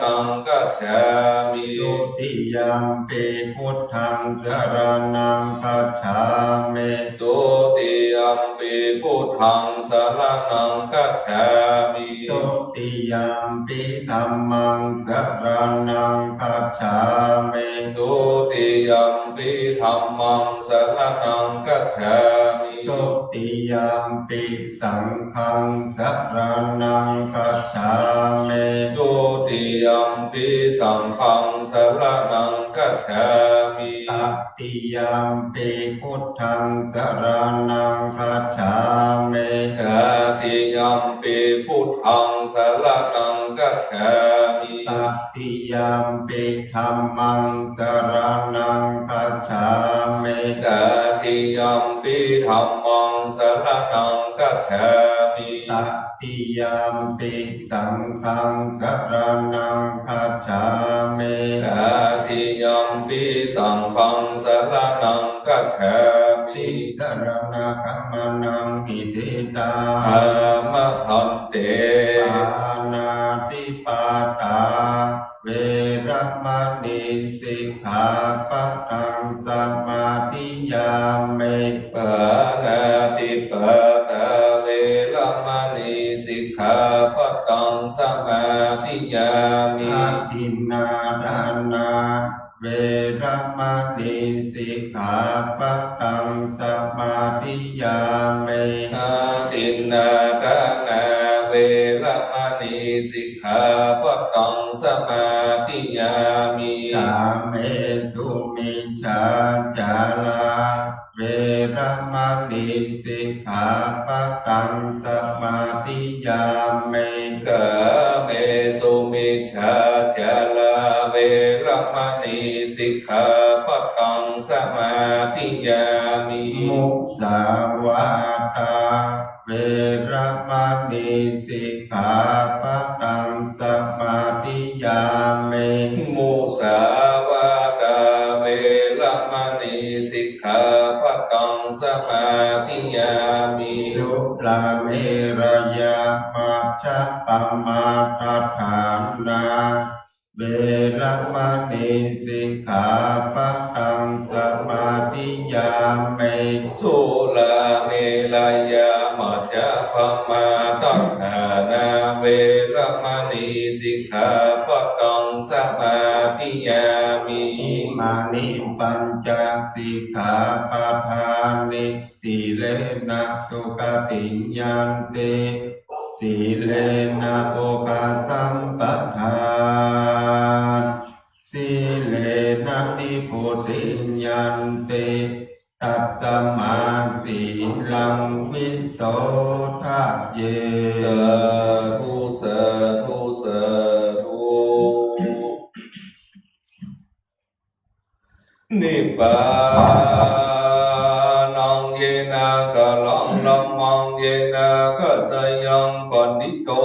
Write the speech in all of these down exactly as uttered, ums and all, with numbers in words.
นังคัจฉามิ Dutiyampi buddhaṃ saraṇaṃ gacchāmi. Dutiyampi buddhaṃ saraṇaṃ gacchāmi. Dutiyampi dhammaṃ saraṇaṃ gacchāmi. Dutiyampi dhammaṃ saraṇaṃ gacchāmi. Dutiyampi saṅghaṃ saraṇaṃ gacchāmi. Dutiyampi saṅghaṃ saraṇaṃ gacchāmi. Tatiyampi buddhaṃ saraṇaṃ gacchāmi. Tatiyampi buddhaṃ saraṇaṃ gacchāmi. Tatiyampi dhammaṃ saraṇaṃ gacchāmi. Tatiyampi dhammaṃ saraṇaṃ gacchāmi. Tatiyampi saṅghaṃ saraṇaṃ gacchāmi. Tatiyampi saṅghaṃ saraṇaṃ gacchāmi. Tisaraṇagamanaṃ niṭṭhitaṃ. Āma bhante. Pāṇātipātā veramaṇī sikkhāpadaṃ samādiyāmi. Pāṇātipātā veramaṇī sikkhāpadaṃ samādiyāmi. Adinnādānā veramaṇī sikkhāpadaṃ samādiyāmi. Adinnādānā veramaṇī sikkhāpadaṃ samādiyāmi. Kāmesu micchācārā veramaṇī sikkhāpadaṃ samādiyāmi. Kāmesu micchācārā veramaṇī sikkhāpadaṃ samādiyāmi. Musāvādā veramaṇī sikkhāpadaṃ samādiyāmi. Musāvādā veramaṇī sikkhāpadaṃ samādiyāmi. Surāmerayamajjapamādaṭṭhānā veramaṇī sikkhāpadaṃ samādiyāmi. Surāmerayamajjapamādaṭṭhānā veramaṇī sikkhāpadaṃ samādiyāmi. Imāni pañca sikkhāpadāni. Sīlena sugatiṃ yanti, sīlena bhogasampadā, sīlena nibbutiṃ yanti, tasmā sīlaṃ visodhaye. Sādhu, sādhu, sādhu. Nibbānaṃ yena galaṃ dhammaṃ yena kaccayaṃ paṇīto,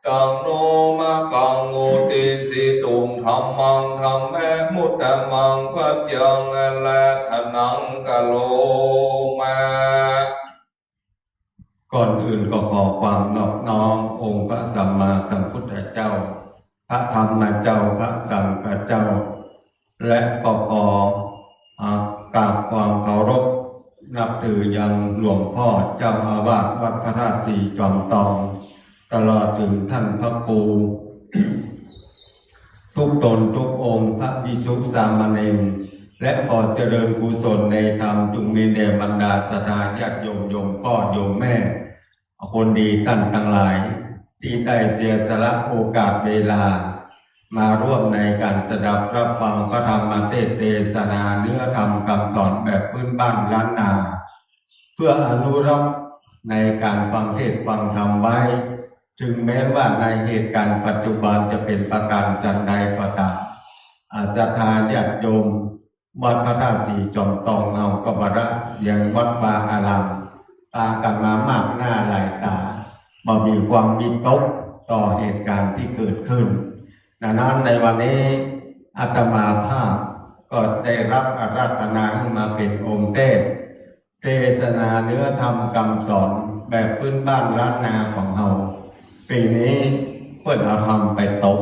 taṃ no makaṃ uddisituṃ dhammaṃ dhammemuttamaṃ paccaṃ āraddhanaṃ karoma. ก่อนอื่นก็ขอความนอบน้อมองค์พระสัมมาสัมพุทธเจ้า พระธรรมเจ้า พระสังฆเจ้า และก็ขอ อ่า กราบความเคารพนับถือยังหลวงพ่อเจ้าอาวาสวัดพระธาตุสีจอมตอง ตลอดถึงท่านพระครู ทุกตนทุกองค์ พระภิกษุสามเณร และขอเจริญกุศลในธรรมจงมีแด่บรรดาศรัทธาญาติโยม โยมพ่อโยมแม่ คนดีท่านทั้งหลาย ที่ได้เสียสละโอกาสเวลา มาร่วมในการสดับรับฟังพระธรรมเทศน์เทศนาเนื้อธรรมคำสอนแบบพื้นบ้านล้านนา เพื่ออนุรักษ์ในการฟังเทศน์ฟังธรรมไว้ ถึงแม้ว่าในเหตุการณ์ปัจจุบันจะเป็นประการสันใดก็ตาม อ่า ศรัทธาญาติโยมวัดพระธาตุสีจอมตองเฮาก็บ่ละเสียงวัดวาอาราม ปากั๋นมามากหน้าหลายต๋า บ่มีความวิตกต่อเหตุการณ์ที่เกิดขึ้น ดังนั้นในวันนี้อาตมาภาพก็ได้รับอาราธนาหื้อมาเป๋นองค์เทศน์ เทศนาเนื้อธรรมคำสอนแบบพื้นบ้านล้านนาของเฮา ปี๋นี้ เปิ้นเอาธรรมไปตบ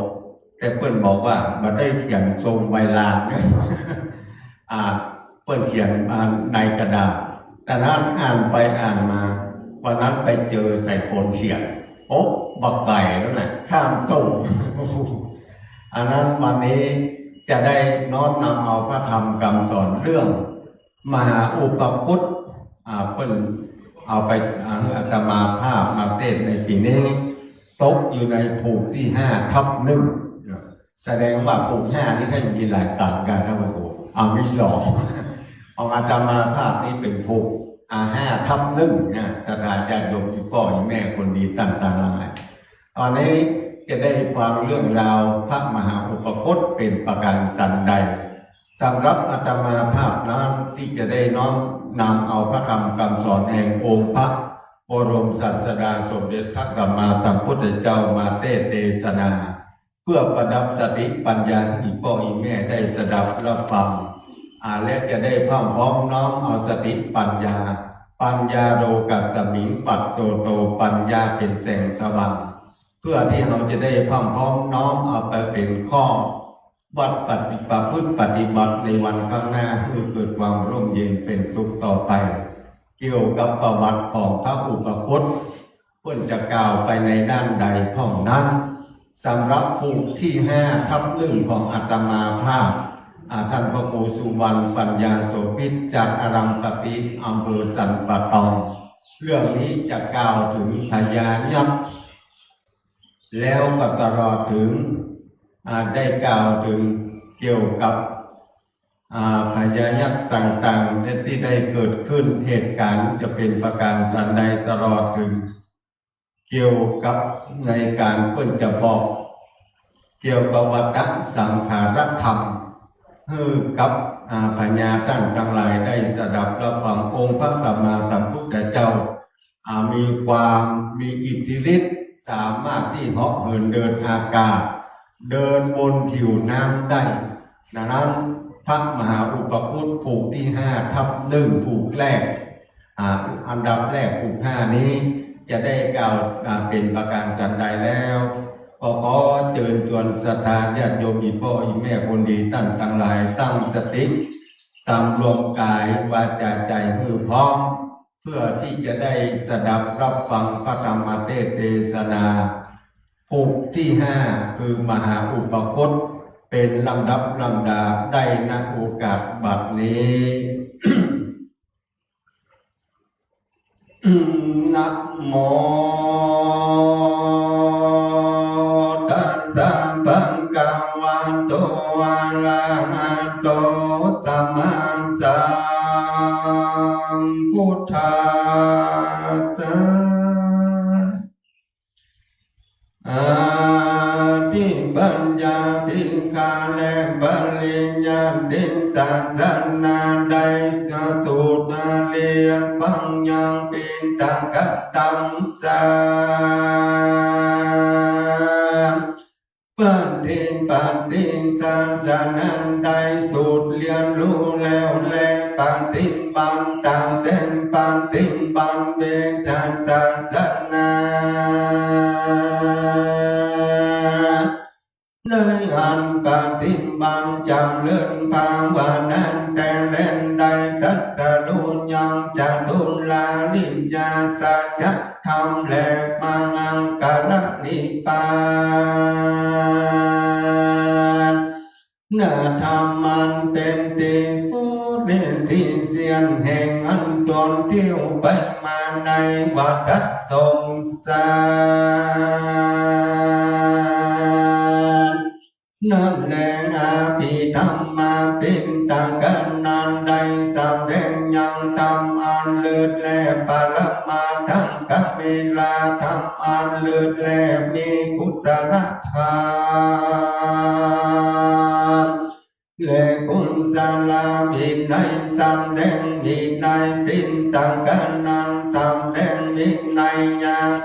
แต่เปิ้นบอกว่าบ่ได้เขียนทรงใบลาน อ่า เปิ้นเขียนมาในกระดาษ แต่นั้นอ่านไปอ่านมา วันนั้นไปเจอใส่ฝนเขียน โอ๊ะ บักไก่นั่นแหละ ข้ามตู้ อันนั้นวันนี้จะได้น้อมนำเอาพระธรรมคำสอนเรื่องมหาอุปคุต อ่า เปิ้นเอาไป อ่า อาตมาภาพมาเทศน์ในปี๋นี้ ตกอยู่ในผูกตี้ห้าทับหนึ่ง แสดงว่าผูกห้านี่ถ้ามีหลายต๋นกั๋นนะ โอ้โห อ่า มีสอง ของอาตมาภาพนี่เป๋นผูก อ่า ห้าทับหนึ่งนะ ศรัทธาญาติโยมอี่ป้ออี่แม่คนดีต้านตังหลาย ตอนนี้จะได้ฟังเรื่องราวพระมหาอุปคุตเป๋นประก๋านสันใด สำหรับอาตมาภาพนั้นตี้จะได้น้อมนำเอาพระธรรมคำสอนแห่งองค์พระบรมศาสดาสมเด็จพระสัมมาสัมพุทธเจ้ามาเทศน์เตสนา เพื่อประดับสติปัญญาให้ป้ออี่แม่ได้สดับรับฟัง อ่า และจะได้พร่ำพร้อมน้อมเอาสติปัญญา ปัญญาโลกัสมิงปัสโสโต ปัญญาเป๋นแสงสว่าง เพื่อตี้เฮาจะได้พร่ำพร้อมน้อมเอาไปเป๋นข้อวัดปฏิ ประพฤติปฏิบัติในวันข้างหน้า หื้อเกิดความร่มเย็นเป๋นสุขต่อไป เกี่ยวกับประวัติของพระอุปคุต เปิ้นจะกล่าวไปในด้านใดพ่องนั้น สำหรับผูกตี้ห้าทับหนึ่งของอาตมาภาพ อ่า ท่านพระครูสุวรรณปัญญาโสภิต จากอารัมปติ อำเภอสันป่าตอง เรื่องนี้จะกล่าวเถิงพญายักษ์ แล้วก็ตลอดเถิง อ่า ได้กล่าวเถิงเกี่ยวกับ อ่า พญายักษ์ต่างๆ ตี้ได้เกิดขึ้น เหตุก๋ารณ์จะเป๋นประก๋านสันใด ตลอดเถิงเกี่ยวกับในก๋านเปิ้นจะบอก เกี่ยวกับวัฏฏะสังขารธรรม หื้อกับ อ่า พญาต้านตังหลายได้สดับรับฟัง องค์พระสัมมาสัมพุทธเจ้า อ่า มีความ มีอิทธิฤทธิ์ สามารถตี้เหาะเหินเดินอากาศ เดินบนผิวน้ำได้ ดังนั้นพระมหาอุปคุตผูกตี้ห้าทับหนึ่ง ผูกแรก อ่า อันดับแรกผูกห้านี้จะได้กล่าว อ่า เป๋นประก๋านสันใดแล้ว ก็ขอเจิญจวนศรัทธาญาติโยมอี่ป้ออี่แม่คนดีต้านตังหลายตั้งสติ สำรวมก๋ายวาจาใจ๋หื้อพร้อม เพื่อตี้จะได้สดับรับฟังพระธรรมเตสน์เตสนา ผูกตี้ห้า คือมหาอุปคุต เป๋นลำดับลำดา ได้ ณ โอกาสบัดนี้ นะโม ตัสสะ ภะคะวะโต อะระหะโต สัมมาสัมพุทธัสสะ อธิปัญญาติขา และปริญญาติ ศาสนาได้สูตรเรียนฟังยังปิณฑกะตังสา ปฏิบัติศาสนาได้สูตรเรียนฮู้แล้ว และปฏิบัติต๋ามแต๊งปฏิบัติเวทศาสนา ในอันปฏิบัติจำเริญภาวนาแต่แลได้ตรัสฮู้ยังจตุราริยสัจธรรม และมังคละนิพพาน ณ ธรรมอันเป๋นตี้สุดเล่ห์ตี้เสี้ยนแห่งอันตนเตี้ยวไปมาในวัฏฏะสงสาร นั้นแล อภิธรรมาปิณฑกะนั้นได้สำแดงยังธรรมอันเลิศ และปรมัตถกัมมิลาธรรมอันเลิศ และมีกุศลธรรม และกุศลวินัย สำแดงวินัยปิณฑกะนั้น สำแดงวินัย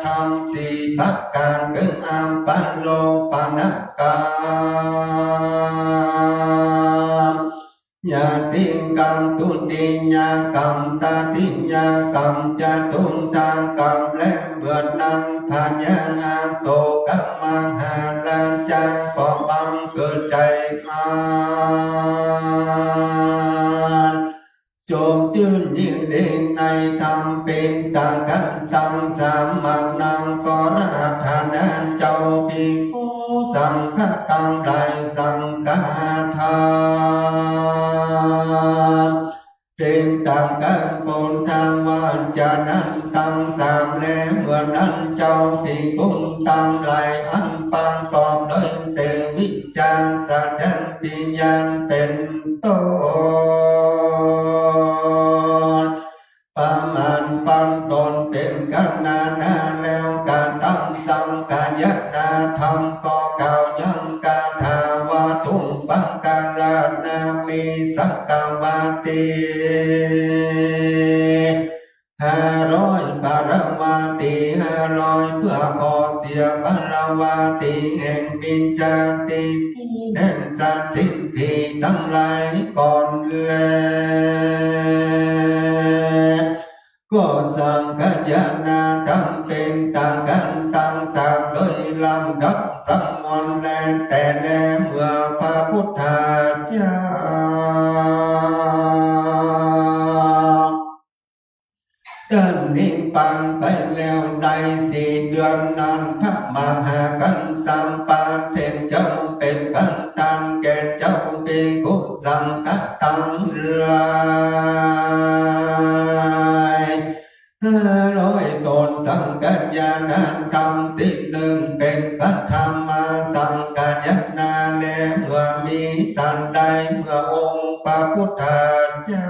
ธรรมสี่ประก๋าน คืออปโลภนกรรม ญาติกรรม ทุติยกรรม ตติยกรรม จตุตถกรรม และเมื่อนั้นพญาอโศกมหา อา จมจื้นยินดีในธรรมเป๋นตากั๋นตังสาม มากนัง ขออาราธนาเจ้าภิกขุสังฆะตังหลายสังฆทาน เป๋นตากั๋นปุทธังวาจานังตังสามแล เมื่อนั้นเจ้าภิกขุตังหลายอันประกอบโดยเตวิจารสัจจัญญาณเป๋นต้น ประมาณปันตนเป๋นกั๋นนานาแล้ว กระตำสังฆายตนาธรรม ก็กล่าวยังคาถาว่า ทุกขัง กาละนามิ สังฆวาติ ห้าร้อย ปรวาติ ห้าร้อย เพื่อขอเสียปรวาติแห่งมิจฉาทิฏฐิและสัตทิฏฐิตังหลายก่อนแล ก็สังฆายตนาธรรมเป๋นตากั๋นตังสามโดยลำดับทั้งมวลแล แต่แลเมื่อพระพุทธเจ้า ต้านนิพพานไปแล้วได้สี่เดือนนั้น พระมหากัสสปะเถรเจ้าเป๋นประธานแก่เจ้าภิกขุสังฆะตังหลาย ห้าร้อย ตนสังฆายตนาธรรมตี้นึ่งเป๋นพระธรรมสังฆายตนาแล เมื่อมีสันใด เมื่อองค์พระพุทธเจ้า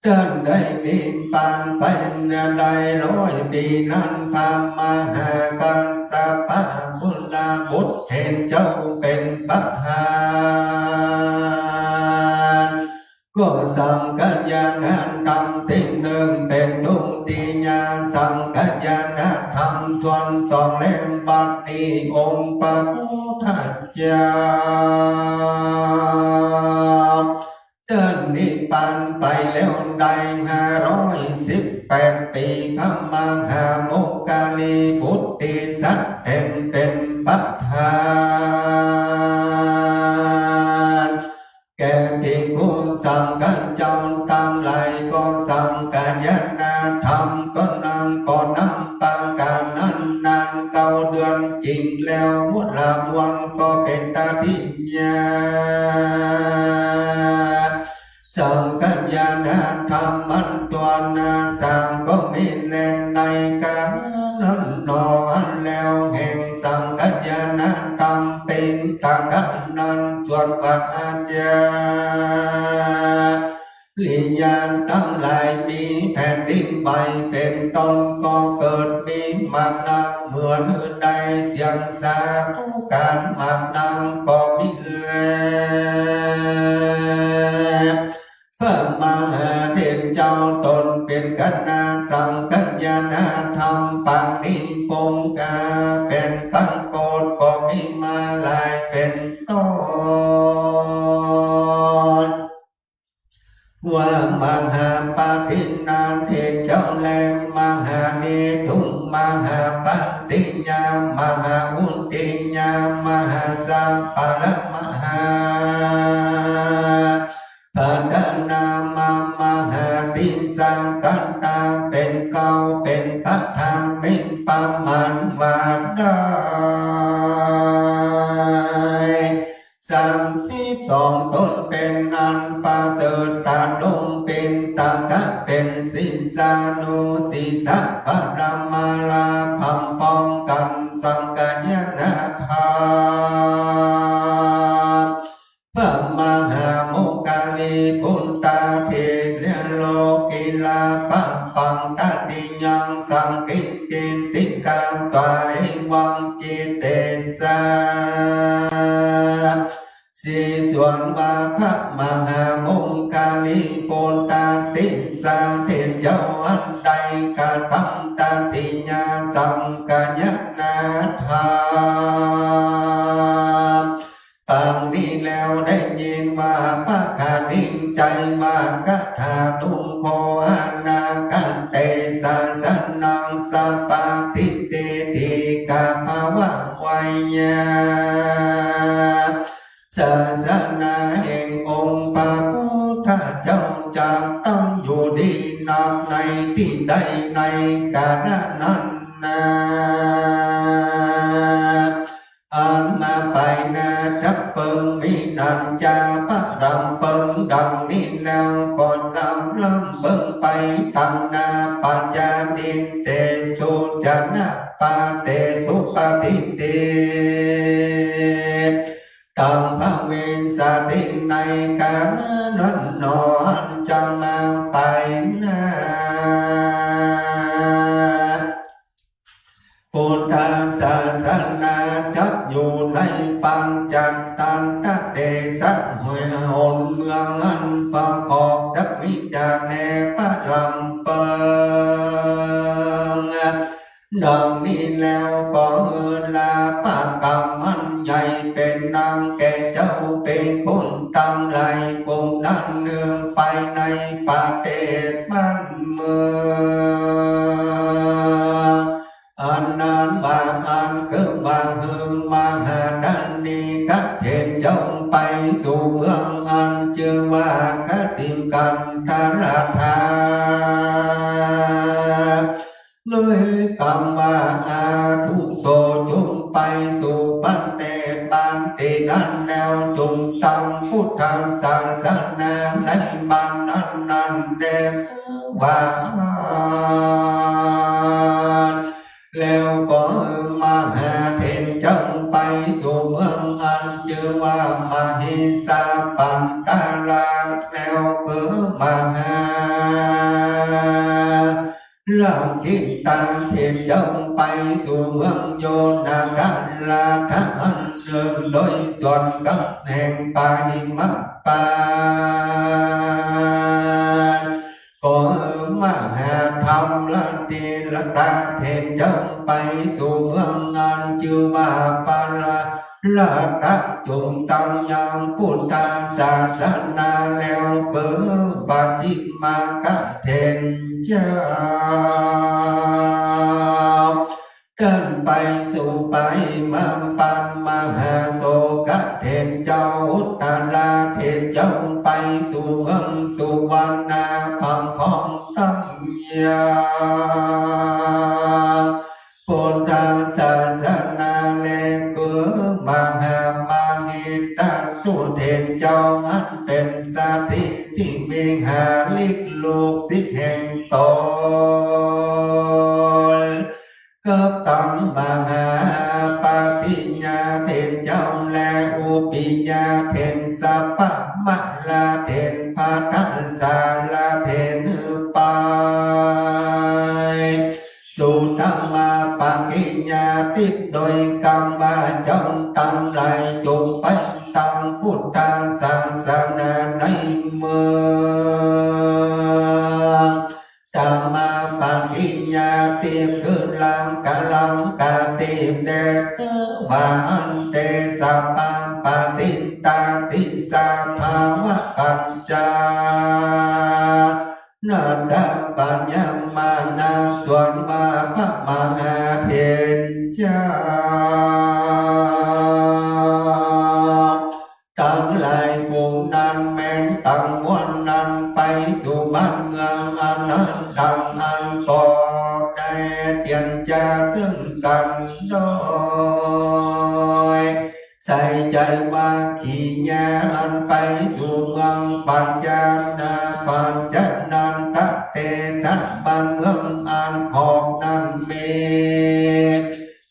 ต้านได้นิพพานไปได้ร้อยปี๋นั้น พระมหากัสสปะกุลบุตรเถรเจ้าเป๋นประธาน ก็สังฆายตนาธรรมตี้นึ่งเป๋นทุติยสังฆายตนาธรรมส่วนสองแล บัดนี้องค์พระพุทธเจ้า ต้านนิพพานไปแล้วได้ห้าร้อยสิบแปดปี๋ พระมหาโมคคัลลีบุตรติสสะเถรเป๋นประธาน แก่ภิกขุสังฆะเจ้าตังหลาย ก็สังฆายตนาธรรมก็นัง ก็นับประก๋านนั้นนานเก้าเดือนจริงแล้ว หมดละมวลก็เป๋นตติยา สังฆายตนาธรรมอันตัวนนาสามก็มีแล ในก๋านนั้นหนอ อันแล้วแห่งสังฆายตนาธรรมเป๋นตากั๋นนั้น ส่วนพระอาจาริยะตังหลายมีแผ่นดินไหวเป๋นต้น ก็เกิดมีมากนัก เมื่อได้เสียงสาธุก๋านมากนักก็มีแล พระมหาเถรเจ้าตนเป๋นคณะสังฆายตนาธรรมปางนี้ ปงกาเป๋นปางโกศก็มีมาหลายเป๋นต้น ว่ามหาปาฏินาเถรเจ้าและมหาเนธุ มหาปัตติยา มหาอุตติยา มหาสัปปะละ มหา พัดดา มหาติสสะ ตัตตาเป๋นเก้า เป๋นประธาน มีประมาณว่าได้สามสิบสองตน เป๋นอันประเสริฐ ตรัสลงปิณฑกะเป๋นศีสานุศีสะ ปรมาลาพร้อมๆ กั๋น สังฆายตนาธรรม พระมหาโมคคัลลีปุตตาเถระ โลกิลาปะปัง ตติยังสังกิตติกา ตวา เอวัง จิตเตสา สี่ ส่วนว่าพระมหาโมคคัลลีปุตตาติสสะเถรเจ้าอันได้กระทำตติยสังฆายตนาธรรม ปางนี้แล้วได้ยินว่า ภักขณีใจ๋ว่า คถานุโภ อนาคันเต สาสนัง สัพพะทิฏฐิ ทีฆะภะวะ วา ยา ศาสนาแห่งองค์พระพุทธเจ้าจะตั้งอยู่ดีนักในตี้ใดในกาละนั้นนา อันมาไปนาจักเปิงมีนันจาพระรำเปิงดังนี้แล้วก็สำรำเปิงไปตังนา ปัญญานิเตสุจนะปาเตสุปฏิติ ตังพระวิสาติในกาละนั้นหนอ อันจะมาไปนา พุทธศาสนาจักอยู่ในปัญจัตตันตะเตสะ หนเมืองอันประกอบจักมีจาแลพระรำเปิง ดังนี้แล้วก็เออลาภกรรมอันใหญ่เป็นนางแก่เจ้าภิกขุตังหลาย ปุงนั้นเนืองไปในประเทศบ้านเมือง อันนั้นว่าอันคือว่าเฮืองมหาธนิกะเถรเจ้าไปสู่เมืองอันจื้อว่ากสิกันทรทา ด้วยกำว่าอาธุโส จุ่งไปสู่ประเทศบ้านตี้นั้นแล้ว จุ่งตั้งพุทธศาสนาในบ้านนั้นนั้นแล ว่าอัน แล้วก็มหาเถรเจ้าไปสู่เมืองอันจื้อว่ามหิสาปันตารา แล้วคือมหาลักขิตาเถรเจ้าไปสู่เมืองโยนคราชอันเนืองโดยส่วนกับแห่งปาหิมพานต์ ก็มหาธรรมทิตตะเถรเจ้าไปสู่เมืองอันจื้อว่าปาลรัตตะ จุ่งตั้งยังพุทธศาสนา แล้วคือปัจฉิมกะเถรเจ้า ตันไปสู่ไปมาปันมหาโสกะเถรเจ้า อุตตราเถรเจ้าไปสู่เมืองสุวรรณา พังของตั้งยังพุทธศาสนา และคือมหามหิตตุเถรเจ้า อันเป็นสถิติวิหาริกลูกศิษย์แห่งตน กับตังมหาปฏิญญาเถรเจ้า และอุปิยาเถร สัพพมลาเถร ภัททสาลาเถร หือไป สุธรรมาปกิญญาทิพย์ โดยกำว่าเจ้าตังหลายจุ่งไปตั้งพุทธศาสนาในเมือง ธรรมาปกิญญาทิพย์ คือลังกาลังกาทิพย์ แด่คือว่าอันเตสะปะปะติตาติสาภาวะกัญจา นัตถปัญญมานา ส่วนว่าพระมหาเถรเจ้าตังหลายปวงนั้นแม้นตังมวลนั้นไปสู่บ้านเมืองอันนั้นดังอันก็ได้เจียรจาซึ่งกันโดย ใส่ใจ๋ว่ากิริยาอันไปสู่เมืองปัญจานา ปัญจานันตะเตสะ บ้านเมืองอันขอบนั้นมี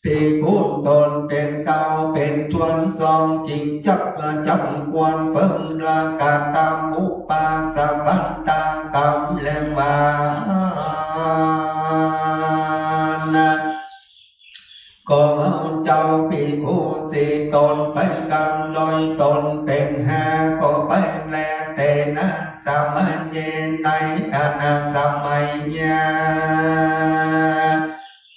ภิกขุต๋นเป๋นเก้าเป๋นถ้วนสอง จึงจักจังควรเปิงละกะตามอุปาสะบันตากรรมแลว่า นะ ก็เฮาเจ้าภิกขุสี่ต๋นไปกัน โดยต๋นเป๋นห้า ก็ไปแล เตนะ สะมะเย ในขณะสมัยนั้น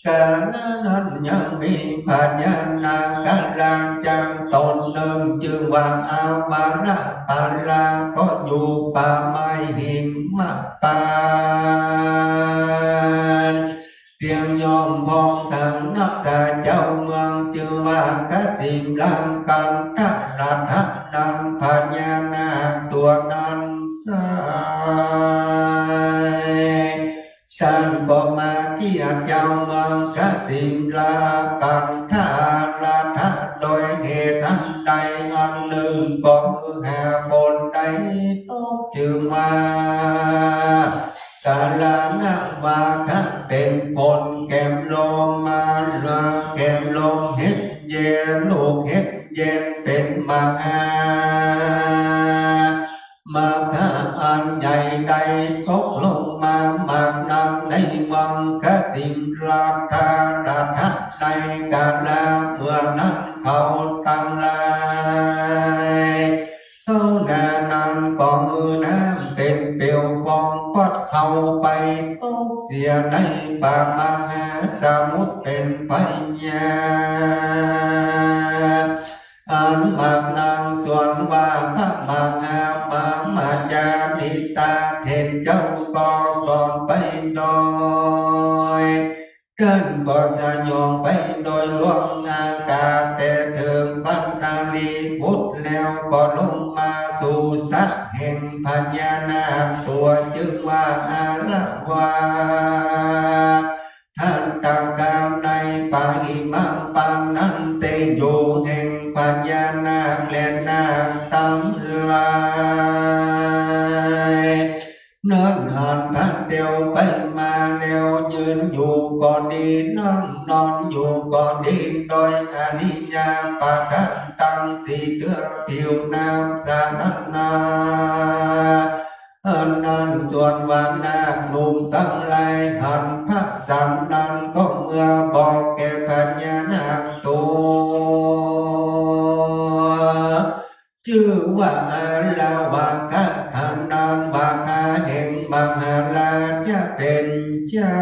กาละนั้นยังมีพญานาคราชจักรต๋นนึ่ง จื้อว่าอาวาระปาลา ก็อยู่ป่าไม้หิมพานต์ เตียงย่อมพองขังนัก เจ้าเมืองจื้อว่ากสิมลกันทะหัตถะนั้น พญานาคตั๋วนั้นไส้ ต้านก็มาเกี้ยเจ้าเมืองกสิมลกันทะหัตถะ โดยเหตุอันใดอันหนึ่ง ก็คือหาฝนได้ตก จื้อว่า กาลานะวาคะ เป๋นฝนแก๋มลมมาลา แก๋มลมเห็ดเย็น ลูกเห็ดเย็นเป๋นมหา มหาอันใหญ่ได้ตกลงมามากนักในเมืองกสิมลกันทะหัตถะ ในกาลาเมื่อนั้นเขาตังหลาย เขานานั้นก็หื้อน้ำเป๋นเปลวฟองปอดเข้าไปตกเสียในป่ามหาสมุทรเป๋นไป อันมากนักส่วนว่าพระมหามามาจาริตาเถรเจ้าก็สอนไปโดย ต้านก็สยองไปโดยล่วงอากาศ แต่เถิงพระสารีบุตรแล้วก็ลงมาสู่สระแห่งพญานาคตั๋ว จื้อว่าอาละวา ทันตกรรมในปาหิมะปันนั้นเต อยู่แห่งพญานาคและนาคตังหลาย นั้นหันพลันเตียวไปมาแล้ว ยืนอยู่ก็ดี นั่งนอนอยู่ก็ดี โดยอริยาบถตังสี่เตื้อ ผิวน้ำสะนั้นนา อันนั้นส่วนว่านาคหนุ่มตังหลายหันพระสันนั้นก็เมื่อบอกแก่พญานาคตั๋ว จื้อว่าอาละวาคะ เท่านั้นว่าข้าแห่งมหาราชเป๋นเจ้า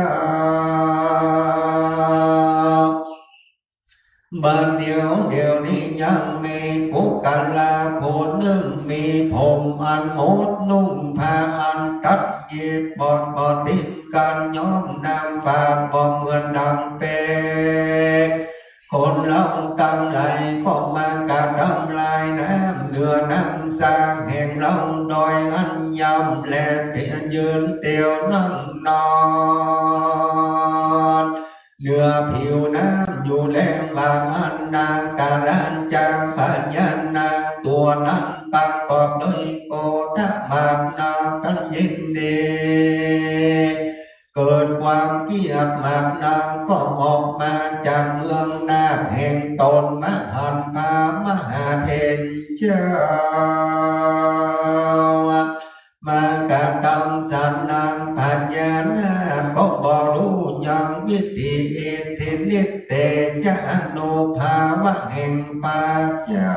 บัดเดี๋ยวเดี๋ยวนี้ยังมีปุคคละผู้นึ่งมีผมอันหมด นุ่งผ้าอันตัดเย็บ ปอดปอดติดกันย้อมน้ำฝาดบ่เหมือนดังเปก คนเฮาตังหลายก็มากระทำลายน้ำเหนือน้ำสร้างแห่งเฮา โดยอันย่ำและเตียวยืนเตียวนั่งนอน เหนือผิวน้ำอยู่แล ว่าอันนาคราชจามพญานาคตั๋วนั้นประกอบโดยโกฏมากนัก กันยินดี เกิดความเกลียดมากนัก ก็ออกมาจากเมืองนาคแห่งต๋น มาหันพระมหาเถรเจ้า มากระทำสันนั้น พญานาคก็บ่ฮู้ยังวิธี อิทธิฤทธิเตจะอานุภาพะแห่งพระเจ้า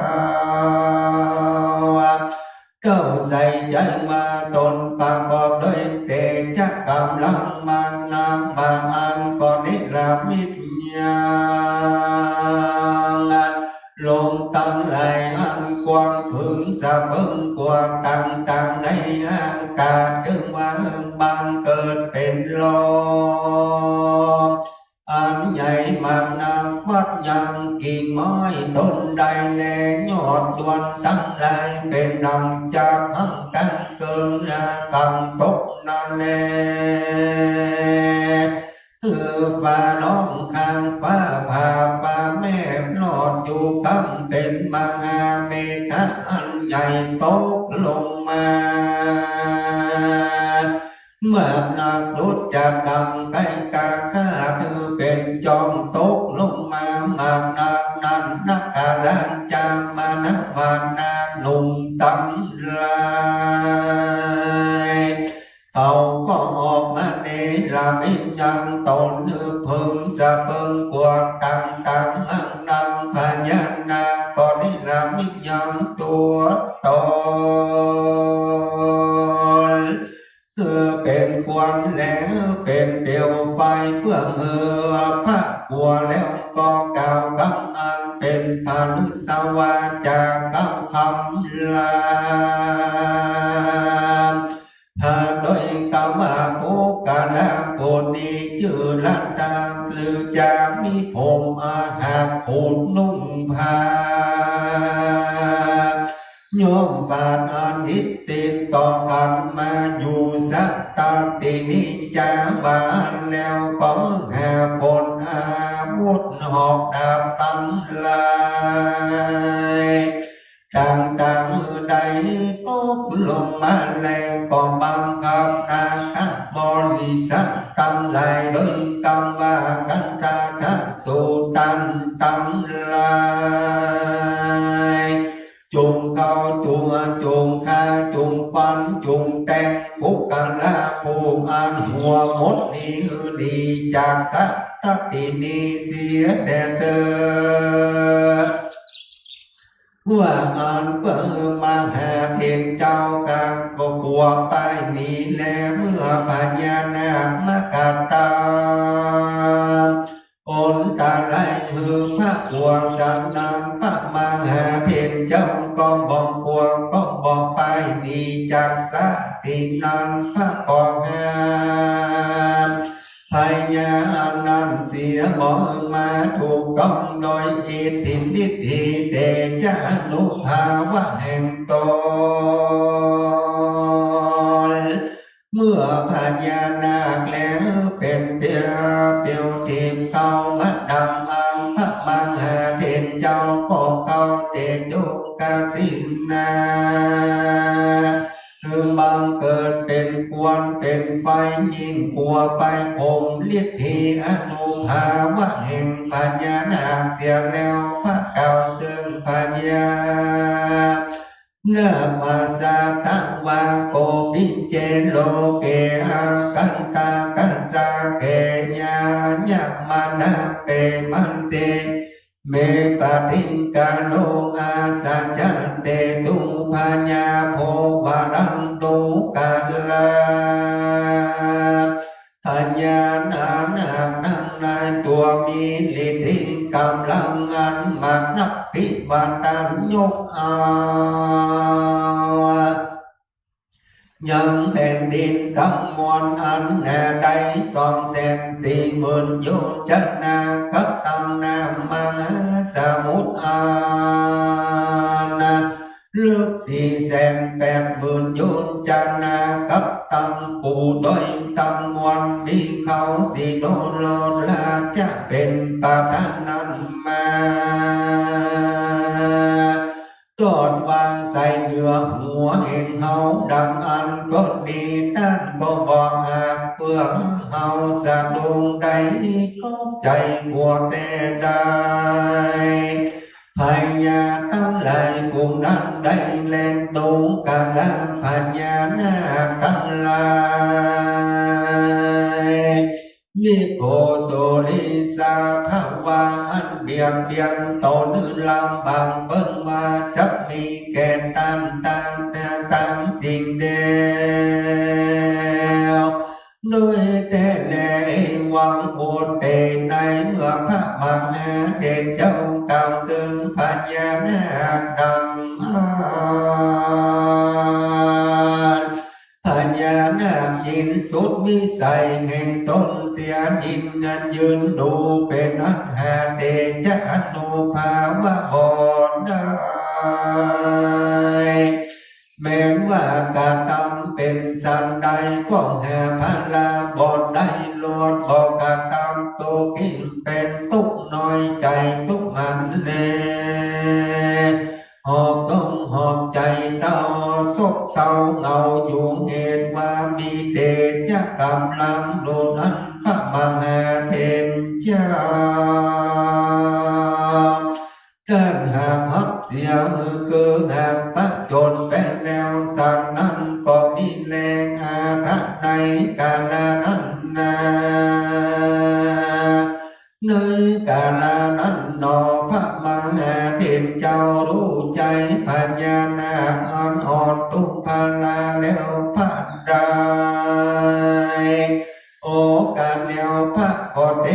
เจ้าใส่ใจ๋ว่าต๋นประกอบโดยเตจะกำลังมากนัก บางอันก็นิรมิตยัง ลมตังหลายอันกว้างเผิงสะเบิงกว้างต่างๆ ในอากาศ จึงว่าบังเกิดเป๋นลมอันใหญ่มากนัก ฟัดยังกิ่งไม้ต้นใดแล ยอดด้วนตังหลายเป๋นดังจักหั้งกั๋นเกิ่ง และกั๋งตกนั้นแล คือฟ้าร้องคางฟ้าผ่า ฟ้าแมบลอดอยู่กำ เป๋นมหาเมฆะอันใหญ่ตกลงมา มากนักดุจจะดังไก่กาคาด คือเป๋นจอมตกลงมามากนักนั้น นาคราชจามนวานาคหนุ่มตังหลาย เขาก็ออกมาเนรมิตยังต๋น คือเผิงสะเบิงกว้างต่างๆ อันนั้นพญานาคก็เนรมิตยังตั๋วต๋น คือเป๋นควัน และเป๋นเปลวไฟ เปื้อหื้อพระกลัว แล้วก็กล่าวกำอันเป๋นพานุสวาจา กล่าวกำลา ถ้าโดยกำว่าปุคคละผู้นี้จื้อละตา คือจะมีผม ขูดนุ่งผ้า ย้อมฝาดอันอิดติดต่อกั๋นมาอยู่ สัตตตินิจจา ว่าอั้นแล้วก็หาผลอาวุธหอกดาบตำลายต่างๆ ได้ตกลงมาแล้วก็บังคับนาคบริษัทตังหลายโดยกำว่ากันตาทะสูตันตังหลาย จุ่งเข้าจุ่ง จุ่งฆ่าจุ่งฟันจุ่งแตงปุคคละผู้อันหัวหมดนี้หนีจากสัตตตินิเสียแด่เถิด ว่าอั้นเปื้อมหาเถรเจ้าก็กั๋วไปหนีแล เมื่อพญานาคมากัดตา ผลตะไลหื้อพระกั๋วสันนั้น พระมหาเถรเจ้าก็บ่กั๋ว ก็บ่ไปหนีจากสัตตตินั้น พระก็ห้ามพญานั้นเสียบ่หื้อมาถูกต้องโดยอิทธิฤทธิเดชะอานุภาพะแห่งต๋น เมื่อพญานาคแล้วเป๋นเปียวเปียวทิ่มเข้ามาดังอั้น พระมหาเถรเจ้าก็เข้าเตจุกสินา คือบังเกิดเป๋นควันเป๋นไฟยิ่งกั๋วไปข่มฤทธิอานุภาพะแห่งพญานาคเสียแล้ว พระกล่าวเซิ่งพญา นาคมาสะตังวา โกมิเจ โลเก อาคันตากัสสะเก ญาญะมานะเป มันเต เม ปะทิงกะโล อาสะจะเต ตุ พญาโพ วะรัง ตุ กะลา พญานาคตังหลายตั๋วมีฤทธิก๋ำลังอันมากนัก ปิวะตันยกเอา ยังแผ่นดินตังมวลอันแน่ได้สองแสนสี่หมื่นโยชนา กับตังน้ำมหาสมุทรอัน ลึกสี่แสนแปดหมื่นโยชนา กับตังปู๋ดอยตังมวล มีเขาสีโนโลราจะเป๋นประธานนั้นมา ตอดวางใส่เหนือหัวแห่งเฮาดังอั้นก็ดี ต้านก็บ่อาจเปื้อเฮาสะดุ้งได้ ตกใจ๋กั๋วแต๊ได้ พญาตังหลายฝูงนั้นได้แล ตุ กะลา พญานาคตังหลาย นิโคโสริสาภาวา อันเบียดเบียนต๋นลำบากเปิ้นว่าจักมีแก่ต้านตัง ตังสิ่งเดียว โดยแต๊แล เอวัง ปุตเต ในเมื่อพระมหาเถรเจ้ากล่าวเซิ่งพญานาคดังอั้น พญานาคยินสุดวิสัยแห่งต๋นเสีย ยินยืนดูเป๋นอันหาเตจะอานุภาพะบ่ได้ แม้นว่ากระตำเป๋นสันใดก็หาพลาบ่ได้ ลดบ่กระตำ โตเก๋งเป๋นตุ๊กข์น้อยใจ๋ตุ๊กข์หมันแล หอบตรงหอบใจ๋เต้า โศกเศร้าเหงาอยู่ เหตุว่ามีเตจะก๋ำลังดูนั้น พระมหาเถรเจ้า ต้านหากฮับเสียหื้อ คือหากผจญไปแล้ว สันนั้นก็มีแล อาถรรพ์ในกาละนั้นนา ในกาละนั้นหนอ พระมหาเถรเจ้าฮู้ใจ๋พญานาคอันอ่อนตุ๊กข์พลาแล้วผะใด โอกาสแล้วพระก็เต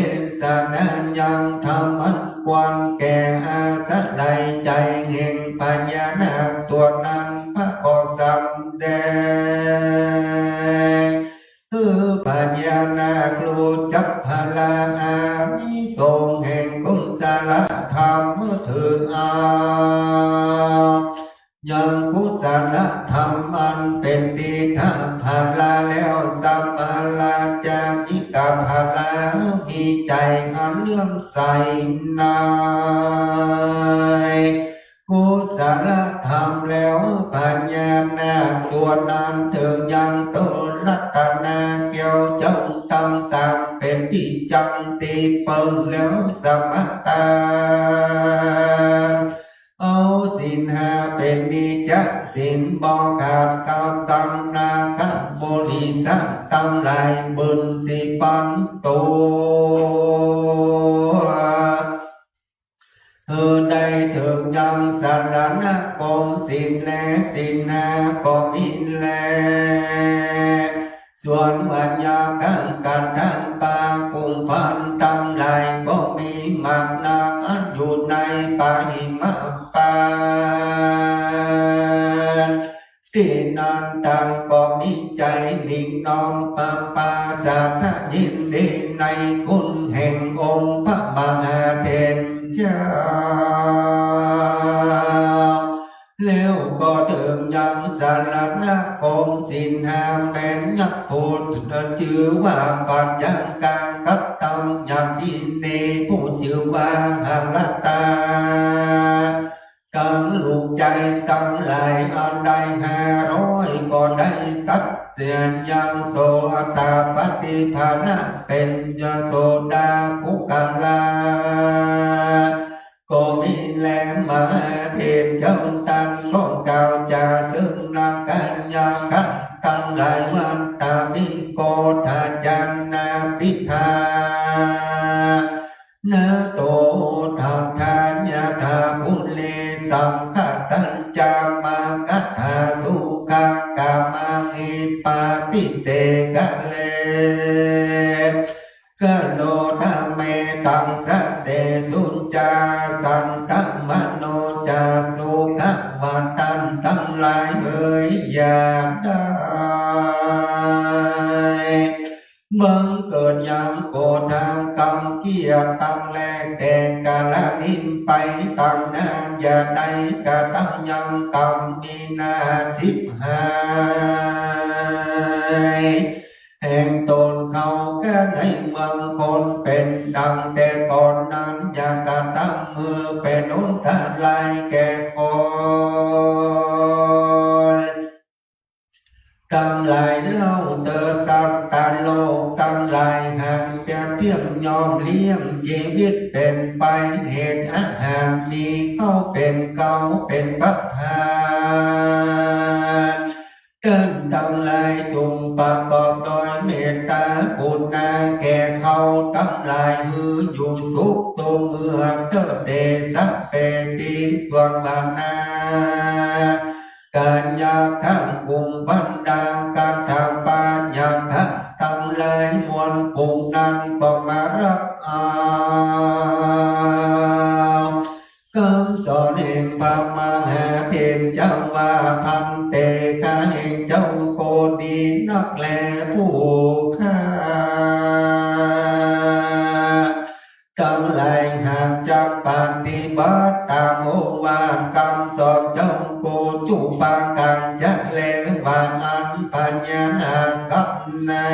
สนายังธรรมอันควรแก่อาศัยใจ๋แห่งพญานาคตั๋วนั้น พระก็สำแดง หื้อพญานาคฮู้จักพลาอานิสงส์แห่งกุศล ธรรมเถิงเอา ยังกุศลธรรมอันเป๋นทิฏฐผละแล้ว สัมปราจานิกผละ มีใจ๋อันเลื่อมใสในกุศลธรรมแล้ว พญานาคตั๋วนั้นเถิงยังต้นรัตนแก้ว เจ้าตังสามเป๋นตี้จังตี้เปิงแล้ว สมาทาน เอาศีลห้าเป๋นนิจศีล บ่ขาดกำ ตังนาคบริษัทตังหลาย บุญสิปันตั๋ว หื้อได้เถิงยังสรณคมศีล และศีลห้าก็มีแล ส่วนมารยากังกั๋นตังปากุมภัณฑ์ตังหลายก็มีมากนัก อันอยู่ในปาหิมพานต์ ตี้นั้นตังก็มีใจ๋หมิ่งน้อมปาปาสาทะ ยินดีในคุณแห่งองค์พระมหาเถรเจ้า แล้วก็เถิงยังสรณคมศีลห้าแม่นยักษ์ผู้จื้อว่าปัญจังกัง กับตังยามินีผู้จื้อว่าหรตา ตังลูกใจ๋ตังหลายอันได้ห้าร้อย ก็ได้ตัดเสี้ยนยังโสตาปัตติผละ เป๋นยโสดาปุคคละ ก็มีแล มหาเถรเจ้าตันก็กล่าวจ๋าเซิ่งนาคยักษ์ตังหลายว่า ตาปิโก ทาจานาปิทา นาโต ทัตถายถาปุเร สังคตัญจะ มะกะถา สุขากามัง หิปาติเต กะเล กะโรธาเม ตัง สะเตสุจา สันตะมะโนจะ สุขะวะตันตังหลาย เหยอยากได้ บังเกิดยังโกธา กำเกี้ยตังแล แก่กาละนี้ไปตังนาน อย่าได้กระทั่งยังกำมีนาสิบห้า แห่งตนเขาก็ในเมืองคนเป๋นดังแต่ก่อนนั้น อย่ากระทั่งเมื่อเป๋นอันตรายแก่คน ตังหลายเล่าเต๋อ สัตว์ตังโลกตังหลาย หากจะเตี้ยมยอมเลี้ยงจีวิตเป๋นไป เหตุอาหารมีเข้าเป๋นเกล้าเป๋นประธาน ต้านตังหลายจุ่งประกอบโดยเมตตากรุณาแก่เขาตังหลาย หื้ออยู่สุขตรงเมื่อเตอร์เต สัพเพ ปิ ส่วนบรรดา กัญญาคังกุม บรรดาคัตถปายักขะตังหลายมวลฝูงนั้นก็มารับเอา กำสอนแห่งพระมหาเถรเจ้าว่า ภันเต ข้าแห่งเจ้าก็ดีนักแลผู้ข้า ตังหลายหากจักปฏิบัติต๋ามโอวาทกำสอนเจ้าก็จุปาการจะแลว่าอั้น พญานาคกำนา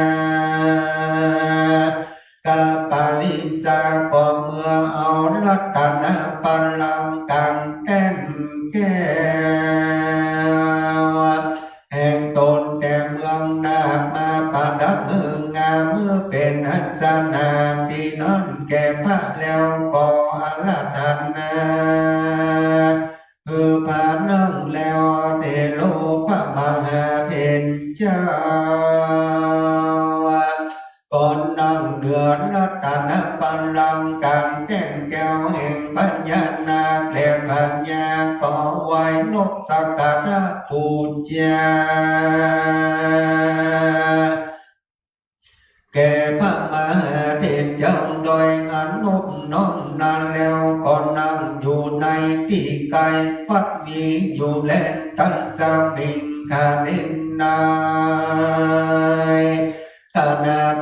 กาปาลิสาก็เมื่อเอารัตนบัลลังก์แก้วแห่งตนแต่เมืองนาคมาประดับเมืองงาม เมื่อเป๋นอัสสนาตี้นั้นแก่พระแล้วก็อาราธนา คือพระนั่งแล้วเถโรพระมหาเถรเจ้า ก็นั่งเหนือรัตนบัลลังก์แก้วแห่งพญานาคและพญาก็ไหว้นบสักการะปู๋จา แก่พระมหาเถรเจ้าโดยอันนบน้อมนั้นแล้ว ก็นั่งอยู่ในตี้ใก้วัดมีอยู่แล ตัสมิงขเณ ใน นาด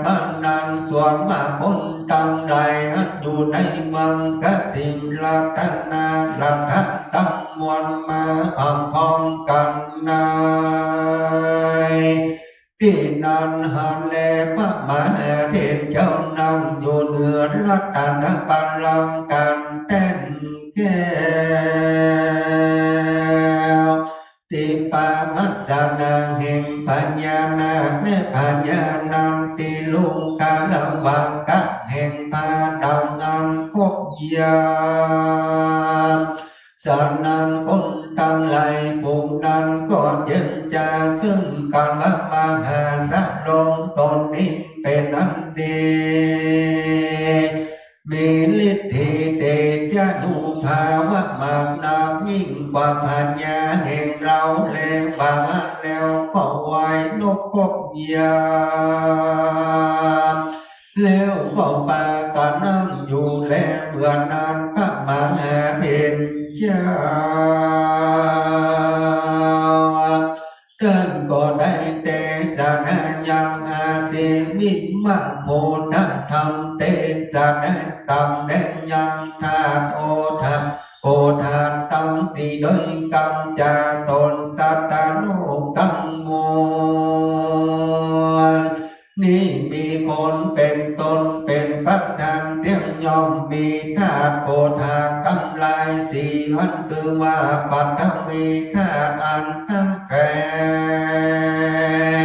นั้น ส่วนว่าคนตังหลายอันอยู่ในเมืองกสิณ รัตนรัตน์ตังมวลมาพร้อมพร้อมกั๋นในตี้นั้น หันแลพระมหาเถรเจ้านั่งอยู่เหนือรัตนบัลลังก์แต้นแก้ว ตี้ปามัสสนาแห่งพญานาคและพญานันทิโลกาละวะกะแห่งพระดังอันครบยาม สะนั้นคนตังหลายฝูงนั้นก็เจิญจาซึ่งกั๋นว่ามหาสะลงตนนี้เป๋นอันดี มีฤทธิเดชานุภาพะมากนักยิ่งกว่าพญาแห่งเฮาแล ว่าอั้นแล้วก็ไหว้นบครบยาม แล้วก็ปากั๋นนั่งอยู่แล เมื่อนั้นพระมหาเถรเจ้า ต้านก็ได้เตสนายังอาเสวิมะโพธธรรม เตสนาสำแดงยังธาตุโอทะ โอทะตังสี่โดยกำจาตนสัตว์โลกตังมวล นี้มีคนเป๋นต้นเป๋นประธานเตี้ยง ย่อมมีธาตุโอทะกำลายสี่อัน คือว่าปฐวีธาตุอันตั้งแข็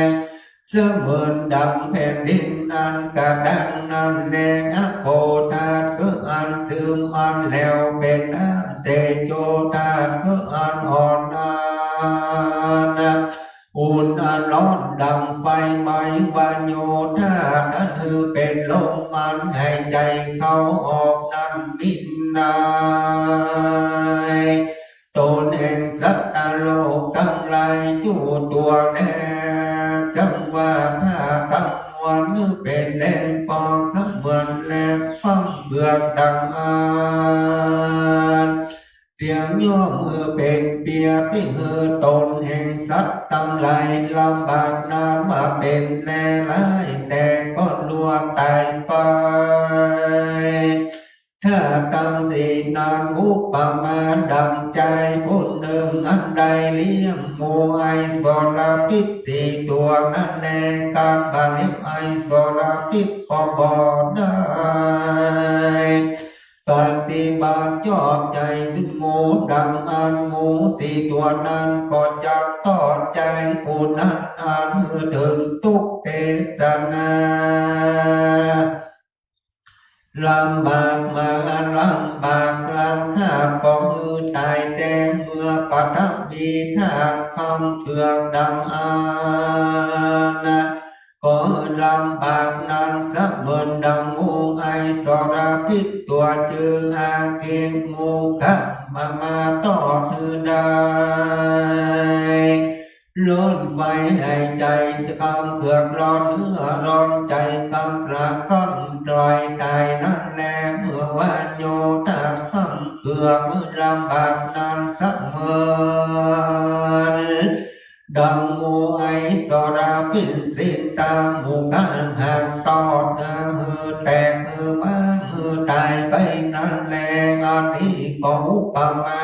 ง เสมือนดังแผ่นดินอันกระด้างนั้นแล อโปธาตุคืออันซึมอันแหลวเป๋นน้ำ เตโจธาตุคืออันอ่อนอัน อุ่นอันร้อนดังไฟไหม้ วาโยธาตุอันหื้อเป๋นลมอันหายใจ๋เข้าออกนั้น มินนาย ตนแห่งสัตว์โลกตังหลายจุตัวแล จังว่าธาตุตังมวลหื้อเป๋นแล ปองเสมือนแล ฟั่งเปลือกดังอั้น เตี้ยง ย่อมหื้อเป๋นเปียตี้หื้อตนแห่งสัตว์ตังหลายลำบากนั้นว่าเป๋นแลหลาย แต่ก็ลัวต๋ายไป ธาตุตังสี่นั้นอุปมาดังจายผู้นึ่งอันได้เลี้ยงหมูไอสรพิษสี่ตัวนั้นแล ก๋านบ่าเลี้ยงไอสรพิษก็บ่ได้ ปฏิบัติชอบใจ๋หมูดังอั้น หมูสี่ตัวนั้นก็จักทอดใจ๋ผู้นั้นอันหื้อเถิงตุ๊กข์เตสนา ลำบากมาอันลำบากลำคาบก็หื้อต๋ายแต๊ เมื่อปฐวีธาตุฟั่งเปลือกดังอั้น ก็ลำบากนั้นเสมือนดังหมูไอสรพิษตัวจื้ออาเขกหมูกะมา มาทอดหื้อได้ ร้อนไฟหายใจ๋กำเผือกร้อนเหื้อร้อนใจ๋กำปลาก้องต๋ายต๋ายนั้นแล เมื่อวาโยธาตุกำเผือกลำบากนั้นเสมือนดังหมูไอสรพิษสิ้นต๋า หมูกะหักทอดหื้อแตกหื้อม้างหื้อต๋ายไปนั้นแล อันนี้ก็อุปมา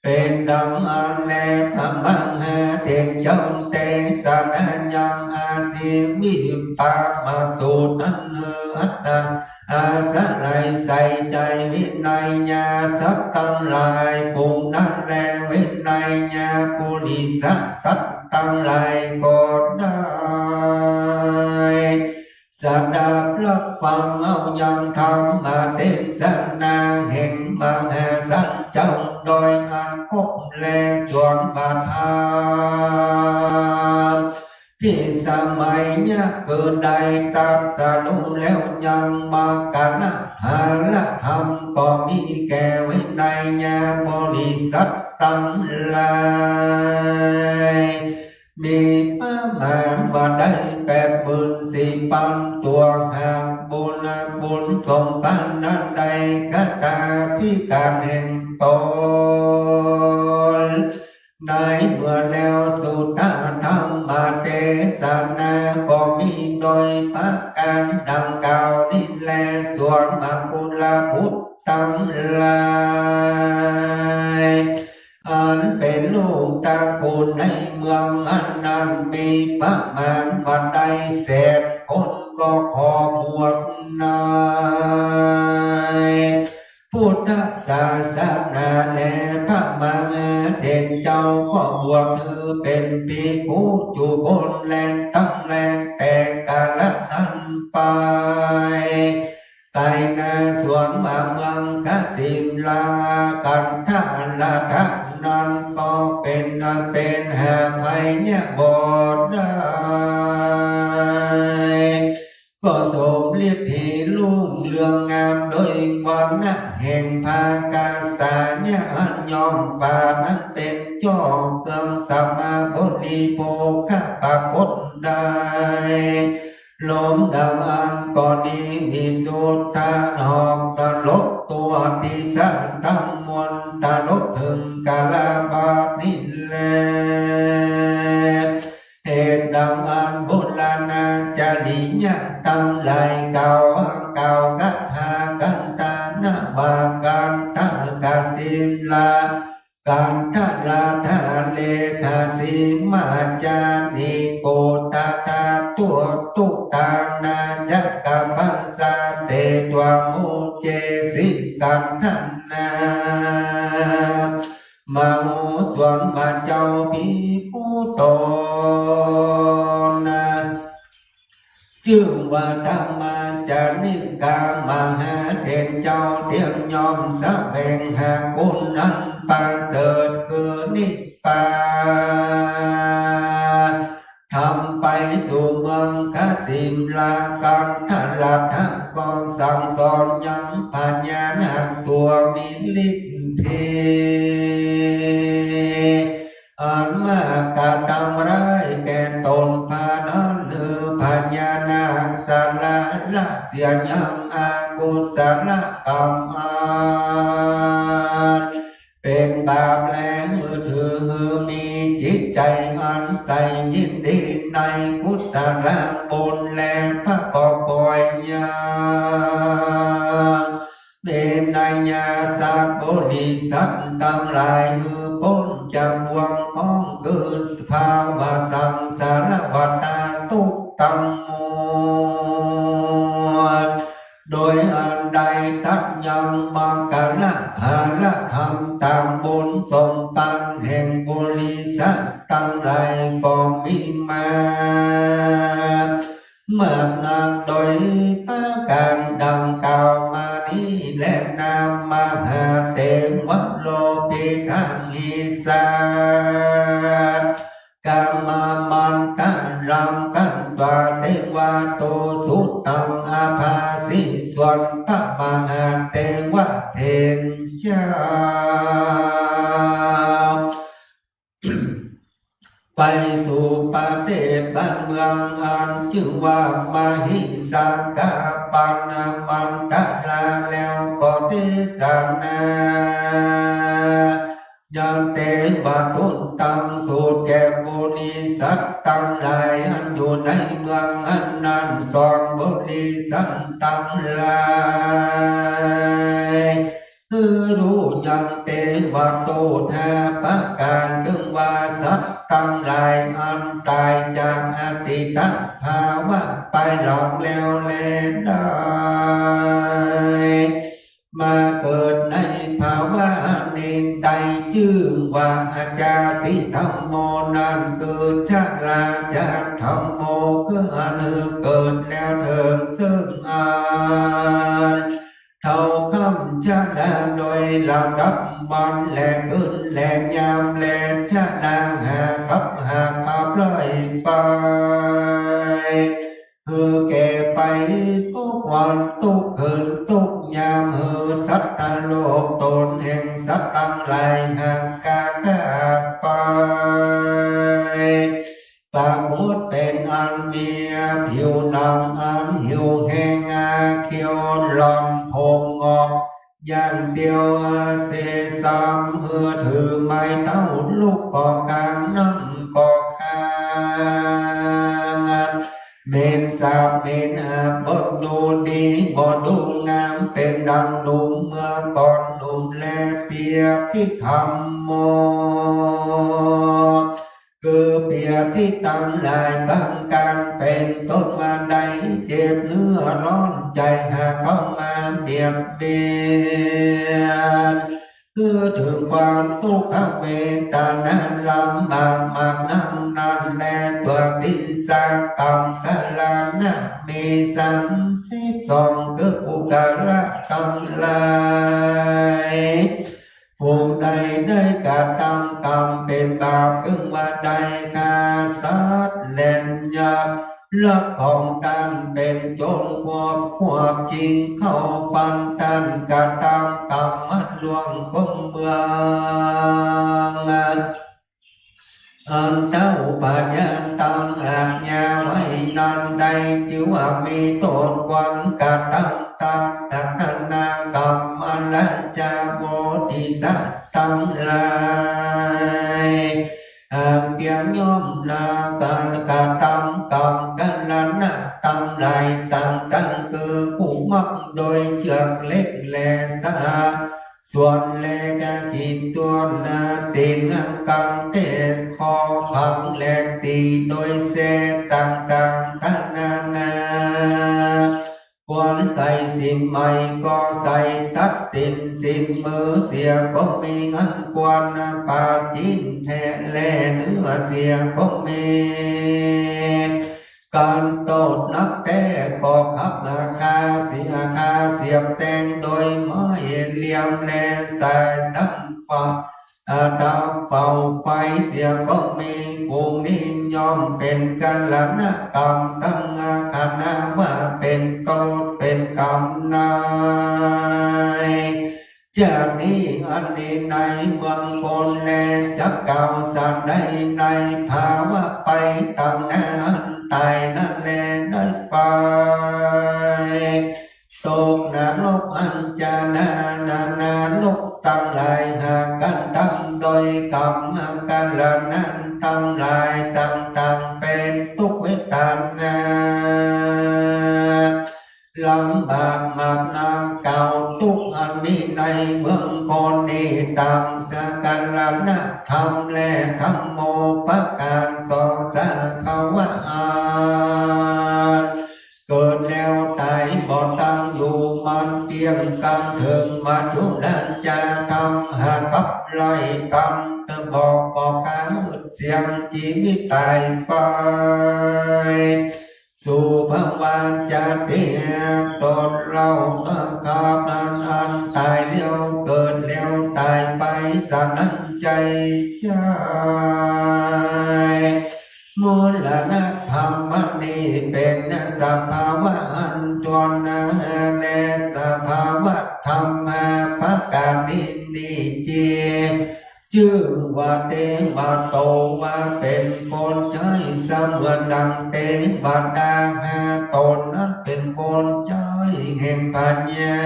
เป๋นดังอั้นแล พระมหาเถรเจ้าเตสนายังอาเสวิมะโพธสูตรนั้นหื้ออัตตาอาศัยใส่ใจ๋วินัยญาสัตว์ตังหลายฝูงนั้นแล วินัยญาปุริสะสัตว์ตังหลายก็ได้ สดับรับฟังเอายังธรรมเตสนาแห่งมหาสัจจ์เจ้าโดยอันครบแล ส่วนว่าธรรมพิสมัยยะคือได้ตรัสรู้แล้วยัง มรรคผลธรรมก็มีแก่วินัยญาปุริสะสัตว์ตังหลาย มีประมาณว่าได้แปดหมื่นสี่ปันตัว หากบุญบุญสมบัตินั้นได้กตาธิการแห่งตน ได้เมื่อแล้ว สุตตะธัม มาเตสนาก็มีโดยประก๋านดังกล่าวนี้แล ส่วนมกุลบุตรตังหลาย อันเป๋นลูกตระกูลในเมืองอันนั้นมีประมาณว่าได้แสนคน ก็ขอบวชในพุทธศาสนาแล พระมหาเถรเจ้าก็บวชหื้อเป๋นภิกขุจุคนแล ตั้งแลแต่กาละนั้นไป ไปนาส่วนว่าเมืองกสิมลา กันทะละทะนั้นก็เป๋นอันเป๋นหาไพยบอดได้ ก็สมฤทธีรุ่งเรืองงามโดยวรรณะแห่งผ้ากาสาเยอะ อันย่อมฝาดอันเป๋นจ้อเกื้องสมาบริโภคปรากฏได้ ลมดังอันก็ดี วิสุทธาหอกตลบตัวที่สังทั้งมวล ตลบเถิงกาลาบาปนี้แล เหตุดังอันบุรณาจาริยะตังหลายกล่าวกล่าวคาถากันตานะว่า กันทะกสิมลา กันทะละทะเลขสิมาจาริ โกตตาตุตุตานาจักกัปปัสสะ เตตวามุเจสิกันทนา มโหสถว่าเจ้าภิกขุต๋นนะ จื้อว่าธรรมาจาริกา มหาเถรเจ้าเตี้ยงย่อมแสวงหาคุณอันประเสริฐคือนิพพา ธรรมไปสู่เมืองกสิมลา กันทะละทะก็สั่งสอนยังพญานาคตัวมีฤทธีอันมากระทำร้ายแก่ต๋น พานั้นหื้อพญานาคสละละเสียยังอกุศลกรรมอัน เป๋นบาปแล หื้อถือหื้อมีจิตใจ๋อันใสยินดีในกุศลบุญ และประกอบปล่อยยังเบญญาสัตว์บริษัทตังหลาย หื้อป๊นจากบ่วงของคือสภาวะสังสารวัฏฏะทุกข์ตังมวล โดยอันได้ตรัสยังมังคละผละธรรมต๋ามบุญสมปันแห่งบริษัทตังหลายก็มีมามากนัก โดยประก๋านดังกล่าวมานี้แล นามมหาเถระโลกิตังหิสา กามามันตะรัง ขัตวา เตวา ตุสุตัง อภาสิ ส่วนพระมหาเถระเถรเจ้า ไปสู่ประเทศบ้านเมืองอันจื้อว่ามหิสากา ปานมันตะลา แล้วก็เตสนา ยังเตวทูตตังสูตรแก่บริษัทตังหลายอันอยู่ในเมืองอันนั้น สองบริษัทตังหลาย หื้อฮู้ยังเตวทูตห้าประก๋าน เถิงว่าสัตว์ตังหลายอันต๋ายจากอตีตภาวะไปหลังแล้วแลได้ มาเกิดในภาวะนี้ได้จื้อว่าอาชาติธัมโม นั้นคือชราชาติธัมโม คืออันหื้อเกิดแล้วเถิงซึ่งอันเท่าคำชราโดยลำดับวันและคืนและยาม และชราหากับหากับปล่อยไป หื้อแก่ไปกู้วันกู้คืนกู้ยาม หื้อสัตว์โลกต๋นแห่งสัตว์ตังหลายหักกาขาดไป ปรากฏเป๋นอันมีผิวหนังอันหิวแห้ง เขียวหล่อนผุงออกอย่างเดียวเสียซ้ำ หื้อถือไม้เต้าลุกก็กาง นั่งก็คา เหม็นสาบเหม็นอับ บ่ดูดี บ่ดูงาม เป๋นดังหนุ่มเมื่อก่อนหนุ่มแล เปรียบที่ธัมโม คือเปรียบที่ตังหลายประก๋าน เป๋นต้นว่าได้เจ็บเนื้อร้อนใจ๋ หากเข้ามาเบียดเบียน คือเถิงความตุ๊กขเวทนาลำบากมากนักนั้นแล ปฏิฆะกรรม กรณะมีสามสิบสอง คือปุคคละตังหลาย ผู้ใดได้กระทำกรรมเป๋นบาป คือว่าได้ฆ่าสัตว์เล่น ลักของต้านเป๋นโจ๋ร พวก พวกจิงเข้าฟันต้าน กระทำกรรมอันล่วงกลมเมือง อันเต้าพญาตังอาจญาไว้นั้นได้ จื้อว่ามีโต้ษควรกระทำตาม ตัณหากรรมอันละจะโมติสะตังหลาย อันเปียงย่อมนาการกระทำกรรม กรณะตังหลายต่างๆ คือผู้มัดโดยเจื้อกเหล็กแลสา ส่วนแลกขีดตั๊วนา ตีนกังเตะข้อขัง และตีโดยแส้ต่างๆ นานา ควรใส่สิ้นไหมก็ใส่ ตัดตินสิ้นมือเสียก็มี อันควรปาจินแทะแล่เนื้อเสียก็มี การโต้ษนักแต๊ก็ขับฆ่าเสีย ฆ่าเสียบแตงโดยไม้เหลี่ยม และสายดับไฟ อ่า ดับเฝ้าไฟเสียก็มี ผู้นี้ย่อมเป๋นกรณะกรรม ตังอาคณาว่าเป๋นโต้ษเป๋นกรรมใน จาตินี้อันนี้ในเมืองคนแล จักกล่าวสันใดใน ภาวะไปตังหน้าอันต๋ายนั้นแล ได้ไปตกนรกอันจานา นรกตังหลาย หากกระทำโดยกรรมกรณะตังหลายต่างๆ เป๋นตุ๊กขเวทนา ลำบากมากนัก กล่าวตุ๊กข์อันมีในเมืองคนนี้ ตามสกรณธรรมและธัมโม ประก๋านสอง สภาวะอันเกิดแล้วต๋าย บ่ตั้งอยู่มั่นเตี้ยง กำเถิงมัจจุราชธรรม หากกับไล่กำ บ่ บ่ขาดเสี้ยงจีวิตต๋ายไป สุภาวะจาติ ตนเล่าเมื่อข้ามันอันต๋ายแล้วเกิดแล้วต๋ายไป สนั้นใจ้ใจ้ มรณธรรมนี้เป๋นสภาวะอันจวนนา และสภาวะธรรมห้าประก๋านนี้นี้เจีย จื้อว่าเตวะโต ว่าเป๋นคนใจ๊ เสมือนดังเตวดาห้าต๋นนั้นเป๋นคนใจ๊แห่งพญา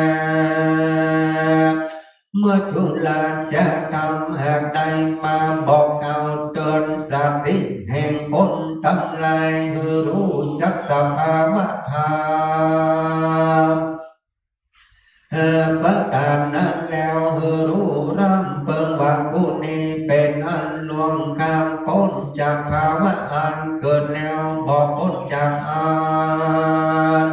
มัจจุราชธรรม หากได้มาบอกกล่าวเตื๋อนสติแห่งคนตังหลาย หื้อฮู้จักสภาวะธรรม เอ่อ ประก๋านนั้นแล้ว หื้อฮู้ร่ำเปิงว่า ผู้นี้เป๋นอันล่วงข้ามป๊นจากภาวะอันเกิดแล้ว บ่ป๊นจากอัน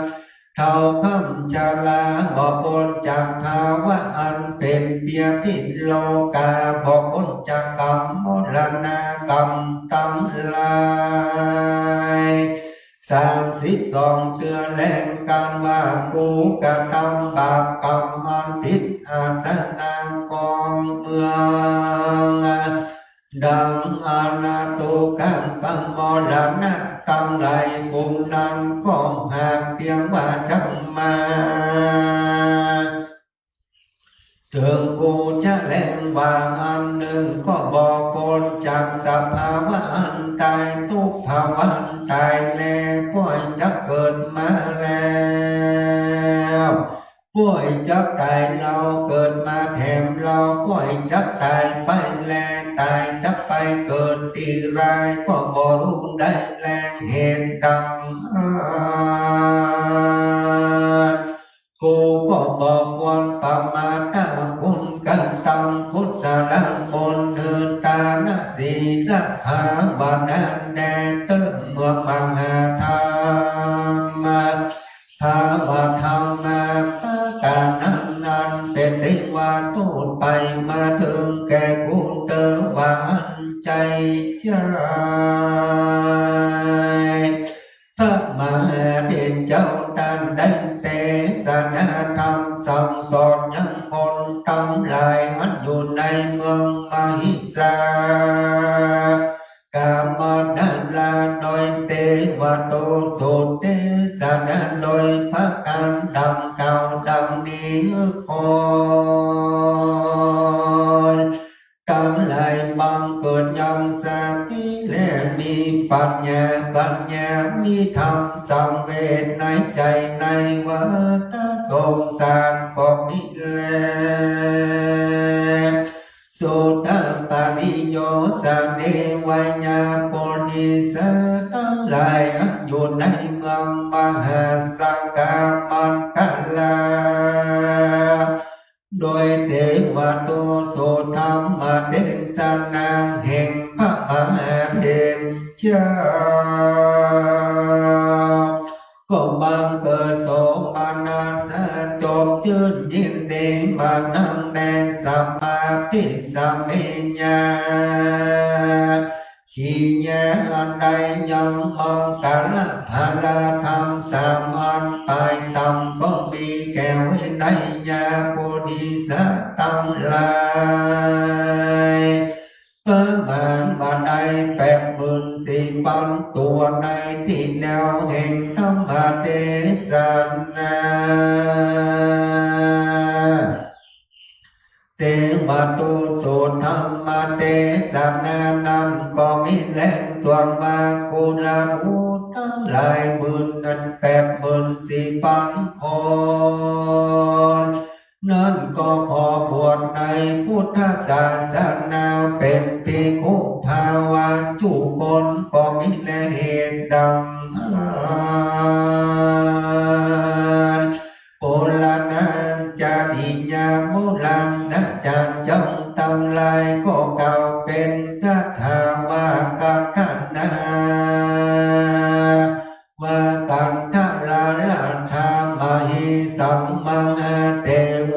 เฒ่าคำชรา บ่ป๊นจากภาวะอันเป๋นเบียดถินโลกา บ่ป๊นจากกำมรณะกรรมตังหลาย สามสิบสองเตื้อแล กำว่า กูกระทำบาปกรรมอันผิดอาสนะกองเมือง ดังอนาทุกขมรณะตังหลาย กูนั้นก็หากเตียงว่าจักมา เถิงกูจะแลว่าอันนึ่ง ก็บ่ป๊นจากสภาวะอันต๋าย ตุ๊กภาวะอันต๋ายแล ป้วยจักเกิดมาแล้ว ป้วยจักต๋ายเล่า เกิดมาแถมเล่า ป้วยจักต๋ายไปแล ต๋ายจักไปเกิดตี้ใด ก็บ่ฮู้ได้แล เหตุดัง กูก็บ่ควรประมาท ถ้าคุณกระทำกุศลบุญ หื้อตานศีลภาวนาแด่เต๊อะ เมื่อมหาธรรม ภาวธรรมประก๋านนั้นๆ เป๋นเตวทูตไปมาเถิงแก่กูเต๊อะ ว่าอั้นใจ้ ใจ้ พระมหาเถรเจ้าต้านได้เตสนาธรรมสั่งสอนยังคนตังหลายอันอยู่ในเมืองมหิสสา กามานาราโดยเตวทูต เตสนาโดยประก๋านดังกล่าวดังนี้ คนตังหลายบังเกิดยังสติและมีปัญญา ปัญญามีธรรมสังเวชในใจ๋ในวัฏสงสารก็มีแล สุตปริโยสเน วายาปุริสะตังหลายอันอยู่ในเมืองมหาสสา กามันตลา โดยเตวทูต ธรรมเตสนาแห่งพระมหาเถรเจ้า ก็บังเกิดโสมนัสจบจื้นยินดีมานังแดน สัมมาทิฏฐิสเมยา กิริยาอันใดยังมังคละพละธรรมสามอันต๋ายต่ำก็มีแก่ วินัยปุริสะตังหลาย ประมาณบ่ได้แปดหมื่นสี่ปันตั๋วในตี้แล้วแห่งธรรมเตสนา เตวทูต ธรรมเตสนานั้นก็มีแล ส่วนว่ากุลบุตรตังหลายหมื่นนั้นแปดหมื่นสี่ปันคน นั้นก็ขอบวชในพุทธศาสนาเป๋นภิกขุภาวะจุคน ก็มีแลเหตุดังนั้น ปุราณาจาริยา โบราณอาจ๋ารย์เจ้าตังหลายก็กล่าวเป๋นคาถาว่า คันธนา ว่า คันธราราธา มหิสัง มหาเตโว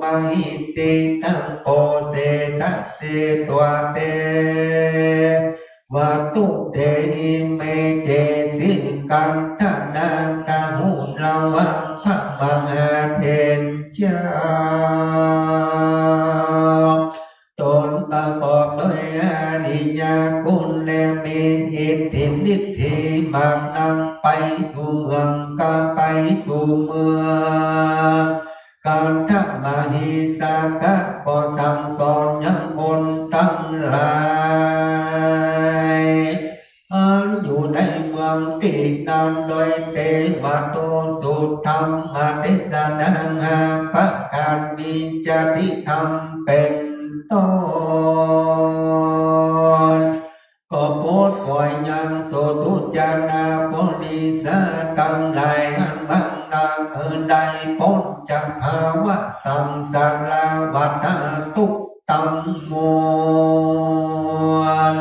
มหิติตัง โกเศสะเส ตวา เตวทูต เตหิ เม เจสิ คันธนา กาหุระวัง พระมหาเถรเจ้า ต๋นประกอบด้วยอริยคุณและมีอิทธิฤทธิมากนัก ไปสู่เมืองก็ไปสู่เมือง คันธมหิสสาก็สั่งสอนยังคนตังหลาย อันอยู่ในเมืองตี้นั้น โดยเตวทูต ธรรมเตสนาห้าประก๋าน มีจาริธรรมเป๋นต้น ก็โปรดก๋วยยังโสตุจจานาปุริสะตังหลาย อันบางนางเอิญได้ป๊นจากภาวะสังสารวัฏทุกข์ตังมวล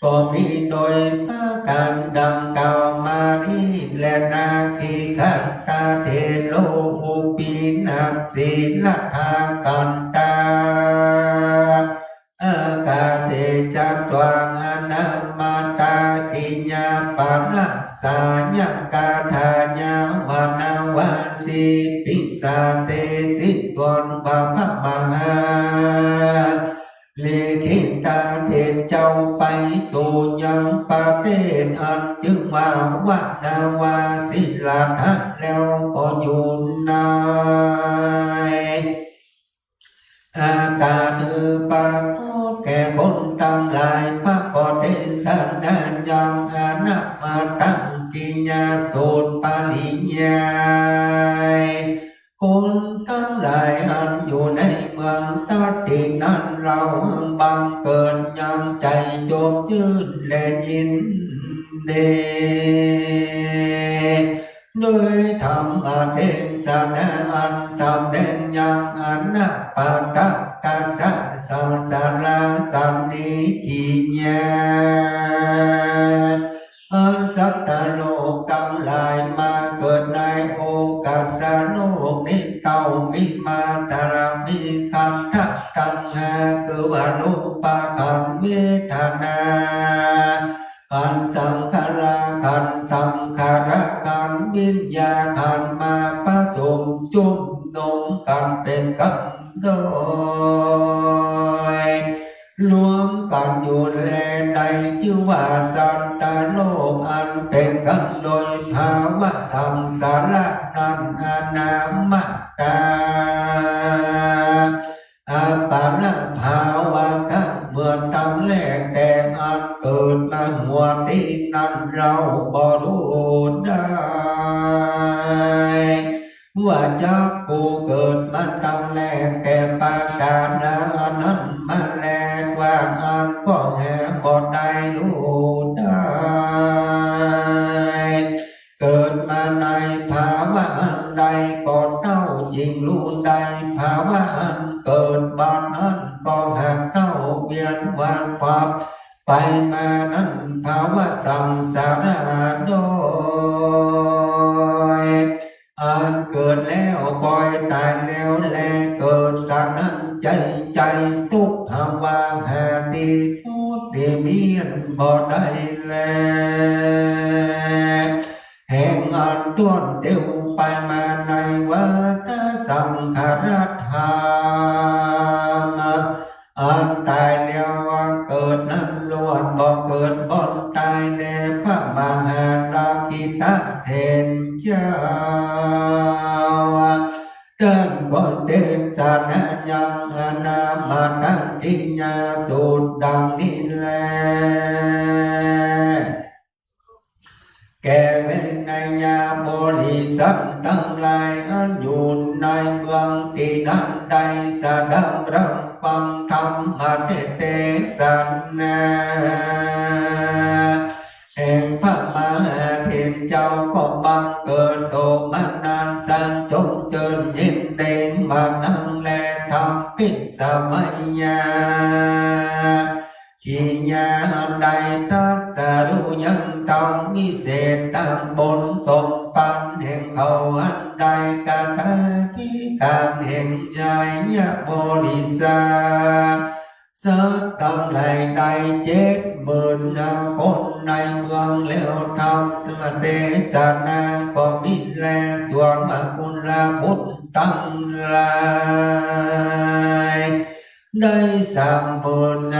ก็มีโดยประก๋านดังกล่าวมานี้แลนา คิกขันธเถโร อุปินัสสีลัทธา คันธา อากาเสจัตวา อนามาตา กิยาปะรัสสายกาธายาวานาวาสีปิสาเตสิ ส่วนว่าพระมหา ลิขิตเถรเจ้าไปสู่ยังประเทศอันจื้อว่าวานาวาสีลัทธะแล้วก็อยู่ในอากาศ หื้อปรากฏแก่คนตังหลาย พระก็เตสนายังอนามาตกิยสูตรปริยาย คนตังหลายอันอยู่ในเมืองตัตตินั้น เล่าบังเกิดยังใจ๋จบจื้นและยินดี ด้วยธรรมเตสนาอันสำแดงยังอนาปาทกสังสารสันนิกิยา อันสัตว์โลกตังหลายมาเกิดในโอกาสโลกนี้ เต้ามีมาตลอดมีขันธะตังห้า คือว่ารูปขันธ์ เวทนาขันธ์ สัญญาขันธ์ สังขารขันธ์ วิญญาณขันธ์ มาผสมจุ่มนมกั๋นเป๋นกำโดย รวมกั๋นอยู่แล ได้จื้อว่าสัตว์โลกอันเป๋นกำโดยภาวะสังสารนั้น อนามัตตา อัปปะภาวะ เมื่อตังแลแต่อันเกิดมาหัวตี้นั้น เฮาบ่ฮู้ได้ ว่าจักผู้เกิดมาตังแลแต่ประก๋านนั้นมาแล ว่าอั้นก็หาบ่ได้ฮู้ได้ เกิดมาในภาวะอันใดก็เต้าจึงฮู้ได้ ภาวะอันเกิดบ่นั้นก็หากเต้าเวียนว่ายคว่ำไปมานั้น ภาวะสังสารโดย อันเกิดแล้วก็ต๋ายแล้วแล เกิดสนั่นใจ๋ใจ๋ ตุ๊กข์ภาวะหาตี้สุดตี้มีอันบ่ได้แล แห่งอันต้วนเตียวไปมาในวัฏฏะสังขารธรรม อันต๋ายแล้วว่าเกิดนั้นล้วน บ่เกิดบ่ต๋ายแล พระมหาลักขิตะเถรเจ้า ต้านก็เตสนายังอนามัตตกิยาสูตรดังนี้แล แก่เวไนยบริษัทตังหลาย อันอยู่ในเมืองตี้นั้นได้สดับฮับฟังธรรมเตสนา แห่งพระมหาเถรเจ้าก็บังเกิดโสมนัสสันจมจื้นยินดีมานังแล ธรรมปิสมัยยา กิยาอันใดตรัสรู้ยังธรรมวิเศษต๋ามบุญสมปันแห่งเขาอันใด กตาธิการแห่งไนยบริษัท สัตว์ตังหลายได้เจ็ดหมื่นคนในเมืองแล้ว ธรรมเตสนาก็มีแล ส่วนมหากุลบุตรตังหลาย ได้สามหมื่น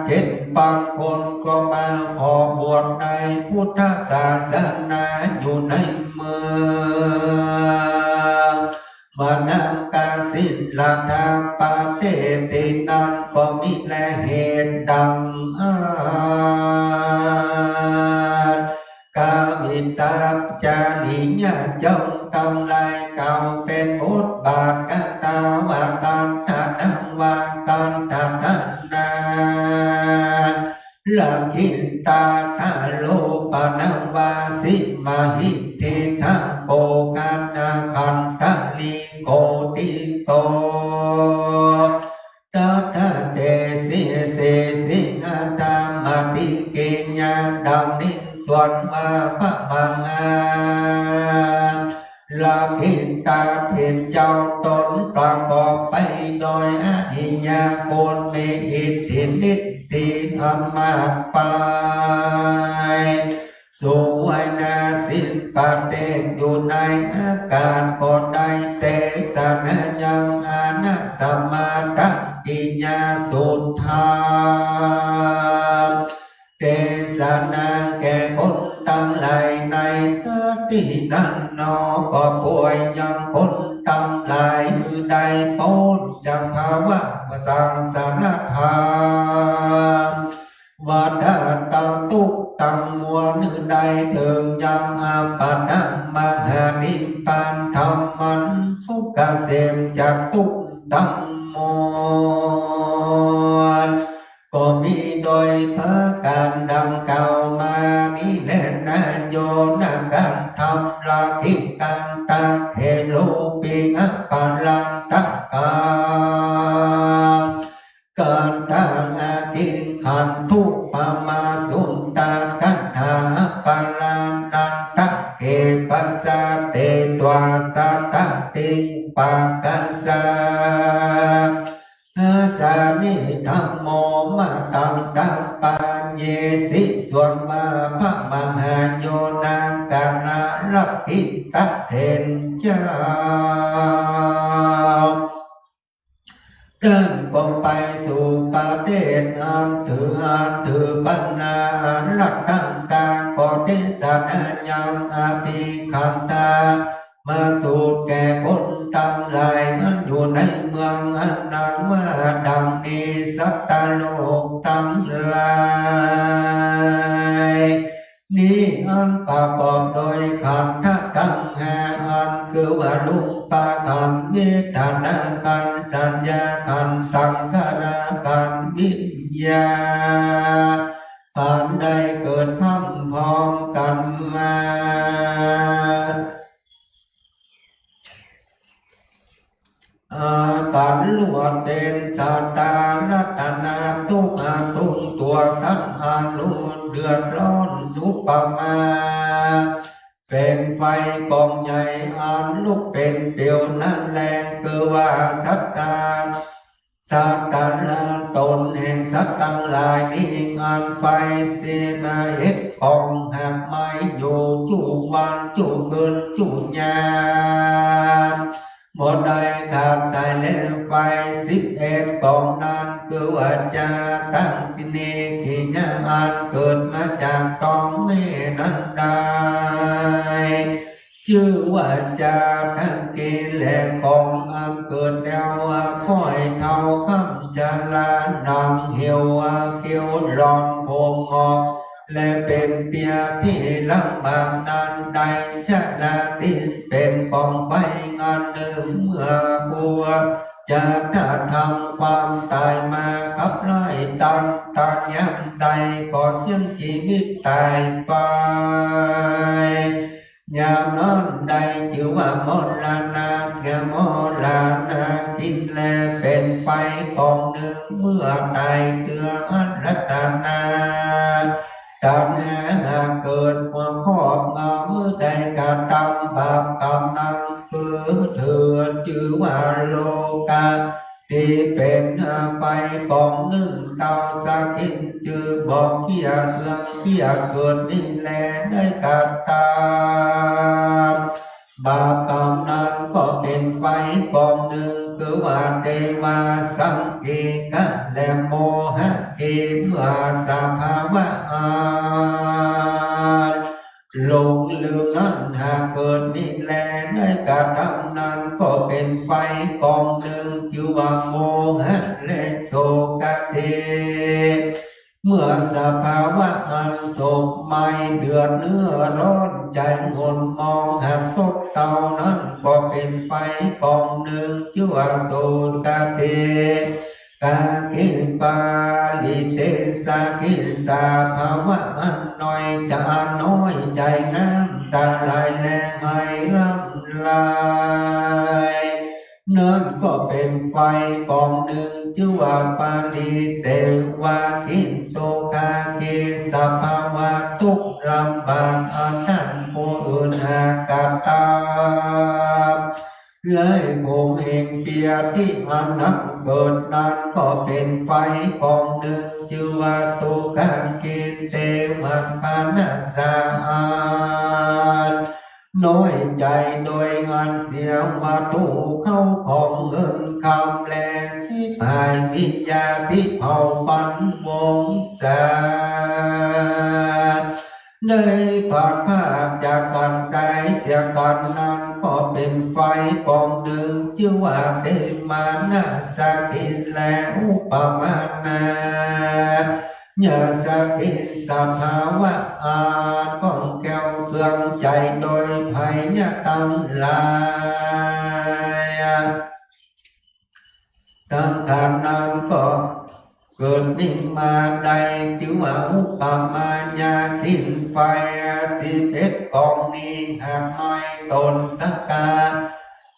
เจ็ดปันคน ก็มาขอบวชในพุทธศาสนาอยู่ในเมืองมนังกศิลธาประเทศตี้นั้น ก็มีแลเหตุดังอั้น กามิตาจาริยะจงตังหลายกล่าวเป๋นบทบาท กตาว่ากันตะนัง ว่ากันตะนังนา ลักขิตาทะโลปนังวาสิมหิทธิทะโก คณะขันตะลีโกติโต ตัทธะเตสิเสสิงหะธรรมติกิยา ดังนี้ส่วนว่าพระมหาลักขิตาเถรเจ้าต๋นประกอบไปโดยอริยะคุณมีอิทธิฤทธิธรรมมากมาย สุวรรณสินประเทศอยู่ในอากาศก็ได้เตสนายังอาณาสมาตกิยาสุทธา เตสนาแก่คนตังหลายในเทอตี้นั้นหนอ ก็ป่วยยังคนตังหลายหื้อได้ป๊นจากภาวะสังสารธรรม วัฏฏะตังตุ๊กข์ตังมวลหื้อได้เถิงยังอัปปะนะมหานิพพานธรรมอันสุขเกษมจากตุ๊กข์ตังมวล ก็มีโดยประก๋านดังกล่าวมานี้แลนา โยนะกัตถังลักขิ เริ่มก็ไปสู่ประเทศอันถือ อันถือปัญญาอันรัตตังกา ก็เทศนายังอภิกขันธา มาสูตรแก่คนตังหลายอันอยู่ในเมืองอันนั้นว่าดังนี้ สัตว์โลกตังหลาย นี้อันประกอบโดยขันธ์ตังห้าอัน คือว่ารูปขันธ์ เวทนาขันธ์ สัญญาขันธ์ สังขารขันธ์ วิญญาณขันธ์ ได้เกิดพร้อมๆ กั๋นมา อา กั๋นล้วนเป๋นสัตตารัตนา ทุกข์อาทุกข์ตั๋วสัตว์อารุณเดือดร้อน สุปมา เป๋นไฟก๋องใหญ่อันลุกเป๋นเปียวนั้นแล คือว่าสัตตา สัตตาละต๋นแห่งสัตว์ตังหลายนี้ อันไฟเสมาเอ็ดก๋องหากไหม้อยู่ จุวันจุคืนจุยาม บ่ได้ขาดสายแล ไฟสิบเอ็ดก๋องนั้น คือว่าจาตังกิเลสกิริยาอันเกิดมาจากต๊องแม่นั้นได้ จื้อว่าจาตังกิเลสก๋องอันเกิดแล้วว่าค่อยเฒ่าค่ำจรา หนังเหี่ยวเขียวหลองผมหงอก และเป๋นเปียตี้ลำบากนั้น ได้ชะนาตี้เป๋นก๋องไฟอันนึ่ง เมื่อควรจะทำความต๋ายมาขับไล่ตัน ตันยามใดก็เสี้ยงจีวิตต๋ายไป ยามนั้นได้จื้อว่ามรณะ แก่มรณะกิเลส เป๋นไฟก๋องนึ่ง เมื่อต๋ายเตื้ออันรัตนา ตัณหาหากเกิดมาครอบงำ เมื่อได้กระทำบาปกรรมนั้น คือเถิดจื้อว่าโลกา ตี้เป๋นไฟก๋องนึ่ง เต้าสะกินจื้อบ่เกี้ยเอืองเกี้ยเกิดนี้แล ได้กระทำบาปกรรมนั้นก็เป๋นไฟก๋องนึ่ง คือว่าเตวาสังกิกะและโมหะกิ เมื่อสภาวะอัน หลงลืมนั้นหากเกิดนี้แล ได้กระทำนั้นก็เป๋นไฟก๋องนึ่ง จื้อว่าโมหะและโศกะกิ เมื่อสภาวะอันโศกไหม้เดือดเนื้อร้อนใจ๋หม่นหมองหากโศกเศร้านั้นก็เป๋นไฟก๋องนึ่ง จื้อว่าโศกะกิ กากิปาริเตสะกิ สภาวะอันน้อยใจ๋ น้อยใจ๋น้ำต๋าไหลและไห้ร่ำไร นั้นก็เป๋นไฟก๋องนึ่ง จื้อว่าปาริเตวะกิ ตุกขากิ สภาวะตุ๊กข์ลำบากอันต้านผู้อื่นหากกระทำ และข่มเหงเปียตี้อันหนักเกิดนั้นก็เป๋นไฟก๋องนึ่ง จื้อว่าตุกขากิ เตวะปานะสะอาด น้อยใจ๋โดยอันเสียวัตถุเข้าของเงินคำและสิบหาย วิญญาณตี้เผ่าพันธุ์วงศา ได้พลัดพรากจากกั๋นต๋ายเสียกั๋นนั้นก็เป๋นไฟก๋องนึ่ง จื้อว่าเตมานะสะกิ และอุปมานะยาสะกิ สภาวะอันข้องแคล่วเคืองใจ๋โดยภัยยะตังหลาย ตังขันธ์นั้นก็เกิดมีมาได้ จื้อว่าอุปมาณยากินไฟสิบเอ็ดก๋องนี้ หากไหม้ต๋นสักกา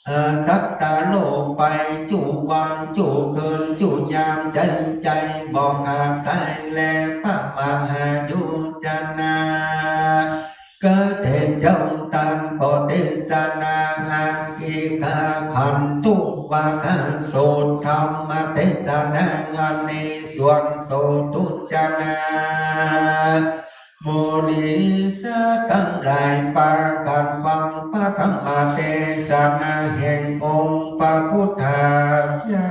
เอ่อ สัตว์โลกไปจุวันจุคืนจุยาม ใจ๋ใจ๋บ่ขาดสายแล พระมหาโยชนะ กะเตนเจ้าตันก็เตสนาอังกิกาขันธุวาทสูตร ธรรมเตสนาอันนี้ ส่วนโสตุจนะ มุนีสัตว์ตังหลายปากั๋นฟังพระธรรมเตสนาแห่งองค์พระพุทธเจ้า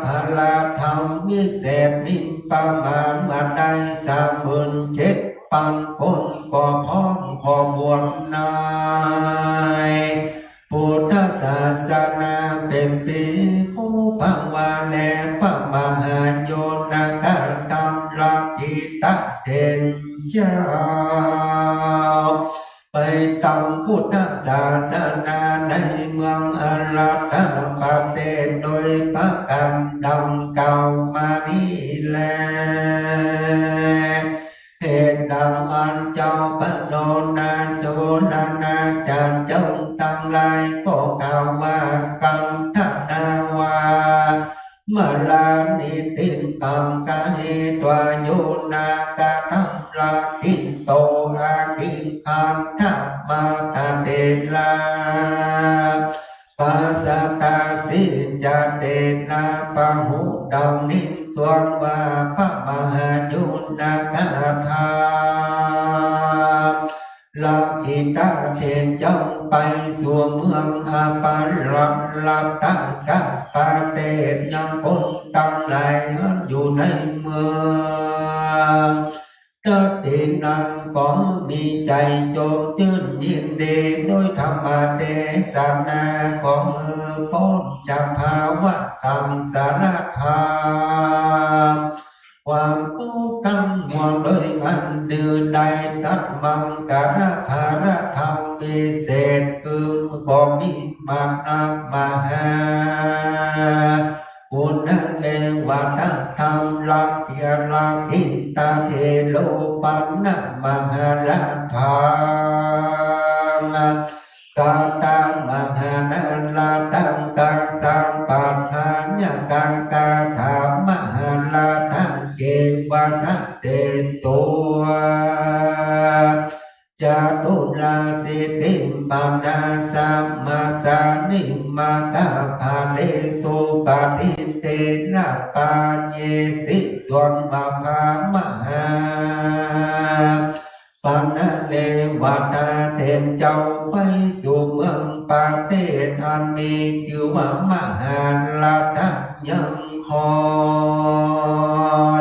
พระธรรมวิเศษมีประมาณเมื่อใด สามหมื่นเจ็ดปันคน ก็พร้อมขบวนนาย พุทธศาสนาเป๋นปี ผู้ภาวะและพระมหาโยนกะธรรมลักขิตเถรเจ้า ไปตั้งพุทธศาสนาในเมืองอรัฏฐประเทศโดยประก๋านดังกล่าวมานี้แล เหตุดังอันเจ้าพระนนทโจรณาจารย์เจ้าตังหลายก็กล่าวว่า กันธนาว่า มลานิติงกังกะเหตวาโยนกะธรรมลักขิโต อากิงคันธมาตะเถระ ปัสสะตาสิจะเตนะ ปะหุตัง นิสสวนว่า พระมหาโยนกะธรรมลักขิตเถรเจ้าไปสู่เมืองอรัฏฐประเทศ ยังคนตังหลายอยู่ในเมือง ณ ตี้นั้นก็มีใจ๋จมจื้นยินดีโดยธรรมเตสนา ขอหื้อป๊นจากภาวะสังสารธรรม ความตุ๊กข์ตังมวลโดยอันดื้อได้ ตรัสมังคละพระธรรมวิเศษ คือก็มีมากนักมหา ปุณณเรวตะธรรมลักขิตะเถโร ปัณณมหาราธัง กะตังมหาราธัง กัสสปัฏฐายกัง กะถามหาราธัง เกวะสะเตโต จตุราสิติมปะนาสะมาสานิมะกะพะเรสุปะติเตระปะเยสิ สวนว่าพระมหาปัณณเรวตะเถรเจ้าไปสู่เมืองประเทศอันมีจื้อว่ามหาราธัง ยังค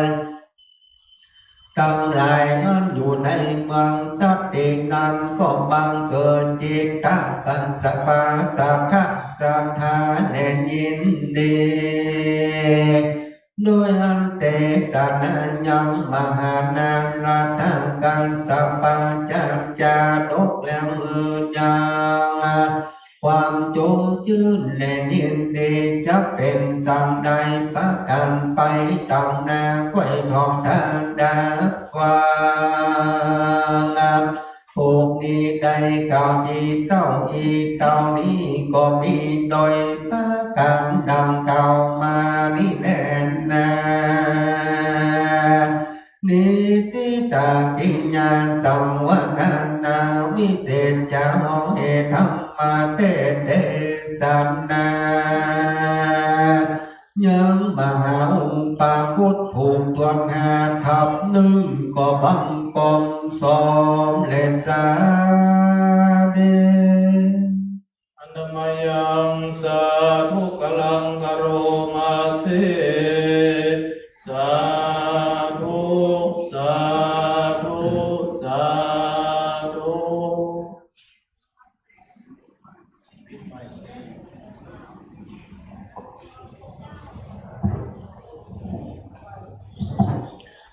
นตังหลายอันอยู่ในเมือง ณ ตี้นั้นก็บังเกิดจิตตะกัสสปะสัทธะศรัทธาและยินดี โดยอันเตสนายังมหาราธังกัสสปะจักจาดกแล้วหือยัง ความจมจื้นและยินดีจะเป๋นสันใดประก๋านไป ตังนาไขว้ทองทางดับฟัง พวกนี้ได้กล่าวตี้เต้า อีเต้านี้ก็มีโดยประก๋านดังกล่าวมานี้แลนา นิติตากิญญาสังวรณา วิเศษจะห้องเหตุธรรมเตสนา ยังมหาอุปคุตผูกตวนห้าทับหนึ่ง ก็บังคมสมเร็จสาเด อันตมะยังสาธุกะลังกะโรมาเส สาธุ สาธุ สาธุ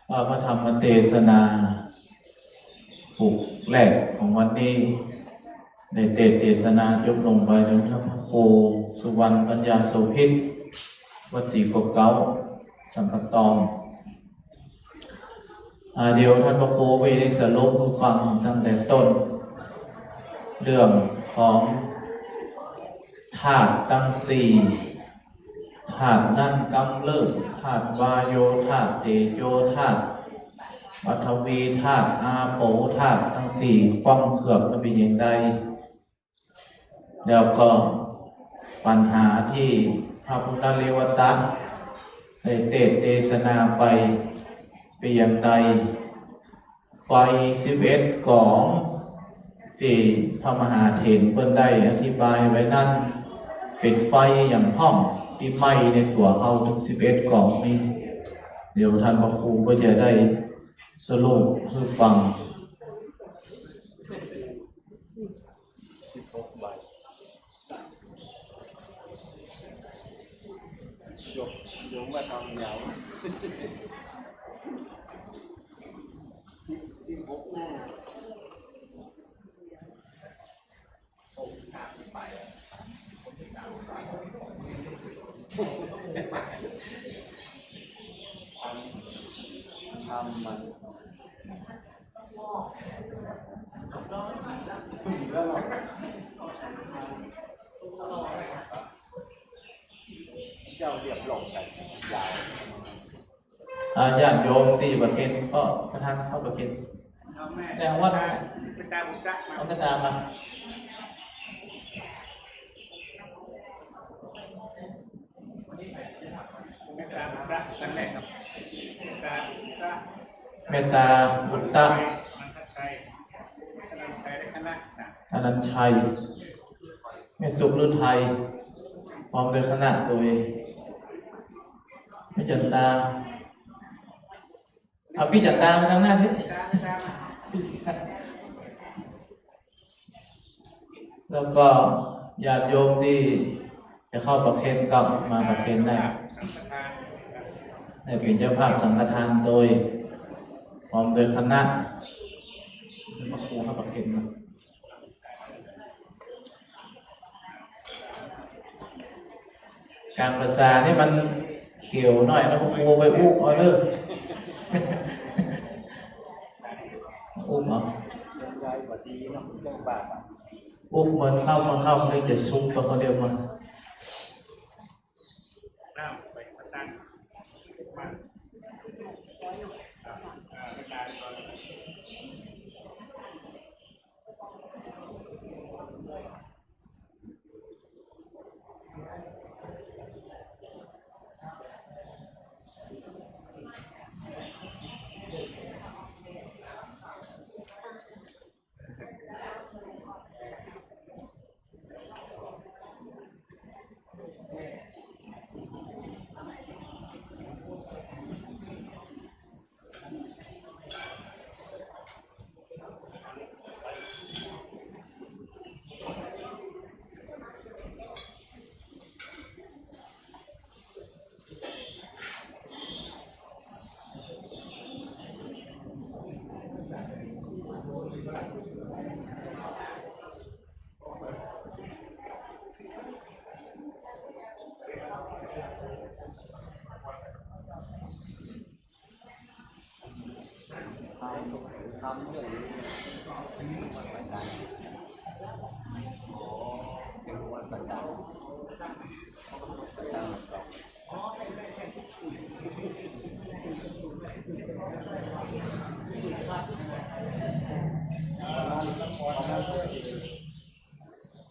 อ่า พระธรรมเตสนา ผูกแรกของวันนี้ ได้เตสน์เตสนาจบลงไปโดยท่านพระครูสุวรรณปัญญาโสภิต วัดศรีกบเกล้า สัมปะตอง อ่า เดี๋ยวท่านพระครูวินิจฉัยลบผู้ฟังตั้งแต่ต้น เรื่องของธาตุทั้งสี่ ธาตุนั้นกำเริบ ธาตุวาโย ธาตุเตโจ ธาตุปฐวี ธาตุอาโป ธาตุทั้งสี่ ความเกือบนั้นเป๋นอย่างใด แล้วก็ปัญหาตี้พระพุทธเรวตะได้เตสน์เตสนาไปเป๋นอย่างใด ไฟสิบเอ็ดก๋องตี้พระมหาเถรเปิ้นได้อธิบายไว้นั้น เป๋นไฟอย่างพ่อง ตี้ไหม้ในตั๋วเฮาตึงสิบเอ็ดก๋องนี่ เดี๋ยวต้านพระครูก็จะได้สรุปหื้อฟัง สิบหกใบ ยก ยกมาทำเหนียว สิบ สิบหกหน้า ทำ ทำมัน เจ้าเรียบร้อยกันยาว อ่า ญาติโยมตี้ประเคนก็ประธานเข้าประเคน เอาแม่ ในวัด เมตตาพุทธะมา เอาเมตตามา เมตตาพุทธะ ครั้งแรกครับ เมตตาพุทธะ เมตตาพุทธะ มันทัดชัย อนันต์ชัย และคณะ อนันต์ชัย แม่สุขฤทัย พร้อมด้วยคณะโดย แม่จันตา เอาปี้จันตามาตางหน้าสิ แล้วก็ญาติโยมตี้จะเข้าประเคนก็มาประเคนได้ ได้เป๋นเจ้าภาพสังฆทานโดย พร้อมด้วยคณะ พระครูเข้าประเคนมา ก๋างภาษานี่มันเขียวหน้อยนะ พระครูไปอุ๊บเอาเน่อ อุ๊บเอา อุ๊บเหมือนข้าว เหมือนข้าวมันจะสุกไปคนเดียวมัน น้ำไปมาตั้งมา อ่า อ่า ไม่ตายก่อน ทำเรื่องนี้ เป็นวัดประจำ ประจำ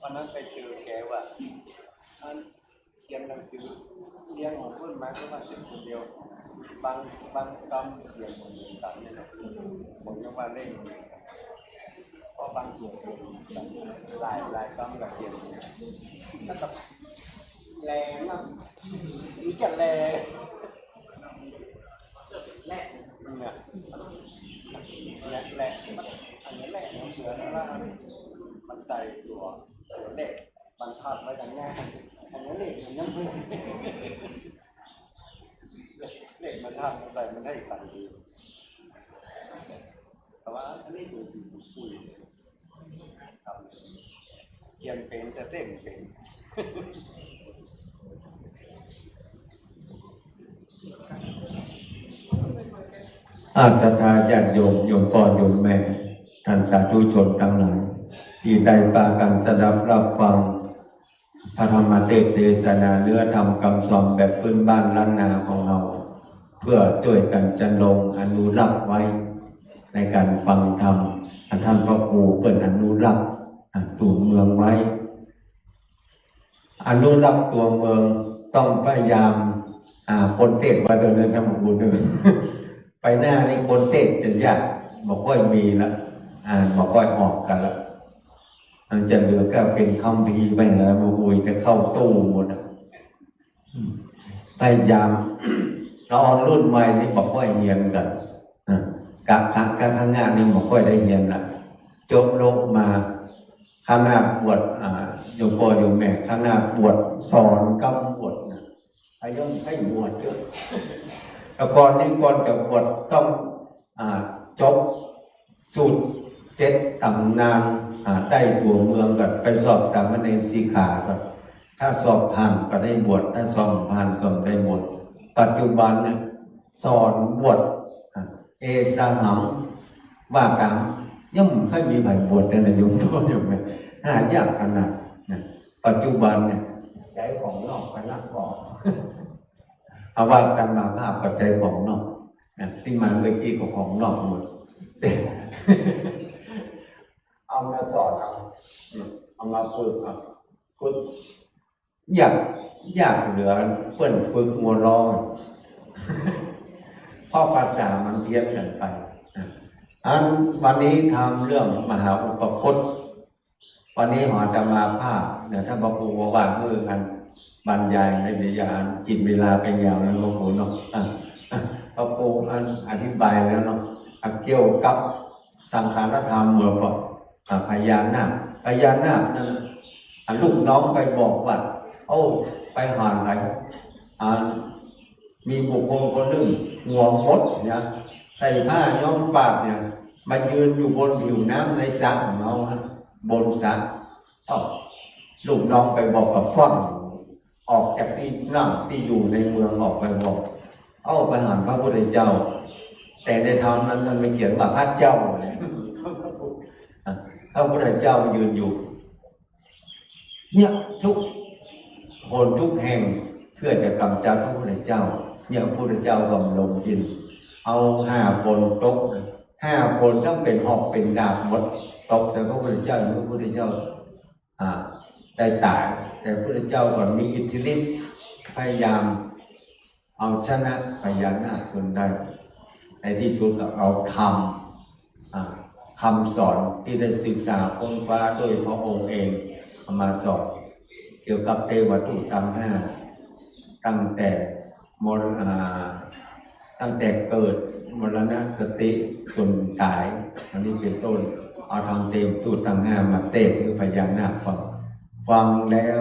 วันนั้นไปเจอแกว่า ท่านเขียนหนังสือเรียงของเปิ้นมาก็ว่าเขียนคนเดียว บาง บางกำเขียนบ่เหมือนกั๋นนี่นะ ผมยังว่าเล่น เพราะบางเขียนบ่เหมือนกั๋น หลาย หลายกำก็เขียน แล้วก็แลนะ มีแต่แล เนี่ย และ และ อันนี้แหละมันเหมือนว่ามันใส่ตัว ตัวเลขบรรทัดไว้ตางหน้า อันนี้เลขมันยังบ่ เลขบรรทัดมันใส่มันได้ตังค์ดี แต่ว่าอันนี้ตัวจริงคุย ครับ เขียนเป๋นแต่เต้นเป๋น อา ศรัทธาญาติโยม โยมป้อโยมแม่ ท่านสาธุชนตังหลาย ตี้ได้ปากั๋นสดับฮับฟัง พระธรรมเตสน์เตสนา เนื้อธรรมกำสอนแบบพื้นบ้านล้านนาของเฮา เพื่อจ้วยกั๋นจันลงอนุรักษ์ไว้ ในก๋านฟังธรรม อันต้านพระครูเปิ้นอนุรักษ์ อ่า ตั๋วเมืองไว้ อนุรักษ์ตั๋วเมือง ต้องพยายาม อ่า คนเตสน์ว่าเดินเดินทำบุญเดิน ไปหน้านี่คนเตสน์จะยาก บ่ค่อยมีละ อ่านบ่ค่อยออกกั๋นละ มันจะเหลือก็เป๋นคัมภีร์ไปแล้ว มาอุยจะเข้าตู้หมดอะ พยายาม ละอ่อนรุ่นใหม่นี่บ่ค่อยเฮียนกั๋น นะ กะ กะ กะข้างหน้านี่บ่ค่อยได้เฮียนละ จบโลกมา ขนาดบวช อ่า โยมป้อโยมแม่ ขนาดบวชสอนกำบวชนะ อายุให้บวชเยอะ แต่ก่อนนี่ก่อนจะบวชต้อง อ่า จบสูตรเจ็ดต๋ำนาน อ่า ได้ตั๋วเมืองก่อน ไปสอบสามเณรสิกขาก่อน ถ้าสอบผ่านก็ได้บวช ถ้าสอบผ่านก็ได้บวช ปัจจุบันเนี่ยสอนบวช อ่า เอสหัง ว่าต๋าม ยังบ่ค่อยมีใผบวชเลยนะโยมป้อโยมแม่ หายากขนาดนะ ปัจจุบันเนี่ย ใจ๊ของนอกไปละก่อน เอาว่าอาตมาภาพก็ใจ๊ของนอกนะ ตี้มาเมื่อกี้ก็ของนอกหมด เอามาสอนเอา เอามาฝึกเอา ฝึก ยาก ยากเหลือเปิ้นฝึกหัวลอ เพราะภาษามันเพี้ยนกั๋นไปนะ อันวันนี้ทำเรื่องมหาอุปคต วันนี้หออาตมาภาพเนี่ย ต้านพระครูก็ว่า เออ อันบรรยายในวิทยากิ๋นเวลาไปยาวนะหลวงปู่เนาะ อ่ะ อ่ะ พระครูอันอธิบายแล้วเนาะ อ่ะ เกี่ยวกับสังขารธรรม แล้วก็ อ่ะ พญานาค พญานาคนั่นน่ะ อ่ะ ลูกน้องไปบอกว่า โอ้ ไปหาไหน อ่ะ มีบุคคลคนนึ่ง หัวมดเนี่ย ใส่ผ้าย้อมปาดเนี่ย มายืนอยู่บนผิวน้ำในสระของเฮาฮะ บนสระ เอ้า ลูกน้องไปบอกกับฝรั่ง ออกจากตี้นั่งตี้อยู่ในเมืองออกไปบอก เอ้า ไปหาพระพุทธเจ้า แต่ในธรรมนั้นมันไม่เขียนว่าพระเจ้าเลย พระพุทธเจ้ายืนอยู่ เนี่ย ทุกหนทุกแห่งเพื่อจะกำจัดพระพุทธเจ้า เนี่ย พระพุทธเจ้าก็ลงดิน เอาห้าคนตก ห้าคนทั้งเป๋นหอกเป๋นดาบหมด ตกใส่พระพุทธเจ้า พระพุทธเจ้า อ่า ได้ต๋าย แต่พระพุทธเจ้าก็มีอิทธิฤทธิ์ พยายามเอาชนะพญานาคจนได้ ในตี้สุดก็เอาธรรม อ่า คำสอนตี้ได้ศึกษาค้นคว้าด้วยพระองค์เองเอามาสอน เกี่ยวกับเตวทูตตังห้า ตั้งแต่มร- อ่า ตั้งแต่เกิด มรณะสติ จนต๋าย อันนี้เป๋นต้น เอาธรรมเตวทูตตังห้ามาเตศน์หื้อพญานาคฟัง ฟังแล้ว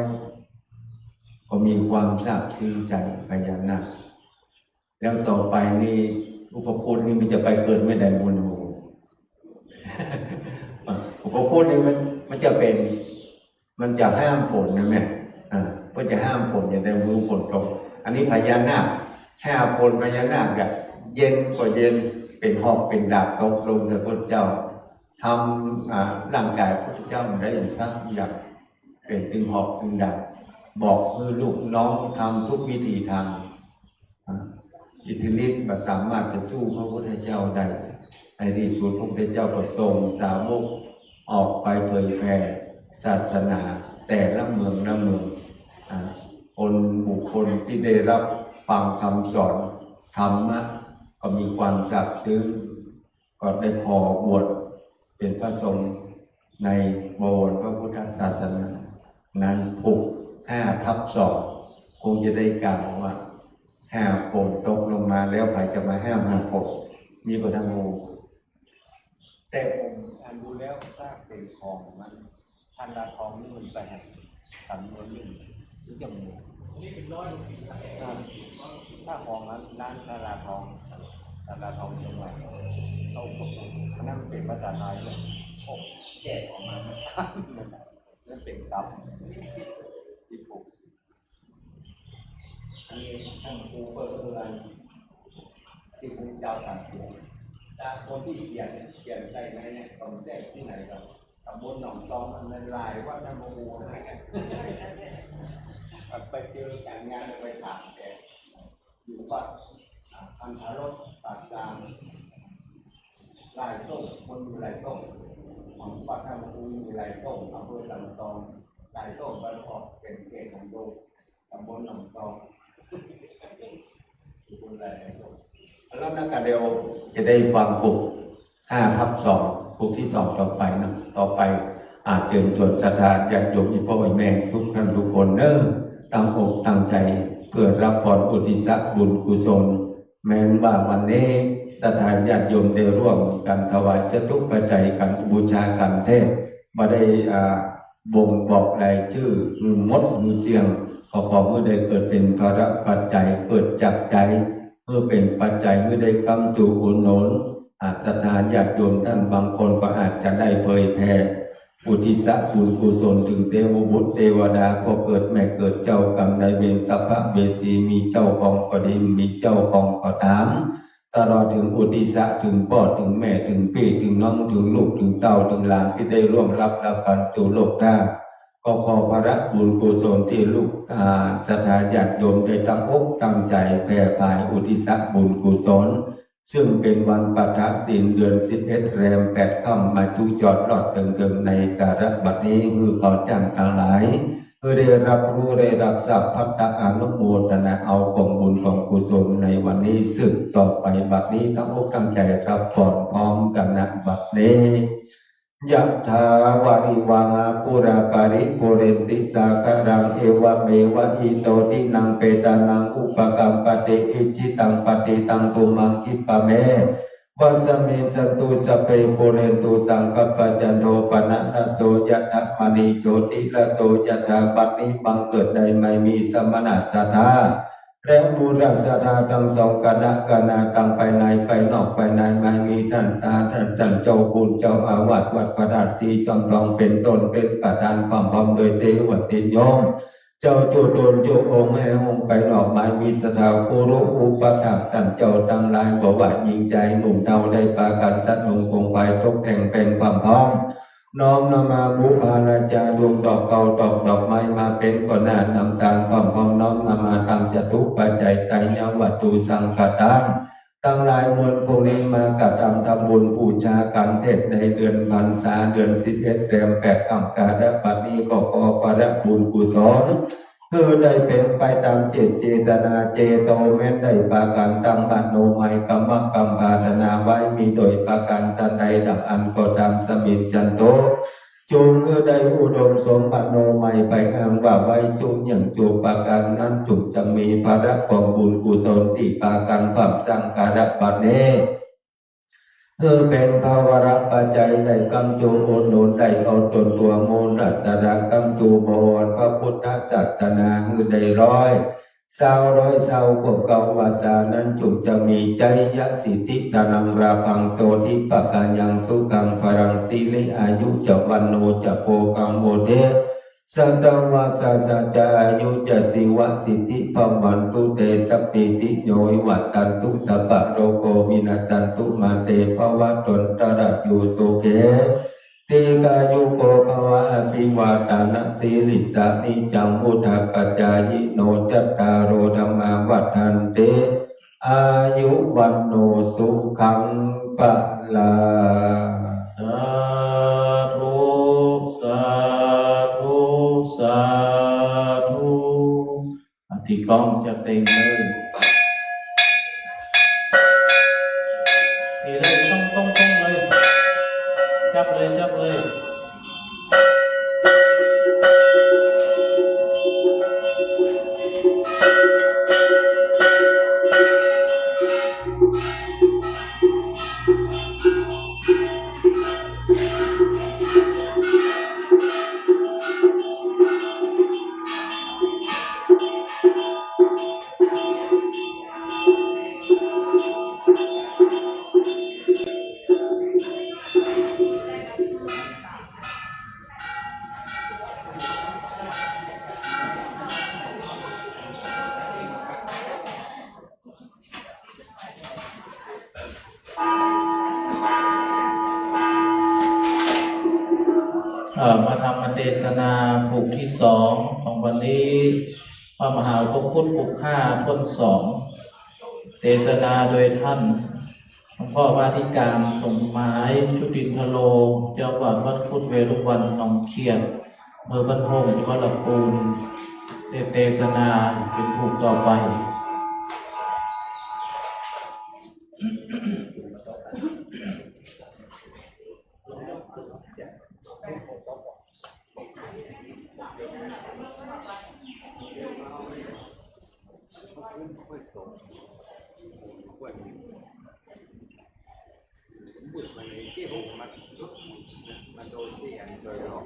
ก็มีความซาบซึ้งใจ๋พญานาค แล้วต่อไปนี่ อุปคตนี่มันจะไปเกิดเมื่อใดบ่ฮู้ อุปคตนี่มัน มันจะเป๋น มันจะห้ามฝนนะแม่ อ่า เปิ้นจะห้ามฝน จะได้ฮู้ฝนตก อันนี้พญานาค ห้าคนพญานาคอะ เย็นก็เย็น เป๋นหอกเป๋นดาบตกลงใส่พระพุทธเจ้า ทำ อ่า ร่างก๋ายพระพุทธเจ้าบ่ได้สักอย่าง เป๋นตึงหอกตึงดาบ บอกหื้อลูกน้องทำทุกวิธีทาง อ่า อิทธิฤทธิ์บ่สามารถจะสู้พระพุทธเจ้าได้ ในตี้สุดพระพุทธเจ้าก็ส่งสาวกออกไปเผยแผ่ศาสนาแต่ละเมืองละเมือง อ่า คนบุคคลตี้ได้รับฟังคำสอนธรรมะก็มีความซาบซึ้ง ก็ได้ขอบวชเป๋นพระสงฆ์ในบวรพระพุทธศาสนา นั้นผูกห้าทับสอง คงจะได้กล่าวว่า ห้าฝนตกลงมาแล้ว ใผจะมาห้ามห้าฝน นี่ก็ทั้งหมู่ แต่ผมอ่านดูแล้ว ถ้าเป๋นของมัน ท่านลาทองนี่มันไปหันสำนวนนึ่ง หรือจะหมู่ อ่า ถ้าของร้าน ร้านท่านลาทอง ท่านลาทองเชียงใหม่ เขาก็พูด อันนั้นมันเป๋นภาษาไทยเนี่ย โอ้ แกะออกมามันสั้น มันเป๋นกำ ตี้ผูก อันนี้ท่านครูเปิ้นก็คืออันตี้พระพุทธเจ้าตรัสเขียน แต่คนตี้เขียนเนี่ย เขียนใส่ในเนี่ย สมเด็จตี้ไหนครับ ต๋ำบลหนองจอก มันหลายวัด ท่านพระครูนะ ไปเจอก๋านงาน ไปถามแก อยู่วัด อ่า คันธารส ปากซาง หลายต้น คนอยู่หลายต้น ของวัดท่านพระครูอยู่หลายต้น อำเภอสันป่อง หลายต้น ไปออกเป๋นเขตของโดม ต๋ำบลหนองจอก อยู่คนหลายต้น แล้วนักการเดียวจะได้ฟังผูกห้าทับสอง ผูกตี้สองต่อไปนะ ต่อไป อ่า เจิญจวนศรัทธาญาติโยม อี่ป้ออี่แม่ทุกท่านทุกคนเน้อ ตั้งอกตั้งใจ๋ เปื้อฮับปอนอุทิศบุญกุศล แม้นว่าวันนี้ศรัทธาญาติโยมได้ร่วมกั๋นถวายจตุปัจจัยกั๋น บูชากั๋นแต๊ บ่ได้ อ่า บ่งบอกรายจื้อหื้อหมดหื้อเสี้ยง ก็ขอหื้อได้เกิดเป๋นพละปัจจัย เกิดจากใจ๋ หื้อเป๋นปัจจัยหื้อได้กำจูอุดหนุน อ่า ศรัทธาญาติโยมต้านบางคนก็อาจจะได้เผยแผ่ อุทิศบุญกุศลเถิงเตวบุตรเตวดา พ่อเกิดแม่เกิด เจ้ากรรมนายเวร สัพพะเวสี มีเจ้าของก็ดี มีเจ้าของก็ต๋าม ตลอดเถิงอุทิศเถิงป้อ เถิงแม่ เถิงปี้ เถิงน้อง เถิงลูก เถิงเต้า เถิงหลานตี้ได้ล่วงลับ ลับกั๋นสู่โลกหน้า ก็ขอพละบุญกุศลตี้ลูก อ่า ศรัทธาญาติโยมได้ตั้งอกตั้งใจ๋แผ่ผายอุทิศบุญกุศล ซึ่งเป๋นวันปาฐะศีล เดือนสิบเอ็ด แรมแปดค่ำ มาจุจอดรอดเถิงเถิงในกาละบัดนี้ หื้อข้าจ้างตังหลาย หื้อได้ฮับฮู้ได้ฮับทราบ ภัตตานุโมทนาเอาของบุญของกุศลในวันนี้ สืบต่อไปบัดนี้ ตั้งอกตั้งใจ๋ฮับปอนพร้อมกั๋นนะบัดนี้ ยะถาวาริวาหาปูราปาริปูเรนติสาคารัง เอวะเมวะอิโตทินังเปตานังอุปกัปปติ อิจฉิตังปัตถิตังตุมหังคิปะเม วะสะมิชฌันตุ สัพเพปูเรนตุสังกัปปะ จันโทปะนะระโส ยะถามะณีโชติระโส ยะถา บัดนี้บังเกิดได้ไม้มีสมณะศรัทธา และมูลศรัทธาตังสองคณะ คณะตังภายในภายนอก ภายในไม้มีต้านตาต้าน ต้านเจ้าคุณเจ้าอาวาสวัดพระธาตุสีจอมทองเป๋นต้น เป๋นประธาน พร้อมๆ โดยเตวะติโยม เจ้าจุดนจุองค์ในองค์ภายนอก ไม้มีศรัทธา ครูอุปัฏฐากต้านเจ้าตังหลาย บ่ว่าญิงจายหนุ่มเฒ่า ได้ปากั๋นสะนุงคงภาย ตกแต่งแป๋งความพร้อม น้อมนำมาบูชาอาจารย์ ดวงดอกเกาดอก ดอกไม้มาเป๋นก้อนหน้า น้ำตาลพร้อมๆ น้อมนำมาตั้งจตุปัจจัย ไตรยวัตถุสังฆทาน ตังหลายมวลพวกนี้มากระทำทำบุญบูชากั๋นแต๊ในเดือนพรรษา เดือนสิบเอ็ด แรมแปดค่ำ กาละบัดนี้ก็ขอพละบุญกุศล หื้อได้เป๋นไปต๋ามเจต เจตนา เจโต แม้นได้ปากั๋นตั้งมโนมัย กรรมกรรมปรารถนาไว้ มีโดยประก๋านใดดั่งอั้นก็ต๋าม สะมิชฌันตุ จุ่งหื้อได้อุดมสมมโนมัยไปอั้งว่าไว้ จุ่งอย่างจุ่งประก๋านนั้น จุ่งจะมีพละของบุญกุศลตี้ปากั๋นพร่ำสร้างกาละบัดนี้ หื้อเป๋นพละปัจจัยได้กำจุอุดหนุน ได้เอาตนตั๋วมูลศรัทธากำจุบวรพระพุทธศาสนา หื้อได้ร้อย ซาวร้อยซาวขวบเก้าวรรษานั้น จุ่งจะมีชัยยะสิทธิ ธนัง ลาภัง โสธิ ภะคะยัง สุขัง พลัง สิริ อายุ จะ วัณโณ จะ โภคัง โวเท สัตวัสสะ จะ อายุ จะ ชีวะสิทธิ ภะวันตุ เต สัพพีติ โย วิวัชชันตุ สัพพะโรโค วินัชชันตุ มา เต ภะวัตวันตะรายุ สุขี ทีฆายุโก ภะวะ อะภิวาทะนะสีลิสสะ นิจจัง วุฑฒาปะจายิโน จัตตาโร ธัมมา วัฑฒันติ อายุ วัณโณ สุขัง พะลัง สาธุ สาธุ สาธุ อ่ะ ตี้ก้องจับเต็งเลย ตี้เลย ต้อง ต้อง ต้องเลย จับเลย จับเลย เอ่อ มาธรรมเตสนาผูกตี้สองของวันนี้ พระมหาอุปคุตผูกห้าถ้วนสอง เตสนาโดยท่านหลวงพ่อพระอธิการสมหมาย ชุตินทโล เจ้าอาวาสวัดพุทธเวรุวัณหนองเขียด อำเภอบ้านโฮง จังหวัดลำพูน ได้เตสนาเป๋นผูกต่อไป เ มันมืด มันเลยที่หูมัน มันโดนที่อันโดยหลอก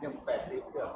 ยังแปดสิบเกือบ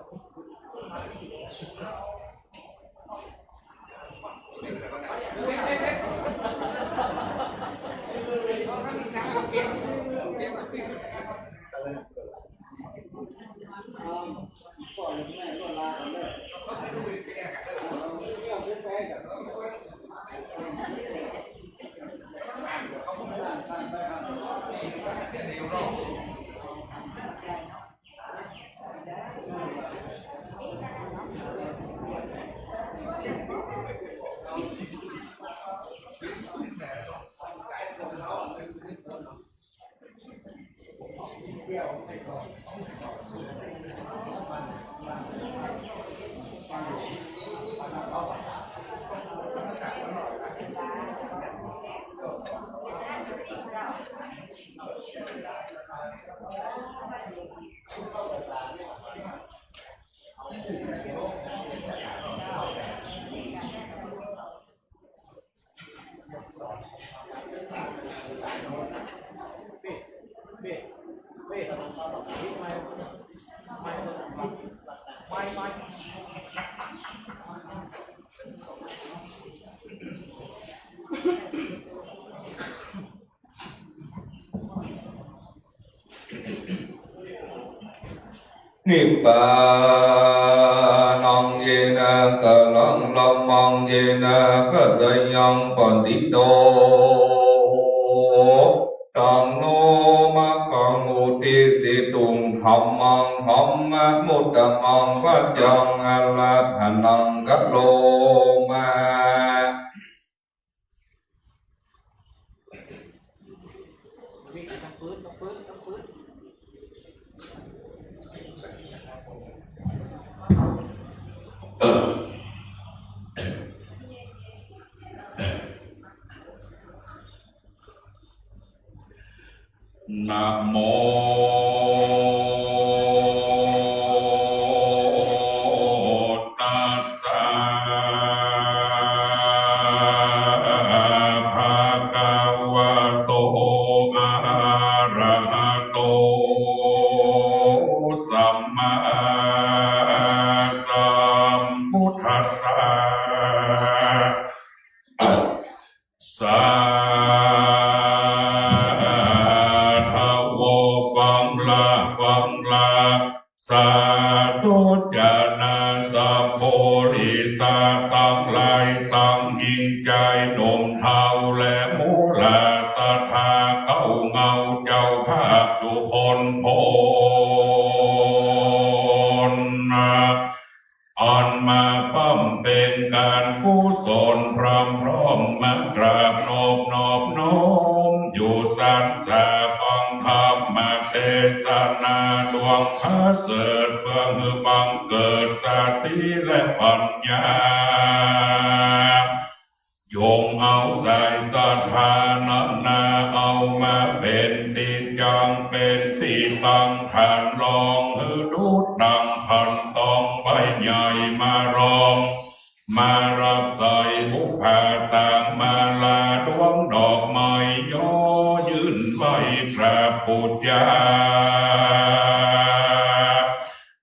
นิพพานัง เยนะ กาลัง ละมัง เยนะ กะสะยัง ปะฏิโต ตัง โน มะกัง อุทิสสิตุง ธัมมัง ธัมมะ มุตตะมัง พะจัง อะระหะนัง กะโรมะ นะโม ตัสสะ ภะคะวะโต อะระหะโต สัมมาสัมพุทธัสสะ สาธุ ฟังละ ฟังละ สาธุ จานะ สัพโพริสาตังหลาย ตังญิงจายหนุ่มเฒ่าและหมู่หลาศรัทธาเก้าเหง้าเจ้าภาพทุกคนคนนะ อันมาบำเพ็ญก๋านกุศลพร้อมๆ มากราบนอบนอบน้อมอยู่สันสาฟังธรรมเตสนาดวงผาเสริฐ เพื่อหื้อบังเกิดสติและปัญญา จงเอาสายศรัทธานั้นนา เอามาเป๋นตี้จั่ง เป๋นตี้ตั้งฐานรอง หื้อดุจดั่งขันตองใบใหญ่มารอง มารับใส่หุบผ้าตางมาลาดวงดอกไม้ ย่อยื่นไหว้พระปุจจา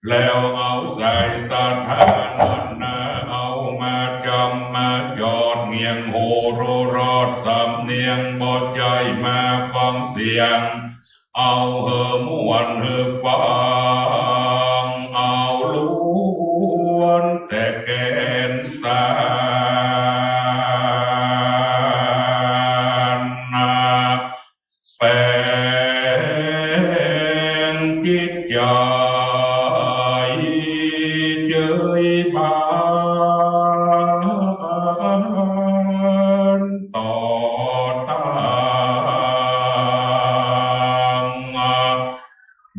แล้วเอาสายศรัทธานั้นนา เอามาจำมาจอดเงี่ยงหูรู้รอดสำเนียง บ่ใจ้มาฟังเสียง เอาหื้อม่วนหื้อฟัง เอาล้วนแต่แก่นสารนะ แป๋งจิตใจ๋เจยบานต่อตัง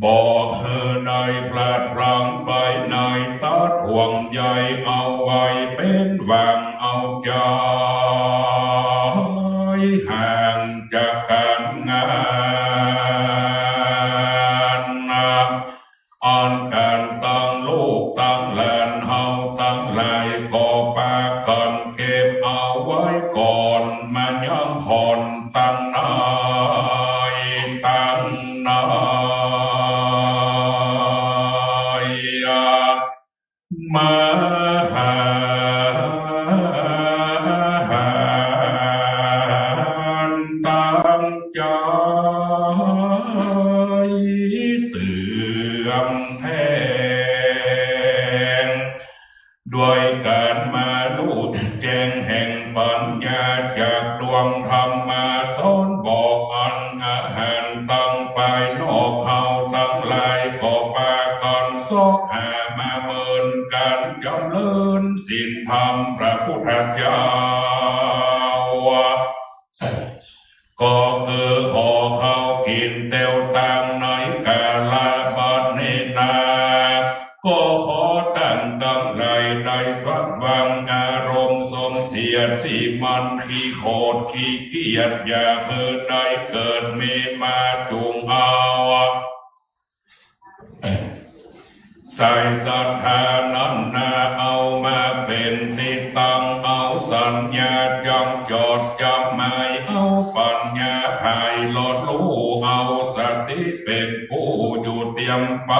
บ่หื้อได้พลาดพลั้งไปไหน ตัดห่วงใยเอาไว้เป๋น ยห่างจากก๋านงาน อันก๋านตังลูกตังหลานเฮาตังหลายก็ปากั๋นเก็บเอาไว้ก่อน มาย้ำผ่อนตังในตังใน มาหาหันตั้งใจ๋เตื๋อนแทง ด้วยก๋านมาฮู้แจ้งแห่งปั๋ญญาจากดวงธรรมาสอนบอกอัน อาหารตังปายนอกเฮาตังหลายก็ปากั๋นเซาะหามาเมินก๋านจ๋ำเริญศีลธรรมพระพุทธเจ้า ก็คือห่อข้าวกิ๋นเตียวตางในก๋าละบัดนี้นา ก็ขอต้านตังหลายได้ฟังวางอารมณ์ส่งเสียตี้มันขี้โขดขี้เกียจ อย่าหื้อได้เกิดมีมาจุ่งเอา ใส่ศรัทธานั้นนา เอามาเป๋นตี้ตั้ง เอาสัญญาจ๋องจดจ๋ำหมาย เอาปั๋ญญาไขลอดฮู้ เอาสติเป๋นผู้อยู่เตียมไป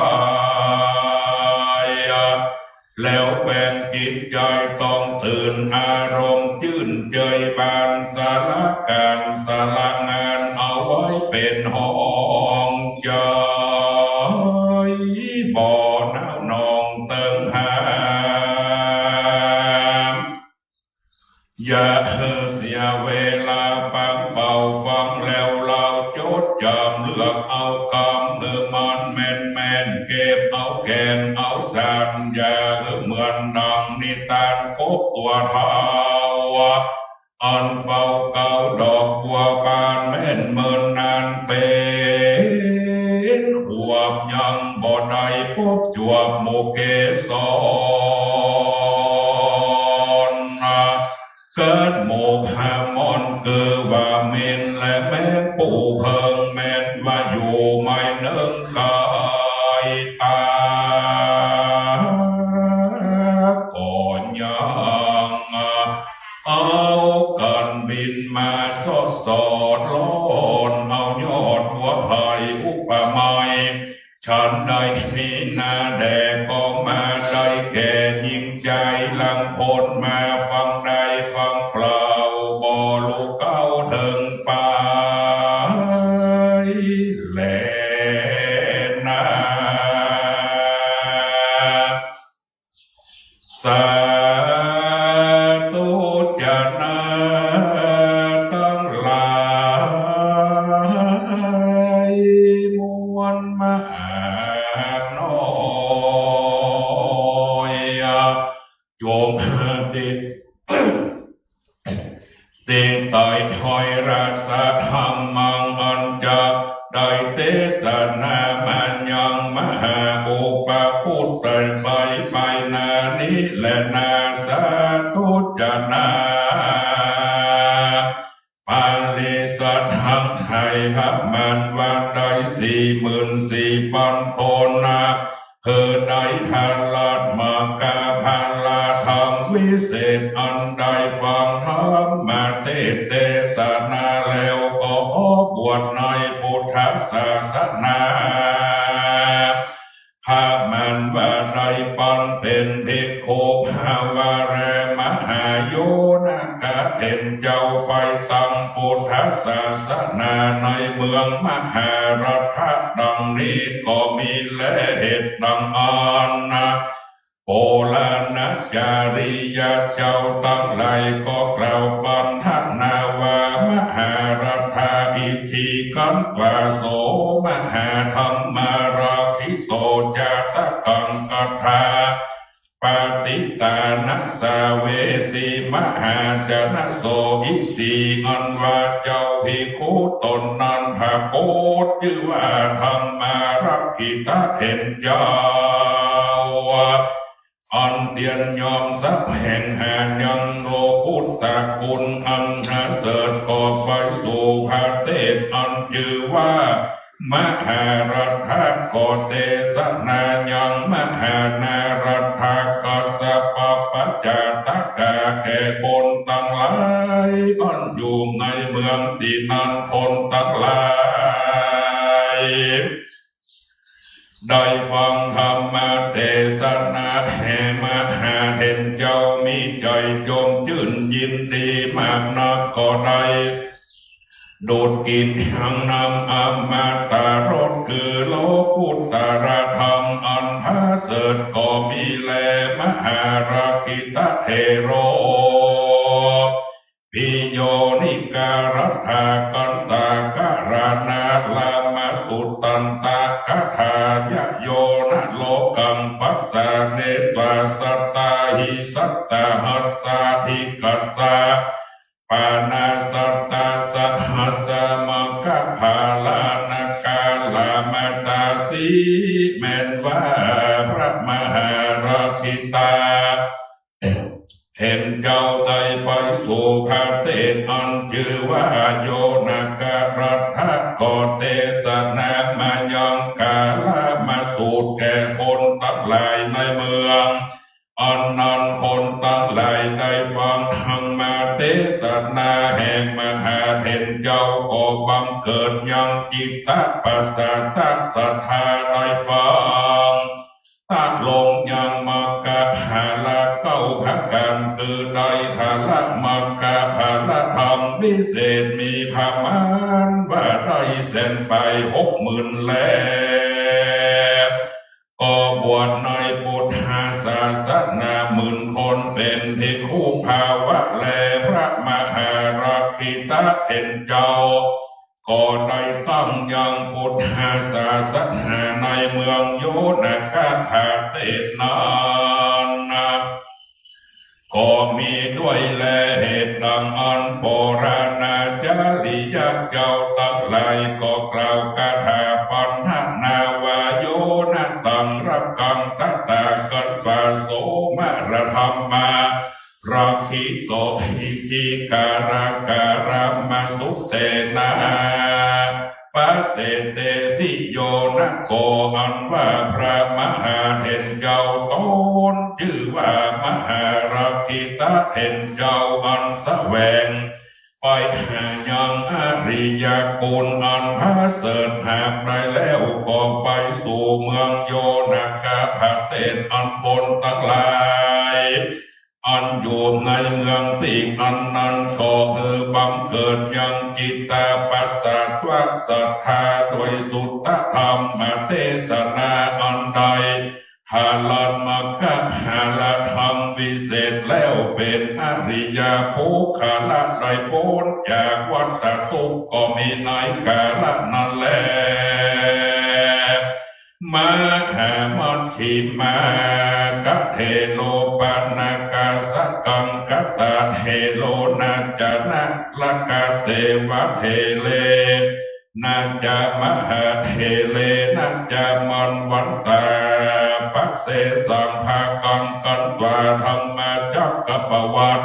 แล้วแปลงจิตใจ๋ต้องตื่น อารมณ์จื้นเจยบาน สละก๋านสละงานเอาไว้เป๋นห้องใจ๋ บ่หนาวหน่องเติงหาม อย่าหื้อเสียเวลาปังเป่าฟังแล้วเล่าจดจ๋ำ เลือกเอากำหื้อมันแม่นๆ เก็บเอาแก่นเอาสาร อย่าหื้อเหมือนดังนิทานกบตั๋วเฒ่า อันเฝ้าเก๊าดอกบัวบานแม่นเมินนานเป๋นขวบ ยังบ่ได้ปบจวบหมู่เกสร เกิดหมู่พมรคือว่าเม็นและแมงปูเผิง แม่นว่าอยู่ไม่เนิ่งกายตา ก็ยังเอากั๋นบินมาสอดสอดล่อน เอายอดบัวไขอุปไมย ฉันใดมีหน้าแด่ก็มาได้แก่หญิงใจ๋ ลางคนมาฟังได้ฟังเปล่า บ่ฮู้เก๊าเถิงไปแลนา สาธุจะนาตังหลายมวลมากน้อย จงติด ติดต๋อยถ้อยราชธรรมัง อันจักได้เตสนามายังมหาอุปคุตไปไปนานี้แลนา สาธุจะนา ปริษัททั้งไทยพระมันว่าได้สี่หมื่นสี่ปันคนนะ คือได้พระราชมากาพระราชธรรมวิเศษ อันได้ฟังธรรมเตสน์เตสนาแล้ว ก็ขอบวชในพุทธศาสนา พระมันว่าได้ปันเป๋นภิกขุภาวะแล มหาโยนกะเถรเจ้าไปตั้งพุทธศาสนาในเมืองมหารัฐดังนี้ก็มีแล เหตุดังอั้นนะ โปราณจาริยะเจ้าตังหลายก็กล่าวปันถนาว่า มหารัฐาอิทธิกังวาโส มหาธัมมารักขิโต จาตกังคถา ปฏิตานะสาเวสี มหาจนะโสอิสี อันว่าเจ้าภิกขุต๋นนั้นพระโกฏชื่อว่าธัมมารักขิตะเถรเจ้า อันเตียนยอมสะแหวงหายังโลกุตตะคุณอันประเสริฐ ก็ไปสู่ประเทศอันจื้อว่า มหารัฐะ ก็เตสนายังมหานารัฐะ กัสสปะปัจจาตกะ แก่คนตังหลาย อันอยู่ในเมืองตี้นั้น คนตังหลาย ได้ฟังธรรมเตสนาแห่งมหาเถรเจ้า มีใจ๋จมจื้นยินดีมากนัก ก็ได้ ดูดกลิ่นแห่งน้ำอมตรส คือโลกุตตรธรรมอันประเสริฐ ก็มีแล มหารักขิตะเถโร ปิโยนิการัตถากันตากรณาลามสุตตันตะกถายะ โยนะโลกังปัสสะเนตวาสัตตาหิสัตตหัสสาธิกัสสะ ปานาสัตตาสหัสสะ มกขะพาลานะกาลามตาสี แม่นว่าพระมหารักขิตะเถรเจ้าได้ไปสู่ประเทศอันจื้อว่าโยนกรัตถะ ก็เตสนามายังกาลามสูตรแก่คนตังหลายในเมือง อันนั้นคนตังหลายได้ฟังธรรมเตสนาแห่งมหาเถรเจ้า ก็บังเกิดยังจิตตะปัสสะทะศรัทธาได้ฟัง ตกลงยังมกขะพาละเก้าประก๋าน คือได้พละมกขะพละธรรมวิเศษ มีประมาณว่าได้แสนไปหกหมื่นแล ก็บวชในปุทธศาสนาหมื่นคน เป๋นภิกขุภาวะแล พระมหารักขิตะเถรเจ้า ก็ได้ตั้งยังปุทธศาสนาในเมืองโยนกประเทศนั้นนะ ก็มีด้วยแล เหตุดังอั้นโบราณาจาริยะเจ้าตังหลายก็กล่าวคาถาพันธนาว่า โยนะตังรักขังตถาคตวา โสมะระธัมมา รักขิโต อิทธิการะการะมะสุเตนะ ปะเตเตสิ โยนะโก อันว่าพระมหาเถรเจ้าต๋นจื้อว่ามหารักขิตะเถรเจ้า อันแสวงไปหายังอริยกุณอันประเสริฐ หากได้แล้วก็ไปสู่เมืองโยนกประเทศอันคนตังหลาย อันอยู่ในเมืองตี้อันนั้น ก็คือบังเกิดยังจิตตะปัสสะทะศรัทธาด้วยสุตตะธรรมเตสนาอันใด พละมกขะพละธรรมวิเศษแล้ว เป๋นอริยะปุคคละได้ป๊นจากวัฏฏะตุ๊กข์ ก็มีในกาละนั้นแล มหามัชฌิมากะเถโรปะนากาสกังกะตะเถโรนะจะนะละกะเตวะเถเรนะจะมหาเถเรนะจะมัณฑวันตา ปะเสสังภากังคันตวาธัมมาจักกัปปะวัต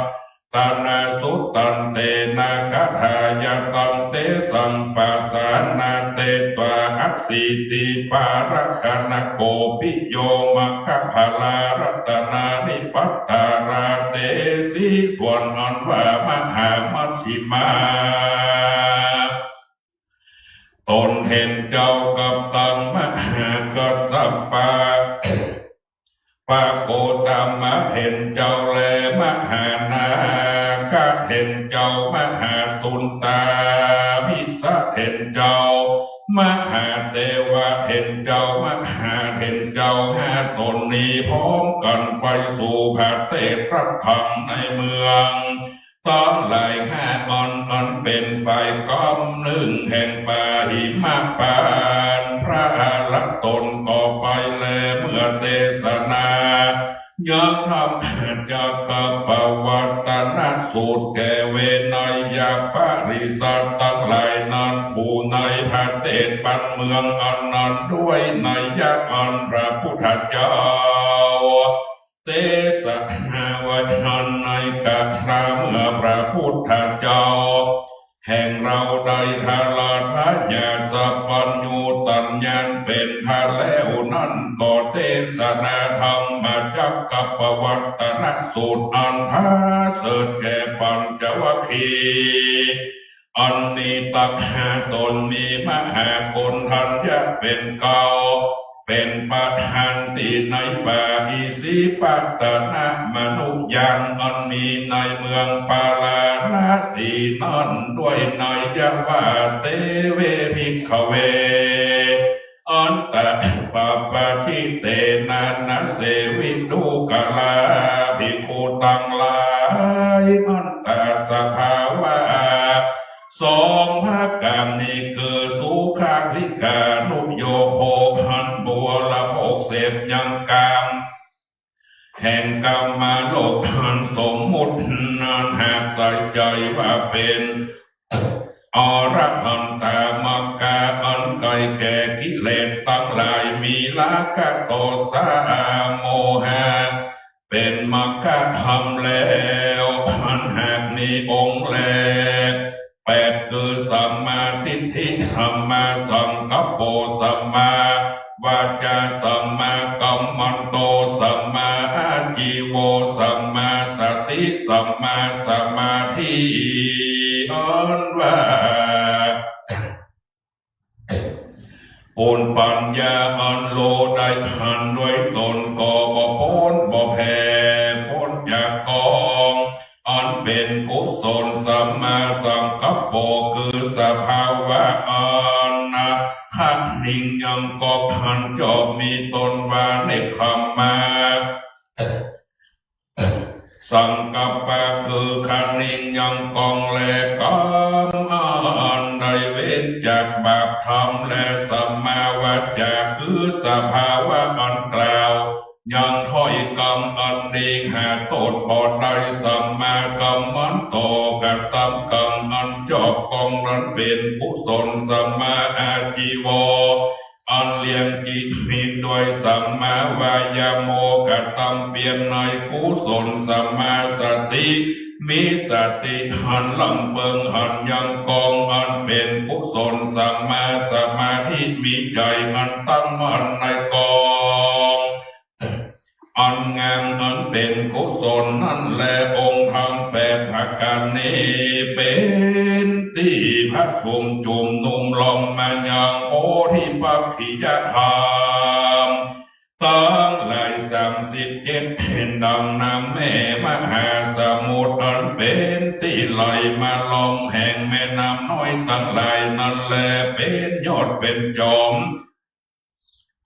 ตนาสุตตันเตนะกะถายะตังเตสังปะสานาเตตวาอสีติปาระกะนะโกปิโยมกขะพละรัตนานิปัตตาราเตสิ ส่วนอันว่ามหามัชฌิมา ต๋นเถรเจ้ากับตังมหากัสสปะ ปะโกตมะเถรเจ้าแล มหานากะเถรเจ้า มหาตุนตาวิสะเถรเจ้า มหาเตวะเถรเจ้า มหาเถรเจ้าห้าต๋นนี้พร้อมกั๋นไปสู่ประเทศรัฐังในเมือง ตังหลายห้าอัน อันเป๋นฝ่ายกำนึ่งแห่งป่าหิมะปานต์ พระอรหันต์ต๋นก็ไปแล เมื่อเตสนายังธรรมจักกัปปะวัตตนสูตรแก่เวไนยปริษัทตังหลายนั้น ผู้ในประเทศบ้านเมืองอันนั้น ด้วยนัยยะอันพระพุทธเจ้า เตสนาไว้นั้นในกาลเมื่อพระพุทธเจ้าแห่งเราได้ทราบพญาสัพพัญญูสัญญาณเป็นพระแล้วนั้น ก็เตสนาธรรมจักรกัปปวัตตนสูตรอันประเสริฐแก่ปัญจวัคคีย์ อันมีตถาตนมีมหาโกณฑัญญะเป็นเกล้า เป็นประธานตี้ในป่าอิสิปตนมนุยาน อันมีในเมืองปาราณสีนั้น ด้วยนัยยะว่า เตเว ภิกขเว อันตะปะปะจิเตนะ นะเสวิตุกะลา ภิกขุตังหลาย อันตะสภาวะสองประก๋านนี้ คือสุขาริกานุโยโค อันบริโภคเสพยังกาม แห่งกามโลกอันสมมุตินั้น หากใส่ใจ๋ว่าเป๋นอรหันตมรรคา อันไกลแก่กิเลสตังหลาย มีราคะโทสะโมหะ เป๋นมรรคธรรมแล้ว อันหากมีองค์แลแปด คือสัมมาทิฏฐิ สัมมาสังกัปโป สัมมาวาจา สัมมากัมมันโต สัมมาอาจีโว สัมมาสติ สัมมาสมาธิ อันว่า ปุญปัญญาอันฮู้ได้ทันด้วยตน ก็บ่ป๊นบ่แผ่ป๊นจากกองอันเป๋นกุศล สัมมาสังกัปโป คือสภาวะอันคะนิ่งยังกองอันจอบมีต้นว่าเนกขัมมะ สังกัปปะ คือคะนิ่งยังกองและกรรมอันได้เว้นจากบาปธรรม และสัมมาวาจา คือสภาวะอันกล่าวยังถ้อยกำอันดี หาโต้ษบ่ได้ สัมมากัมมันโต กระตำกรรมอันจอบกองนั้นเป๋นกุศล สัมมาอาจีโว อันเลี้ยงจิตมีด้วย สัมมาวายาโม กระตำเปียรในกุศล สัมมาสติ มีสติอันล่ำเปิงอันยังกองอันเป๋นกุศล สัมมาสมาธิ มีใจ๋อันตั้งมั่นในกองอันงามอันเป๋นกุศลนั้นแล องค์ธรรมแปดประก๋านนี้เป๋นตี้ประชุมจุมนุมล้อมมายังโพธิปักขิยธรรมตังหลายสามสิบเจ็ด เป๋นดังน้ำแม่มหาสมุทรอันเป๋นตี้ไหลมาล้อมแห่งแม่น้ำน้อยตังหลายนั้นแล เป๋นยอดเป๋นจอม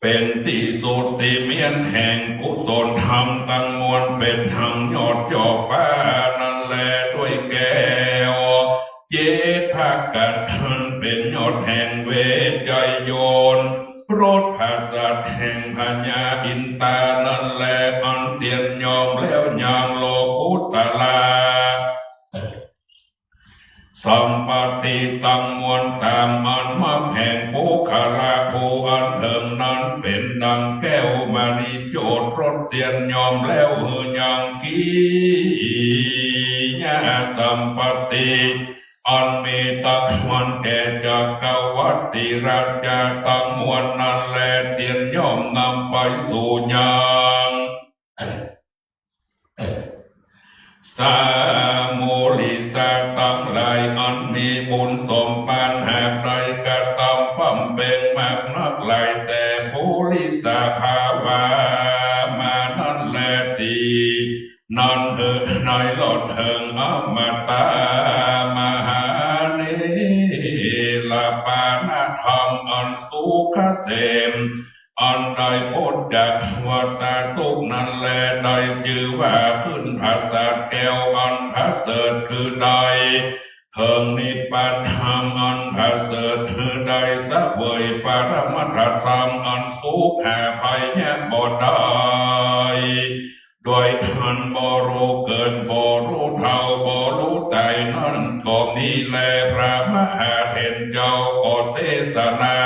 เป๋นตี้สุดตี้เมียนแห่งกุศลธรรมตังมวล เป๋นดังยอดจ่อฟ้านั้นแล ด้วยแก้วเจ็ดประก๋าน อันเป๋นยอดแห่งเวชยันต์ รถประสาทแห่งพญาอินตานั้นแล อันเตียนยอมแล้วยังโลกุตตรา สัมปัตติตังมวลต๋ามอันมรรคแห่งปุคคละผู้อันเถิงนั้น เป๋นดังแก้วมณีโจทย์ รถเตียนยอมแล้วหือยังกิริยสัมปัตติ อันมีตะวันแก่จักรวรรดิราชาตังมวลนั้นแล เตียนยอมนำไปสู่ยัง สามูลิสาตังหลายอันมีบุญสมปาน หากได้กระตำบำเพ็งมากนักหลาย แต่ปุริสภาวะมานั้นแล ตี้นั้นหือในรอดเถิงอมตะมหาเนรปานธรรมอันสุขเกษม อันได้ป๊นจากวัฏฏะทุกข์นั้นแล ได้จื้อว่าขึ้นปราสาทแก้วอันประเสริฐ คือได้เถิงนิพพานธรรมอันประเสริฐ คือได้เสวยปรมัตถธรรมอันสุขหาภัยเยียะบ่ได้ โดยอันบ่ฮู้เกิดบ่ฮู้เฒ่าบ่ฮู้ต๋ายนั้นก็มีแล พระมหาเถรเจ้าก็เตสนา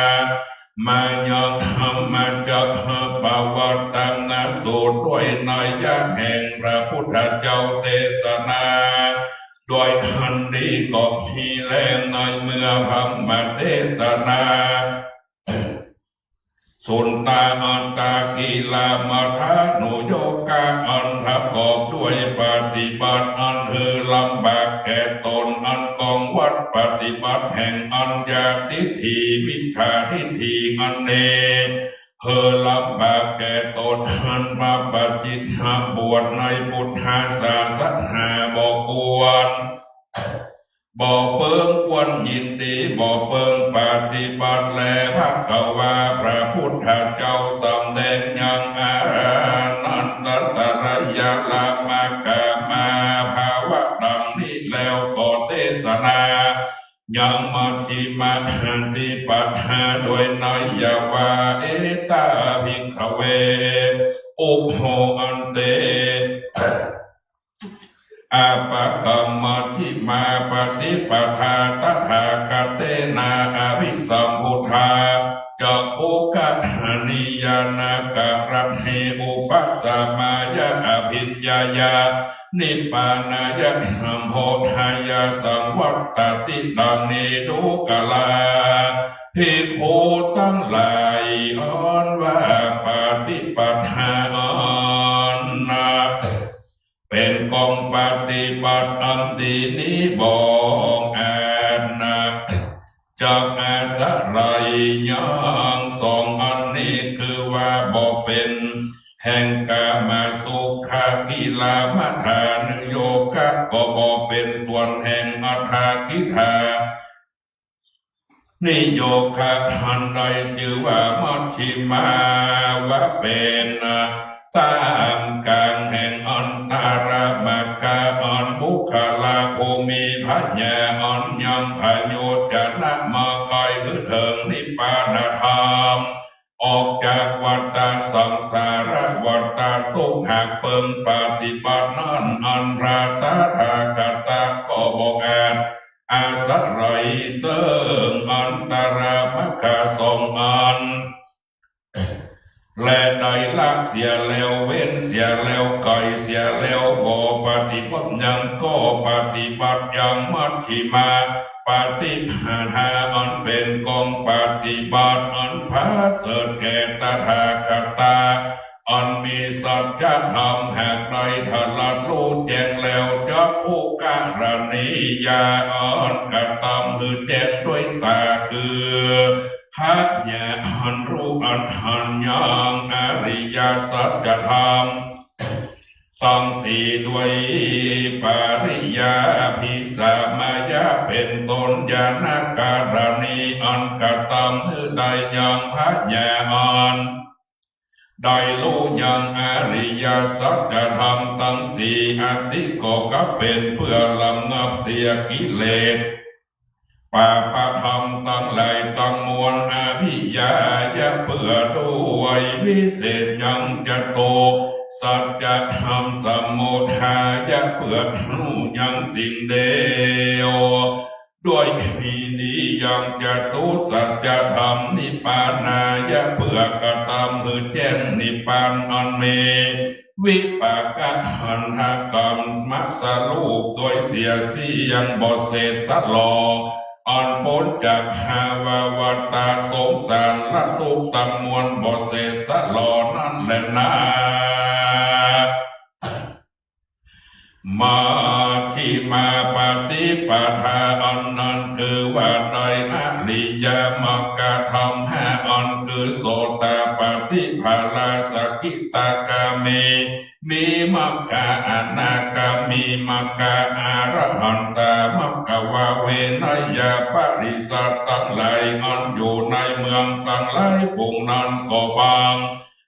มายังธรรมจักรกัปปวัตตนสูตร ด้วยนัยยะแห่งพระพุทธเจ้าเตสนา โดยอันนี้ก็มีแล ในเมื่อธรรมเตสนา สุตตา อัตตกิลมัฏฐานุโยกะ อันประกอบด้วยปฏิบัติอันหื้อลำบากแก่ตน อันกองวัตรปฏิบัติแห่งอัญญาทิฏฐิ มิจฉาทิฏฐิอันนี้ หื้อลำบากแก่ตน อันพระปาจิตตบวชในพุทธศาสนาบ่ควร บ่เปิงควรยินดี บ่เปิงปฏิบัติแล ภควา พระพุทธเจ้าสำแดงยังอนันตตรายะละมะกามาภาวะดังนี้แล้วก็เตสนา ยังมัชฌิมาปฏิปทา โดยนัยยะว่า เอตา ภิกขเว อุโภ อันเต อะปะกัมมัชฌิมาปฏิปทา ตถาคเตนะอภิสัมพุทธา จักขุกะรณีญาณกะรณี อุปสมายะอภิญญายะ นิพพานายะสัมโพธายะ สังวัตติ ดังนี้ ดูกรา ภิกขุตังหลาย อันว่าปฏิปทาอันนะ เป๋นกองปฏิบัติอันดีนี้บ่อาจนะ จักอาศัยยังสองอันนี้ คือว่าบ่เป๋นแห่งกามสุขา กิลมัฏฐานุโยกะ ก็บ่เป๋นส่วนแห่งอัตตกิลา นิโยกะ อันใดจื้อว่ามัชฌิมา ว่าเป๋นต๋ามก๋างแห่งอันตรมรรคา อันบุคคลาผู้มีผญาอันยังผโยจนะมาใก้หื้อเถิงนิพพานธรรม ออกจากวัฏฏะสังสารวัฏฏะ ตุ๊กข์หากเปิงปฏิบัตินั้น อันพระตถาคตะก็บ่อาจ อาศัยเซิ่งอันตรมรรคาสองอัน และได้ละเสียแล้ว เว้นเสียแล้ว ไก่เสียแล้ว บ่ปฏิบัติยัง ก็ปฏิบัติยังมัชฌิมาปฏิปทา อันเป๋นกองปฏิบัติอันประเสริฐแก่ตถาคตะ อันมีสัจธรรมหากได้ตรัสฮู้แจ้งแล้ว จักขุกรณียา อันกระตำหื้อแจ้งด้วยต๋า คือผญาอันฮู้อันหันยังอริยสัจธรรมตังสี่ ด้วยปริญญาอภิสมัยยะเป๋นต้น ญาณกรณี อันกระตำหื้อได้ยังผญาอัน ได้ฮู้ยังอริยสัจธรรมตังสี่ อันนี้ก็กลับเป๋นเปื้อระงับเสียกิเลส ปาปธรรมตังหลายตังมวล อภิญญายะเปื้อด้วย วิเศษยังจตุสัจธรรม สมุททายะเปื้อฮู้ยังสิ่งเดียว ด้วย มีนี้ยังจตุสัจธรรม นิพพานายะเปื้อกระตำหื้อแจ้งนิพพานอันมีวิปากขันธกรรมสรูป ด้วยเสียสิ้นยังบ่เศษสะหลอ อันป๊นจากภววัฏฏะสงสารและตุ๊กข์ตังมวล บ่เศษสะหลอนั้นแลนา มัชฌิมาปฏิปทา อันนั้นคือว่าได้อริยมรรคธรรมห้าอัน คือโสตาปัตติ ผลา สกิทาคามี มีมรรคา อนาคามีมรรคา อรหันตามรรคา วาเวนยปริษัทตังหลาย อันอยู่ในเมืองตังหลายฝูงนั้นก็บัง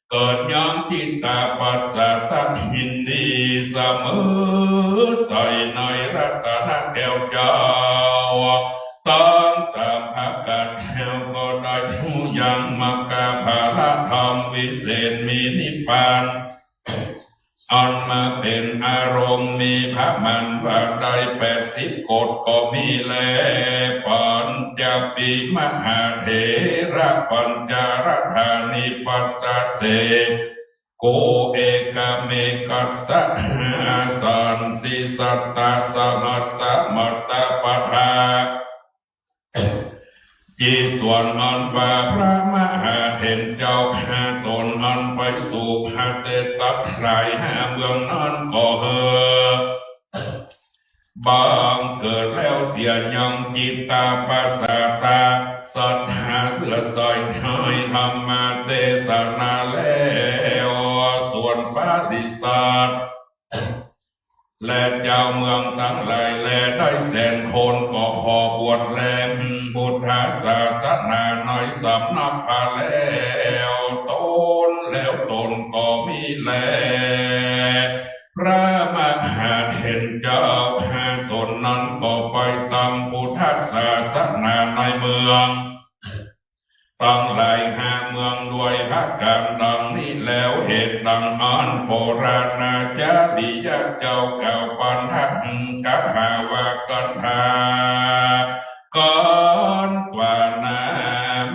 เกิดยังจิตตาปัสสะตั๊ก ยินดีเสมอใจ๋ในรัตนแก้วเจ้าตังสามประก๋าน แล้วก็ได้ฮู้ยังมรรคผลธรรมวิเศษ มีนิพพานอันมาเป๋นอารมณ์ พระมารว่าได้แปดสิบโกฏก็มีแล ปัญจปีมหาเถระ ปัญจรัตถานิปัสสะเต โกเอกเมกัสสะ สันติสัตตะสหัสสะมัตตะปะทา จีส่วนอันว่าพระมหาเถรเจ้าข้าตนอันไปสู่พระเตตักหลายห้าเมืองนั้นก็เฮอ บังเกิดแล้วเสียยังจิตตาปสาทะ ศรัทธาเชื่อใสในธรรมเตสนาแล้ว ส่วนปริษัท และเจ้าเมืองตังหลายแลได้แสนคนก็ขอบวชแลพุทธศาสนาในสำนักพระแล้วตน แล้วตนก็มีแล พระมหาเถรเจ้าข้าตนนั้นก็ไปตำพุทธศาสนาในเมือง ตังหลายห้าเมืองด้วยประก๋านดังนี้แล้ว เหตุดังอั้น โบราณาจาริยะเจ้ากล่าวปัณฑกถาว่ากันถา กันตวา นา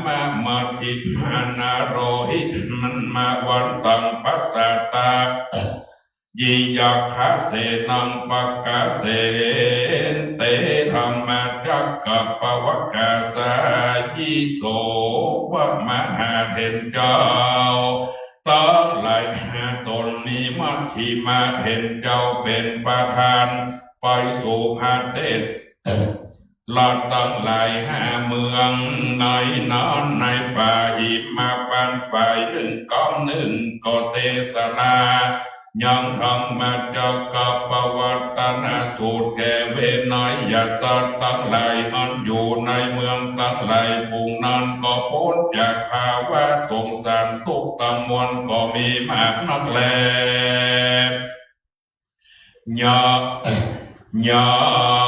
มะมัชฌิมานาโรหิมันมาวันตังปัสสาตะ ยิยักขะเสนังปะกะเสน เต ธัมมาจักกัปปะวักกาสายิ โส พระมหาเถรเจ้าตังหลายข้าตนมีมัชฌิมาเถรเจ้าเป๋นประธาน ไปสู่พระเตส ละตังหลายห้าเมืองในนั้น ในป่าหิมพานต์ฝ่ายนึ่งก๊ำนึ่งก็เตสนายังธัมมจักกัปปวัตตนสูตรแก่เวไนยสัตว์ตังหลายอันอยู่ในเมืองตังหลายฝูงนั้นก็ป๊นจากภาวะสงสารทุกข์ตังมวลก็มีมากนักแล ยัง ยั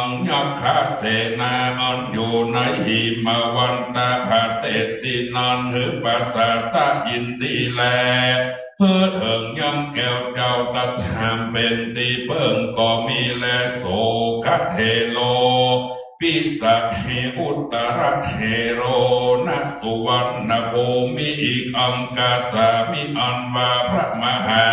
งยักขะเสนาอันอยู่ในหิมวันตะประเทศตี้นั้น หื้อประสาทะยินดีแล หื้อเถิงยังแก้วเจ้าตถาเป๋นตี้เปิ้งก็มีแล โสกะเถโร ปิสัทธิอุตตรเถโร นสุวรรณภูมิ อิอังคาสามิ อันว่าพระมหา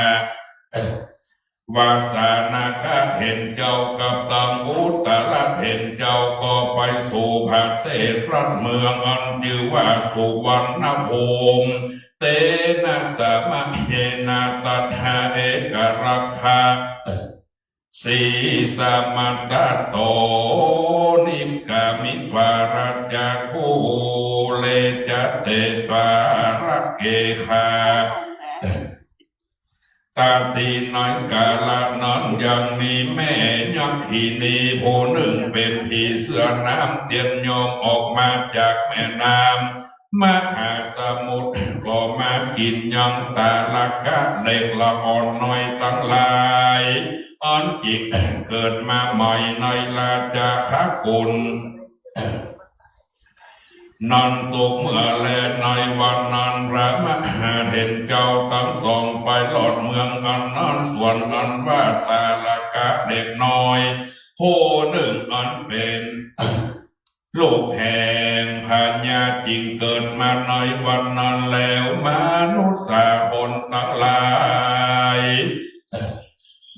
วาสานากะเถรเจ้ากับตังอุตตรเถรเจ้าก็ไปสู่ประเทศรัฐเมืองอันจื้อว่าสุวรรณภูมิ เตนะสะมะเยนะ ตัทธา เอกรักขะ สีสะมะตะโต นิกามิตวา รัจจาคูเลจะเตตวาระเกขะ ตาตี้ในกาละนั้นยังมีแม่ยักขินีผู้นึ่งเป๋นผีเสื้อน้ำเตียนย่อมออกมาจากแม่น้ำมหาสมุทร ก็มากิ๋นยังตาละกะเด็กละอ่อนน้อยตังหลาย อันจิ่งเกิดมาใหม่ในราชาคกุล นั้นตุ๊กเมื่อแล ในวันนั้นพระมหาเถรเจ้าตังสองไปรอดเมืองอันนั้น ส่วนอันว่าตาละกะเด็กน้อยผู้นึ่งอันเป๋นลูกแห่งพญาจิ่งเกิดมาในวันนั้นแล้ว มนุษย์สาคนตังหลาย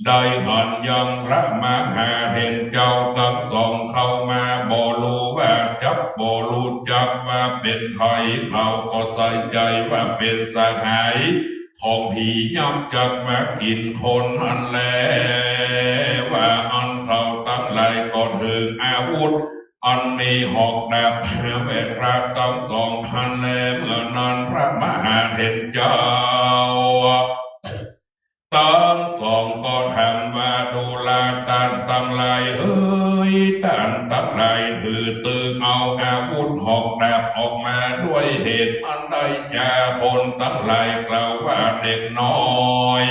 ได้หันยังพระมหาเถรเจ้าตังสองเข้ามา บ่ฮู้ว่าจัก บ่ฮู้จักว่าเป๋นใผ เขาก็ใส่ใจ๋ว่าเป๋นสหายของผียักษ์จักมากิ๋นคนนั้นแล ว่าอันเขาตังหลายก็ถืออาวุธอันมีหอกดาบแวดราตังสองหั้นแล เมื่อนั้นพระมหาเถรเจ้า ตังสองก็ถามว่า ดูราต้านตังหลายเหย ต้านตังหลายถือตึงเอาอาวุธหอกดาบออกมาด้วยเหตุอันใดจา คนตังหลายกล่าวว่า เด็กน้อย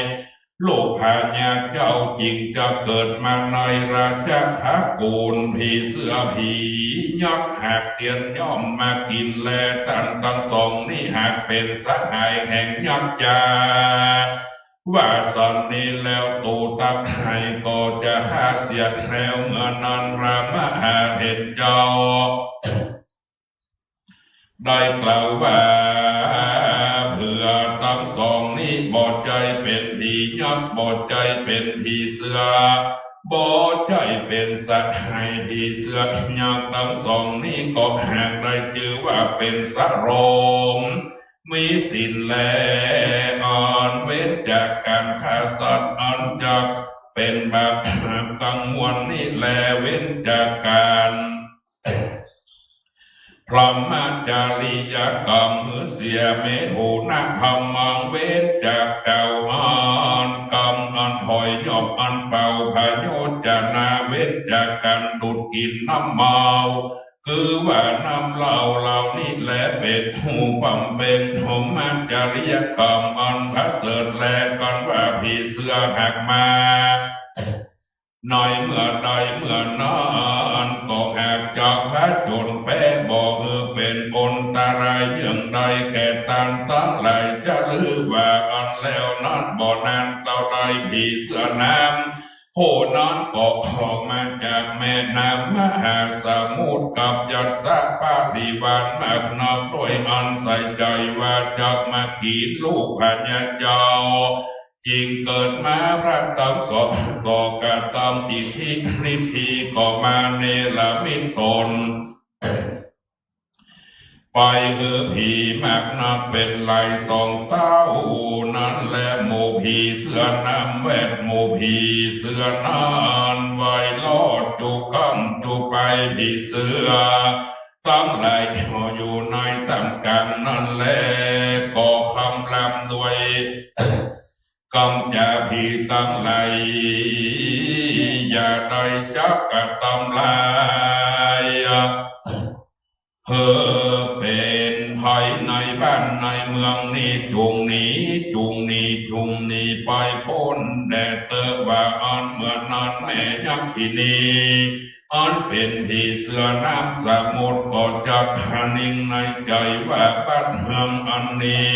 ลูกพญาเจ้าจิ่งจะเกิดมาในราชาคกุล ผีเสื้อผียักษ์หากเตียนย่อมมากิ๋นแล ต้านตังสองนี้หากเป๋นสหายแห่งยักษ์จา ว่าสันนี้แล้ว ตูตั๊กไฮก็จะฆ่าเสียแล้ว เมื่อนั้นพระมหาเถรเจ้า ได้กล่าวว่า เปื้อตังสองนี้บ่ใจ้เป๋นผียักษ์ บ่ใจ้เป๋นผีเสือ บ่ใจ้เป๋นสัตว์ไฮ ผีเสือยักษ์ตังสองนี้ก็หากได้จื้อว่าเป๋นสะโรง มีศีลแล อันเว้นจากก๋านฆ่าสัตว์ อันจักเป๋นบาปตังมวลนี้แล เว้นจากก๋าน พรหมจริยกรรมหื้อเสีย เมถุนกรรมัง เว้นจากเก่า อันกรรมอันถอยยบ อันเป่าผโยจนะ เว้นจากก๋านดูดกิ๋นน้ำเมา คือว่าน้ำเหล้าเหล่านี้แล เป๋นผู้บำเพ็ญพรหมจริยกรรมอันประเสริฐแล กันว่าผีเสือหากมา ในเมื่อใดเมื่อนั้น ก็หากจักผจญแป๊ บ่หื้อเป๋นอันตรายเยื่องใดแก่ต้านตังหลาย จะลือว่าอั้นแล้วนั้น บ่นานเต้าใดผีเสือน้ำ ผู้นั้นก็ออกมาจากแม่น้ำมหาสมุทร กับยักษ์ปริวารมากนัก ด้วยอันใส่ใจ๋ว่าจักมากิ๋นลูกพญาเจ้า จึงเกิดมาพระตังสอง ก็กระตำอิทธิฤทธี ก็มาเนรมิตตน ไปหื้อผีมากนักเป๋นหลายสองเต้า นั้นแลหมู่ผีเสือน้ำแวด หมู่ผีเสือนั้นไหว้ลอดจุกำจุไป ผีเสือตังหลายก็อยู่ในต้ามก๋างนั้นแล ก็คำรามด้วย กำจ๋าผีตังหลาย อย่าได้จักกระตำลาย หื้อเป๋นภัยในบ้านในเมืองนี้ จุ่งหนี จุ่งหนี จุ่งหนีไปป๊นแดดเต๊อะ ว่าอั้น เมื่อนั้นแม่ยักขินี อันเป๋นผีเสือน้ำสมุทร ก็จักหานิ่งในใจ๋ว่าบ้านเมืองอันนี้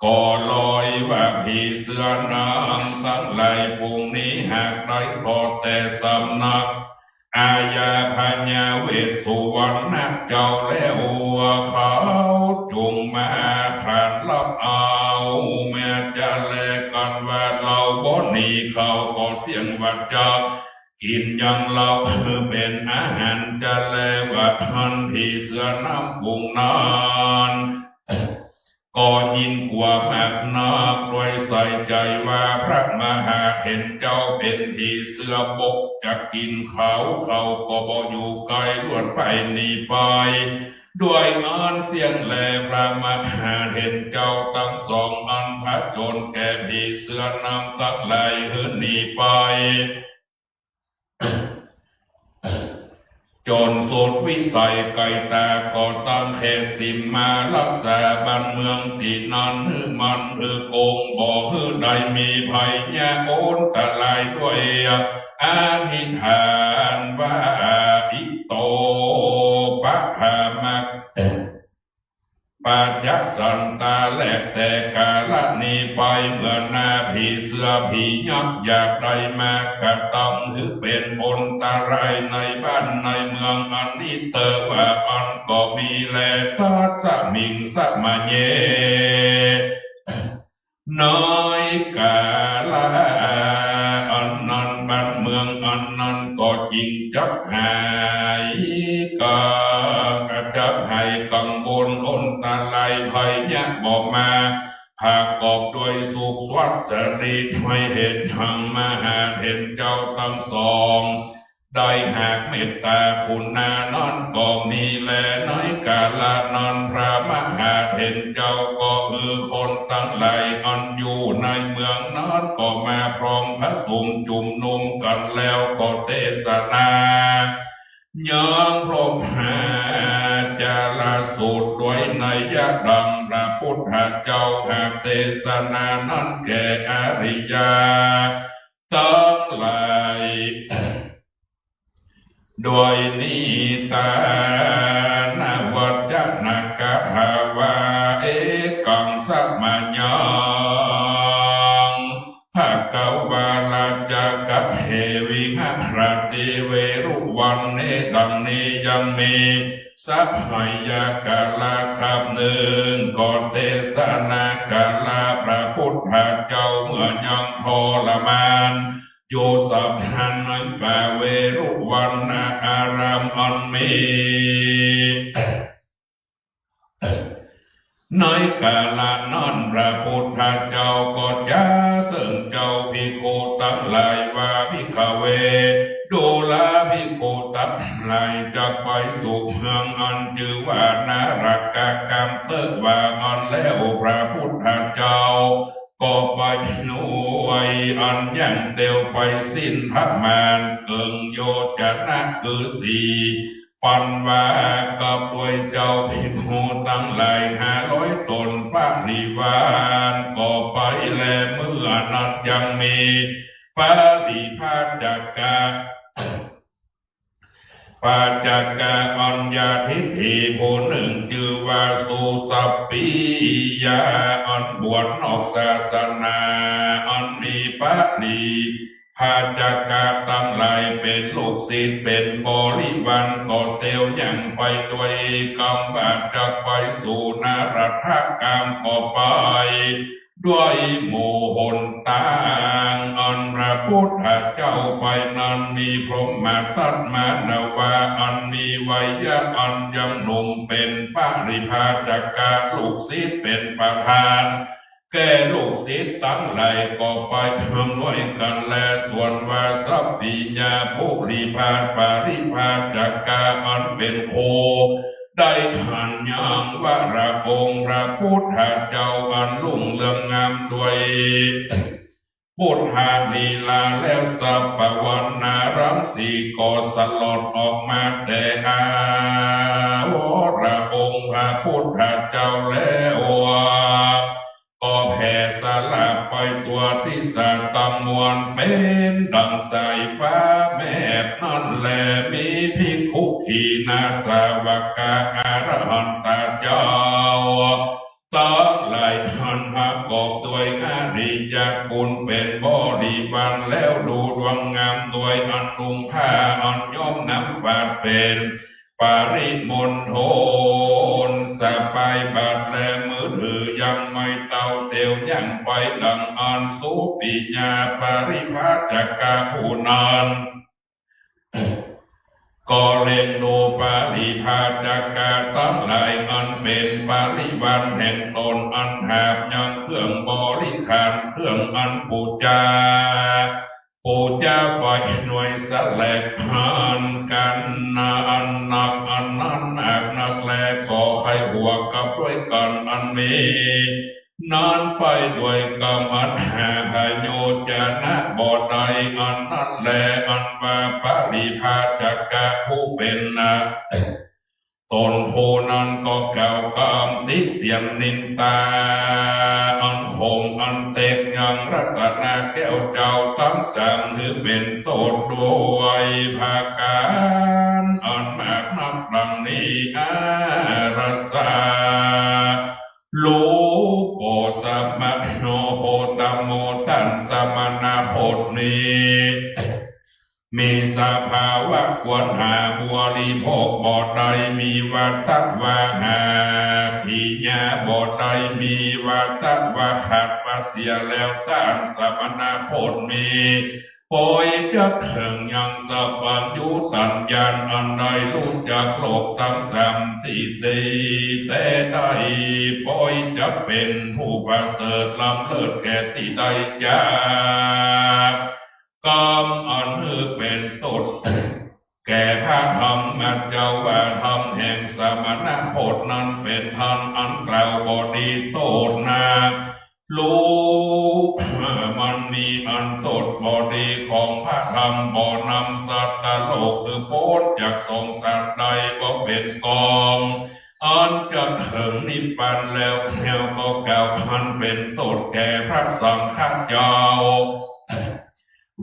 ก็ลอยว่าผีเสือน้ำตังหลายฝูงนี้ หากได้ขอแต่สำนักอาญาพญาเวสสุวรรณเจ้าแล้ว เขาจุ่งมาขานรับเอา แม้จะแลกันว่าเฮาบ่หนี เขาก็เสี้ยงว่าจักกิ๋นยังเฮาเป๋นอาหาร จะแลว่าอั้น ผีเสือน้ำฝูงนั้น ก็ยิ่งกั๋วมากนัก ด้วยใส่ใจ๋ว่าพระมหาเถรเจ้าเป๋นผีเสือบก จะกิ๋นเขา เขาก็บ่อยู่ใก้ ลวดไปหนีไป ด้วยอั้นเสี้ยงแล พระมหาเถรเจ้าตังสองอันผจญแก่ผีเสือน้ำตังหลายหื้อหนีไป จ๋นสุดวิสัยไก๋ต๋า ก็ตั้งเขตสิมมารักษาบ้านเมืองตี้นั้น หื้อมั่นหื้อคง บ่หื้อได้มีภัยยะอันตราย ด้วยอธิษฐานว่า อิโตปะหามัค ปัจจสันตา แลแต่กาละนี้ไป เมื่อหน้าผีเสือผียักษ์อยากได้มากระตำหื้อเป๋นอันตรายในบ้านในเมืองอันนี้เต๊อะ ว่าอั้นก็มีแล ตัสมิงสมะเย ในกาละอันนั้น บ้านเมืองอันนั้นก็จึงจักหายกัง จักหายกังวล อันตรายภัยยะบ่มา ประกอบด้วยสุขสวัสดี ด้วยเหตุดังมหาเถรเจ้าตังสอง ได้หากเมตตาคุณานั้นก็มีแล ในกาละนั้น พระมหาเถรเจ้าก็หื้อคนตังหลายอันอยู่ในเมืองนั้นก็มาพร้อมประสุมจุมนุมกั๋นแล้วก็เตสนา ยังพรหมจาลสูตร ด้วยนัยยะดังพระพุทธเจ้าหากเตสนานั้นแก่อริยะตังหลาย ด้วยนิทานวัจนะกถาวา เอกังสมะยัง ประติเวรุวันเณ ดังนี้ยังมี สัพพยากาละ กับหนึ่ง ก็เตสนากาละ พระพุทธเจ้าเมื่อยังทรมานอยู่สัพพันในป่าเวรุวันนาอารามอันมี ในกาละนั้นพระพุทธเจ้าก็จาเซิ่งเจ้าภิกขุตังหลายว่า ภิกขเว ดูราภิกขุตังหลาย จักไปสู่เมืองอันจื้อว่านรกกำเต๊อะว่าอั้นแล้ว พระพุทธเจ้าก็ไปหน่วยอันยังเตียวไปสิ้นประมาณเกิ่งโยจนะคือสี่ ปันวากับด้วยเจ้าภิกขุตังหลายห้าร้อยต๋น ปริวารก็ไปแล เมื่อนั้นยังมีปริพาจกะ ปาจกะอัญญาทิฏฐิผู้หนึ่งจื้อว่าสุสัปปิยะ อันบวชนอกศาสนา อันมีปริ พาจกะตังหลายเป๋นลูกศิษย์เป๋นบริวารก็เตียวยังไปด้วยกำว่าจักไปสู่นรกกำก็ไปด้วยหมู่หนตางอันพระพุทธเจ้าไปนั้น มีพรหมทัตมานวาอันมีวัยยะอันยังหนุ่มเป๋นปริพาจกะ ลูกศิษย์เป๋นประธาน แก่ลูกศิษย์ตังหลายก็ไปทำด้วยกั๋นแล ส่วนว่าสัปปิยะปุริพา ปริพาจกะอันเป๋นครู ได้หันยังวระองค์พระพุทธเจ้าอันรุ่งเรืองงามด้วยพุทธลีลาแล้ว สัพพวรรณรังสีก็สลดออกมาแต่อาวระองค์พระพุทธเจ้าแล้ว ก็แผ่สลาบไปทั่วทิศาตังมวลเป๋นดังสายฟ้าแมบนั้นแล มีภิกขุขีณาสาวกะอรหันตะเจ้าตังหลายท่านประกอบด้วยอริยะคุณเป๋นบริวารแล้ว ดูดวงงามด้วยอันนุ่งผ้าอันย้อมน้ำฝาดเป๋น ปริมณฑล สะพายบาตรและมือถือยังไม้เต้าเตียวยังไปดังอั้น สุปปิยะปริพาจกะผู้นั้น ก็เล็งดูปริพาจกะตังหลายอันเป๋นปริวารแห่งต๋น อันหาบยังเครื่องบริขาร เครื่องอันปู๋จา ปู๋จาไฟหน่วยสะแหลกพันกั๋นนาอันนัก อันนั้นนักนักแล ก็ใค่หัวกับด้วยกั๋นอันมีนั้นไปด้วยกำอันหาผโยจนะบ่ได้ อันนั้นแล อันว่าปริพาจกะผู้เป๋นนา ต๋นผู้นั้นก็กล่าวกำติเตียนนินตาอันขมอันเต็กยังรัตนแก้วเจ้าตังสาม หื้อเป๋นโต้ษด้วยผะก๋านอันมากนักดังนี้ อาราสา ลูโปสมโนโคตโม ต้านสมณะโคตนี้ มีสภาวะควรหาบริโภคบ่ได้ มีวาตะว่าหากิยาบ่ได้ มีวาตะว่าขาดว่าเสียแล้ว ต้านสมณะโคตนี้ ปอยจักเถิงยังสัพพัญญูตัญญาณอันได้ฮู้จักโลกตังสามตี้แต๊ได้ ปอยจักเป๋นผู้ประเสริฐล้ำเลิศแก่ตี้ได้จาก กำอันหื้อเป๋นโต้ษแก่พระธรรมเจ้า ว่าธรรมแห่งสมณะโคตนั้นเป๋นธรรมอันกล่าวบ่ดีโต้ษนา ลูก มันมีอันโต้ษบ่ดีของพระธรรม บ่นำสัตว์โลกหื้อป๊นจากสงสารได้ บ่เป๋นกอง อันจักเถิงนิพพานแล้ว แล้วก็กล่าวอันเป๋นโต้ษแก่พระสังฆเจ้า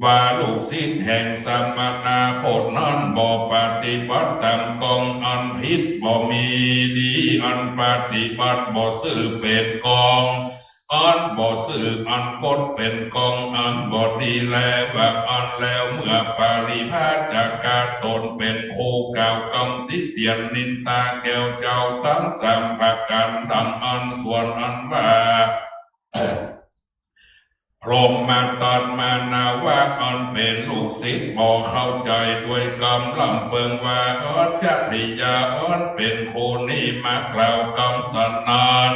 ว่าลูกศิษย์แห่งสมณะโคตนั้นบ่ปฏิบัติต๋ามกองอันผิด บ่มีดีอันปฏิบัติ บ่ซื่อเป๋นกอง อันบ่ซื่อ อันคดเป๋นกอง อันบ่ดีแล ว่าอั้นแล้ว เมื่อปริพาชกะต๋นเป๋นครู กล่าวกำติเตียนนินตาแก่เจ้าตังสามประก๋าน ดังอั้น ส่วนอันว่า พรหมทัตมานวะ อันเป๋นลูกศิษย์บ่เข้าใจ๋ ด้วยกำลำเปิงว่า อัจฉริยะ อันเป๋นครูนี้มากล่าวกำสนาน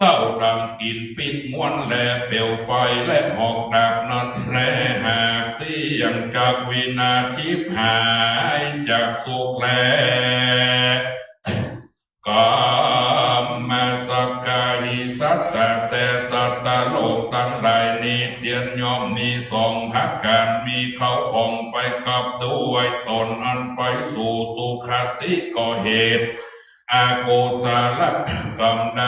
เต้าดังกิ่นปิ๊กม้วนแล เปลวไฟและหอกดาบนั้นแล หากเตี้ยงจักวินาศฉิบหายจากสุขแล กามมาสกาหิสัตตะ แต่สัตว์โลกตังหลายนี้เตียนย่อมมีสองประก๋าน มีเขาของไปกับด้วยต๋น อันไปสู่สุคติก็เหตุ อกุศลกรรมใด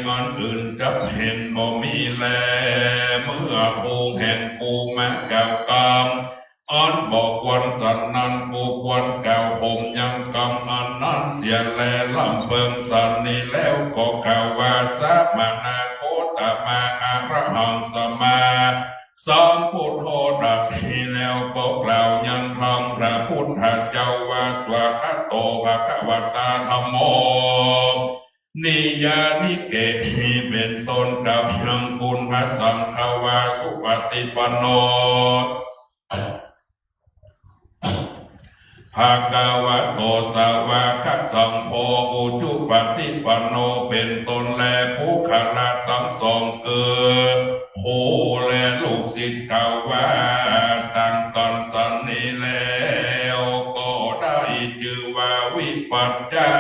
อันอื่นจะเป๋นบ่มีแล เมื่อครูแห่งกูมากล่าวกำ อันบ่ควรสันนั้น กูควรกล่าวโหมยังกำอันนั้นเสียแล ลำเปิงสันนี้แล้วก็กล่าวว่า สมณะโคตมะ อะระหังสัมมาสัมพุทโธ ดังนี้แล้วก็กล่าวยังธรรมพระพุทธเจ้าว่า สวากขาโต ภะคะวะตา ธัมโม นิยานิเก เป๋นต้น กล่าวยังคุณพระสังฆะว่า สุปฏิปันโน ภะคะวะโต สาวกสังโฆ อุจุปฏิปันโน เป๋นต้นแล ปุคคละตังสอง คือครูและลูกศิษย์กล่าวว่า ตังต๋นสันนี้แล้ว ก็ได้จื้อว่า วิปัจจะ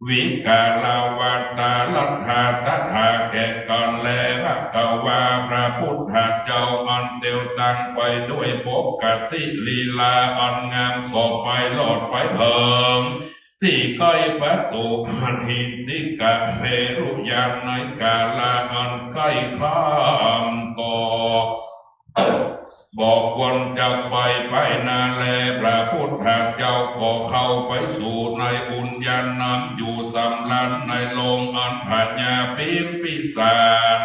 วิกาลวัตตาลัตถาตถาแก่กั๋นแล ภะคะวา พระพุทธเจ้าอันเตียวตั้งไปด้วยปกติลีลาอันงาม ก็ไปรอดไปเถิงตี้ใก้ประตูอหิทธิกะเวรุญาณ ในกาละอันใก้ข้ามก็ บ่ควรจะไปไปนาแล พระพุทธเจ้าก็เข้าไปสู่ในอุญาณนั้นอยู่สำราญในโลงอันพญาพิมพิสาร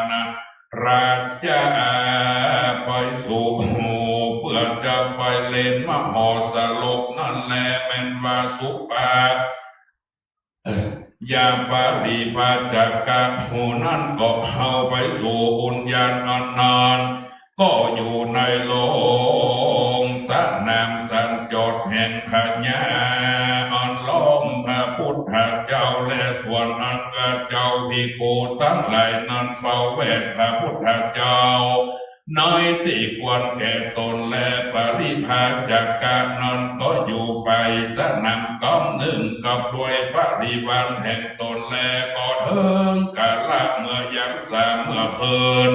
ราชาไปสู่ เปื้อจะไปเล่นมหรสพนั้นแล แม่นว่าสุปา ยาปริพาชกะผู้นั้นก็เข้าไปสู่อุญาณอันนั้น ก็อยู่ในโลงสนามสันจดแห่งพญาอันล้อมพระพุทธเจ้า และส่วนอันข้าเจ้าภิกขุตังหลายนั้นเฝ้าแวดพระพุทธเจ้า ในตี้ควรแก่ต๋นแล ปริพาชกะนั้นก็อยู่ฝ่ายสนามกำนึ่งกับด้วยปริวารแห่งต๋นแล ก็เถิงกาละเมื่อยังสามเมื่อคืน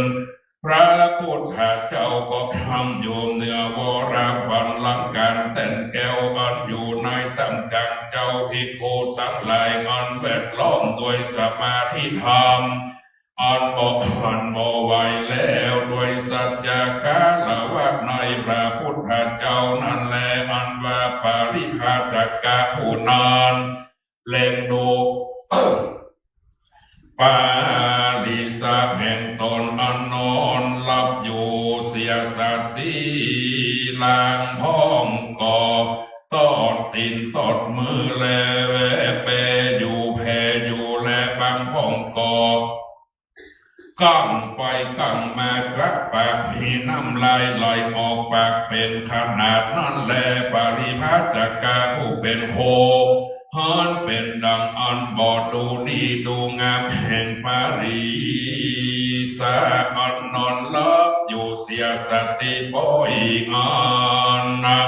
พระพุทธเจ้าก็พร่ำอยู่เหนือวรบัลลังก์แต้นแก้วอันอยู่ในถ้ำกลาง เจ้าภิกขุตังหลายอันแวดล้อมด้วยสมาธิธรรม อันบ่หวั่นบ่ไหวแล้ว ด้วยสัจจะคารวะในพระพุทธเจ้านั้นแล อันว่าปริพาชกะผู้นั้นเล็งดูปริสะแห่งต๋นอันนอนหลับอยู่เสียสติ ลางพ่องก็ตอดตี๋นตอดมือแล แว่แปอยู่แผ่อยู่แล บางพ่องก็ ก้างไปก้างมา กระปากมีน้ำลายไหลออกปากเป๋นขนาดนั้นแล ปริพาชกะผู้เป๋นครูหันเป๋นดังอันบ่ดูดีดูงามแห่งปริสะอันนอนหลับอยู่เสียสติป้อยอันนะ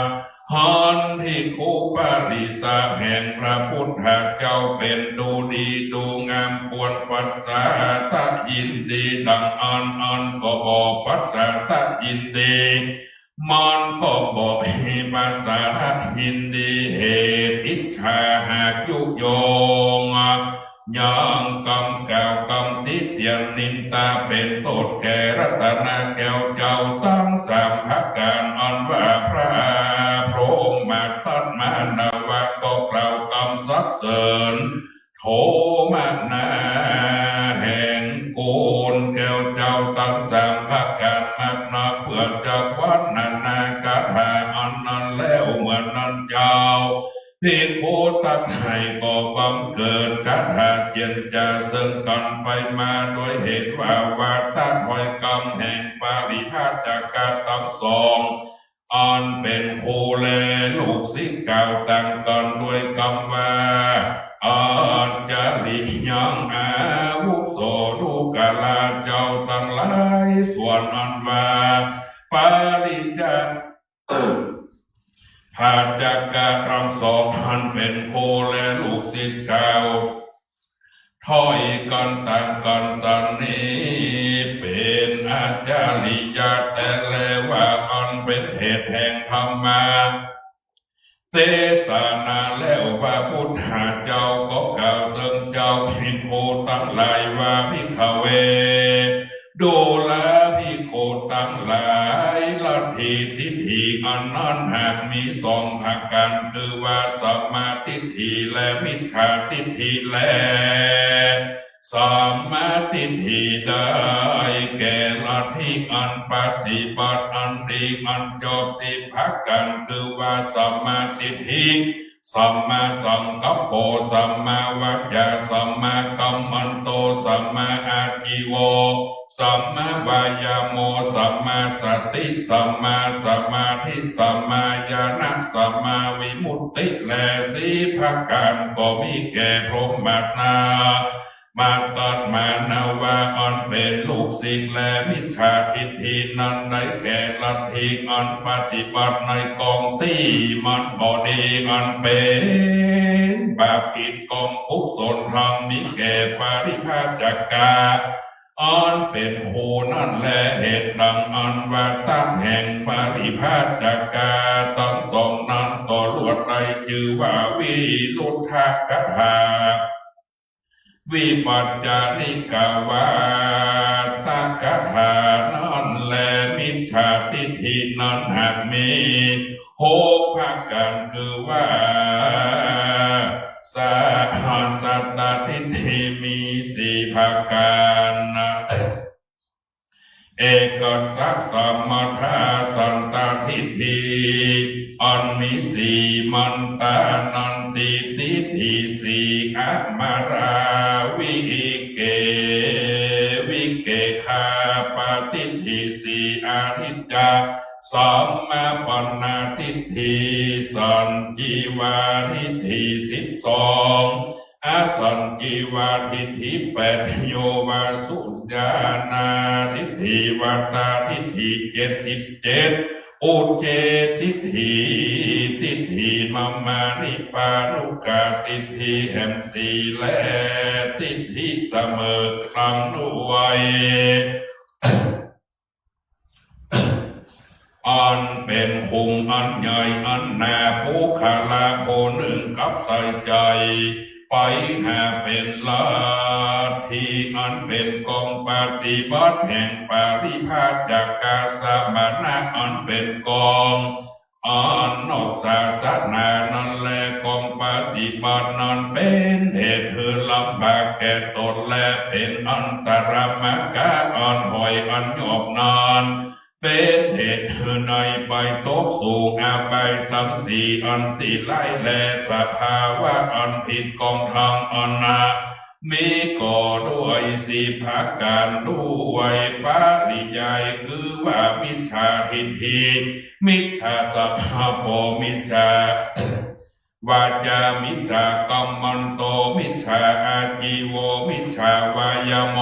หันภิกขุปริสะแห่งพระพุทธเจ้าเป๋นดูดีดูงาม ควรปัสสาทะยินดีดังอั้น อันก็บ่ปัสสาทะยินดี มันก็บ่มีปัสสาทะยินดี เหตุอิจฉาหากยุยง ยังกำกล่าวกำติเตียนนินตาเป๋นโต้ษแก่รัตนแก้วเจ้าตังสามประก๋าน อันว่าพระพรหมทัตมานวะก็กล่าวกำสรรเสริญโทมนาแห่ง เจ้า ภิกขุตังหลายก็บังเกิดศรัทธาเจียรจาเซิ่งกั๋นไปมา โดยเหตุว่าวาตะถ้อยกำแห่งปริพาชกะตังสอง อันเป๋นครูแลลูกศิษย์กล่าวต่างกั๋นด้วยกำว่า อัจฉริยังอาวุโส ดูกราเจ้าตังหลาย ส่วนอันว่าปริพาช พาชกะตังสองอันเป๋นครูแลลูกศิษย์กล่าวถ้อยกั๋นต่างกั๋นสันนี้ เป๋นอัจฉริยะแต๊แลว่าอันเป๋นเหตุแห่งธรรมะเตสนาแล้ว พระพุทธเจ้าก็กล่าวเซิ่งเจ้าภิกขุตังหลายว่า ภิกขเว ดูราภิกขุตังหลาย ลัทธิทิฏฐิอันนั้นหากมีสองประก๋าน คือว่าสัมมาทิฏฐิและมิจฉาทิฏฐิแล สัมมาทิฏฐิได้แก่ลัทธิอันปฏิบัติอันดีอันจบสิบประก๋าน คือว่าสัมมาทิฏฐิ สัมมาสังกัปโป สัมมาวาจา สัมมากัมมันโต สัมมาอาชีโว สัมมาวายาโม สัมมาสติ สัมมาสมาธิ สัมมาญาณะ สัมมาวิมุตติ และสิบประก๋านก็มีแก่พรหมมา มาตัดมานะว่าอันเป๋นลูกศิษย์ และมิจฉาทิฏฐินั้นได้แก่ลัทธิอันปฏิบัติในกองตี้มันบ่ดี อันเป๋นบาปผิดกองกุศลธรรม มีแก่ปริพาชกะอันเป๋นครูนั้นแล เหตุดังอันวาตะแห่งปริพาชกะตังสองนั้นก็ลวดได้จื้อว่าวิรุทธกถา วิปัจจานิกวาตกถานั้นแล มิจฉาทิฏฐินั้นหากมีหกประก๋าน คือว่าสักกาตทิฏฐิมีสี่ประก๋าน เอกัสสะสัมมาทาสันตทิฏฐิอันมีสี่ มันตานันทิทิฏฐิสี่ อมาราวิหิเก วิเกขาปทิฏฐิสี่ อทิจจาสัมมาปันนาทิฏฐิ สัญจีวาทิฏฐิสิบสอง อสัญจีวาทิฏฐิแปด โยวาสุญญาณาทิฏฐิ วัตตาทิฏฐิเจ็ดสิบเจ็ด อุเฉททิฏฐิ ทิฏฐิมมานิปาทุกาทิฏฐิแหมสี่ และทิฏฐิเสมอตังด้วย อันเป๋นขุมอันใหญ่อันหนา ปุคคละผู้นึ่งกลับใส่ใจ๋ไปหาเป๋นลัทธิอันเป๋นกองปฏิบัติแห่งปริพาชกะสมณะ อันเป๋นกองอันนอกศาสนานั้นแล กองปฏิบัตินั้นเป๋นเหตุหื้อลำบากแก่ตน และเป๋นอันตรมกะอันห้อยอันหยอบนั้น เป๋นเหตุหื้อในไปตกสู่อบายตังสี่อันตี้ร้าย และสภาวะอันผิดกองธรรมอันนา มีก็ด้วยสิบประก๋าน ด้วยปริยาย คือว่ามิจฉาทิฏฐิ มิจฉาสังกัปโป มิจฉาวาจา มิจฉากัมมันโต มิจฉาอาชีโว มิจฉาวายาโม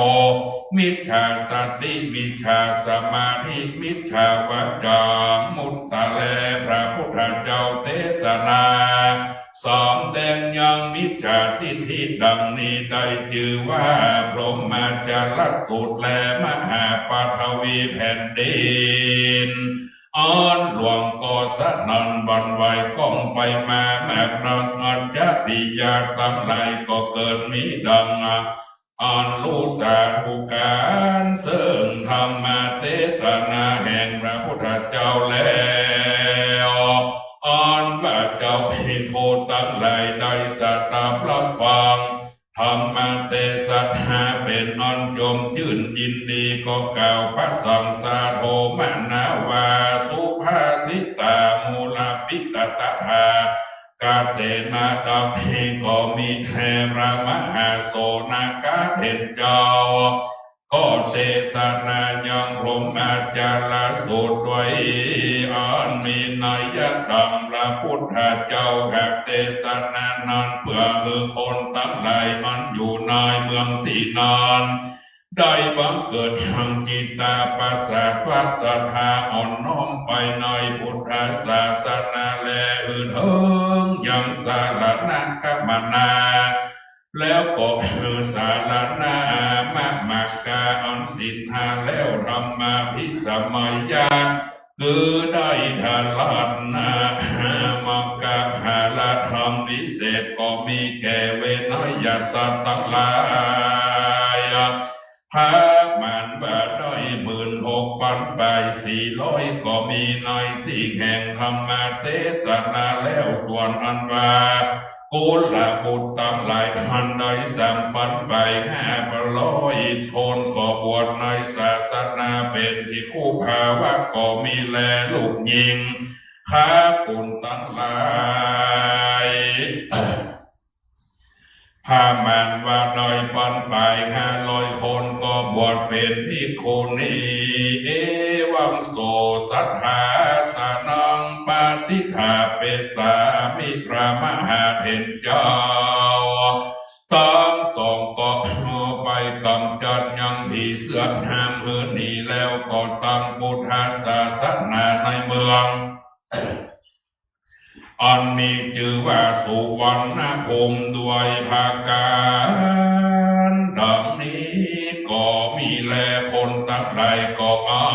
มิจฉาสติ มิจฉาสมาธิ มิจฉาวาจา มุตตะ และพระพุทธเจ้าเตสนา สำแดงยังมิจฉาทิฏฐิดังนี้ได้ จื้อว่าพรหมจรรย์สูตร และมหาปฐวีแผ่นดินอันหลวงก็สนั่นหวั่นไหวก้องไปมามากนัก อัจฉริยะตังหลายก็เกิดมีดัง อันรู้สาธุการเซิ่งธรรมเตสนาแห่งพระพุทธเจ้าแล้ว อันว่าเจ้าภิกขุตังหลายได้สดับรับฟังธรรมเตสนาเป๋นอันจมจื้นยินดี ก็กล่าวพระสังสาโทมนาวา สุภาษิตามูลเป วิกตถาคเตนะ ดังนี้ก็มีแล พระมหาโสณกะเถรเจ้า ก็เตสนายังพรหมจารสูตรด้วย อันมีนัยยะดังพระพุทธเจ้าหากเตสนานั้น เพื่อหื้อคนตังหลายอันอยู่ในเมืองตี้นั้น ได้บังเกิดยังจิตตาประสาทว่าศรัทธาอ่อนน้อมไปในพุทธศาสนา และหื้อเถิงยังสรณคมนา แล้วก็หื้อสรณะมะมักกะอันศีลห้าแล้ว ธรรมาภิสมัยยะ คือได้ทราบนะ มักกะผลธรรมวิเศษก็มีแก่เวนยสัตว์ตังหลาย ประมาณว่าได้หมื่นหกปันปายสี่ร้อย ก็มีในตี้แห่งธรรมเตสนาแล้ว ส่วนอันว่ากุลบุตรตังหลายอันได้สามปันปายห้าร้อยคน ก็บวชในศาสนาเป๋นภิกขุภาวะก็มีแล ลูกหญิง ข้ากุลตังหลาย ประมาณว่าได้ปันปายห้าร้อยคน ก็บวชเป๋นภิกขุณี เอวังโส สัทธาสนัง ปฏิฏฐาเปสสามิ พระมหาเถรเจ้าตังสองก็ไปก๋ำจัดยังผีเสื้อหนามหื้อหนีแล้ว ก็ตั้งพุทธศาสนาในเมือง อันมีจื้อว่าสุวรรณภูมิด้วยประก๋านดังนี้ ก็มีแล คนตังหลายก็เอา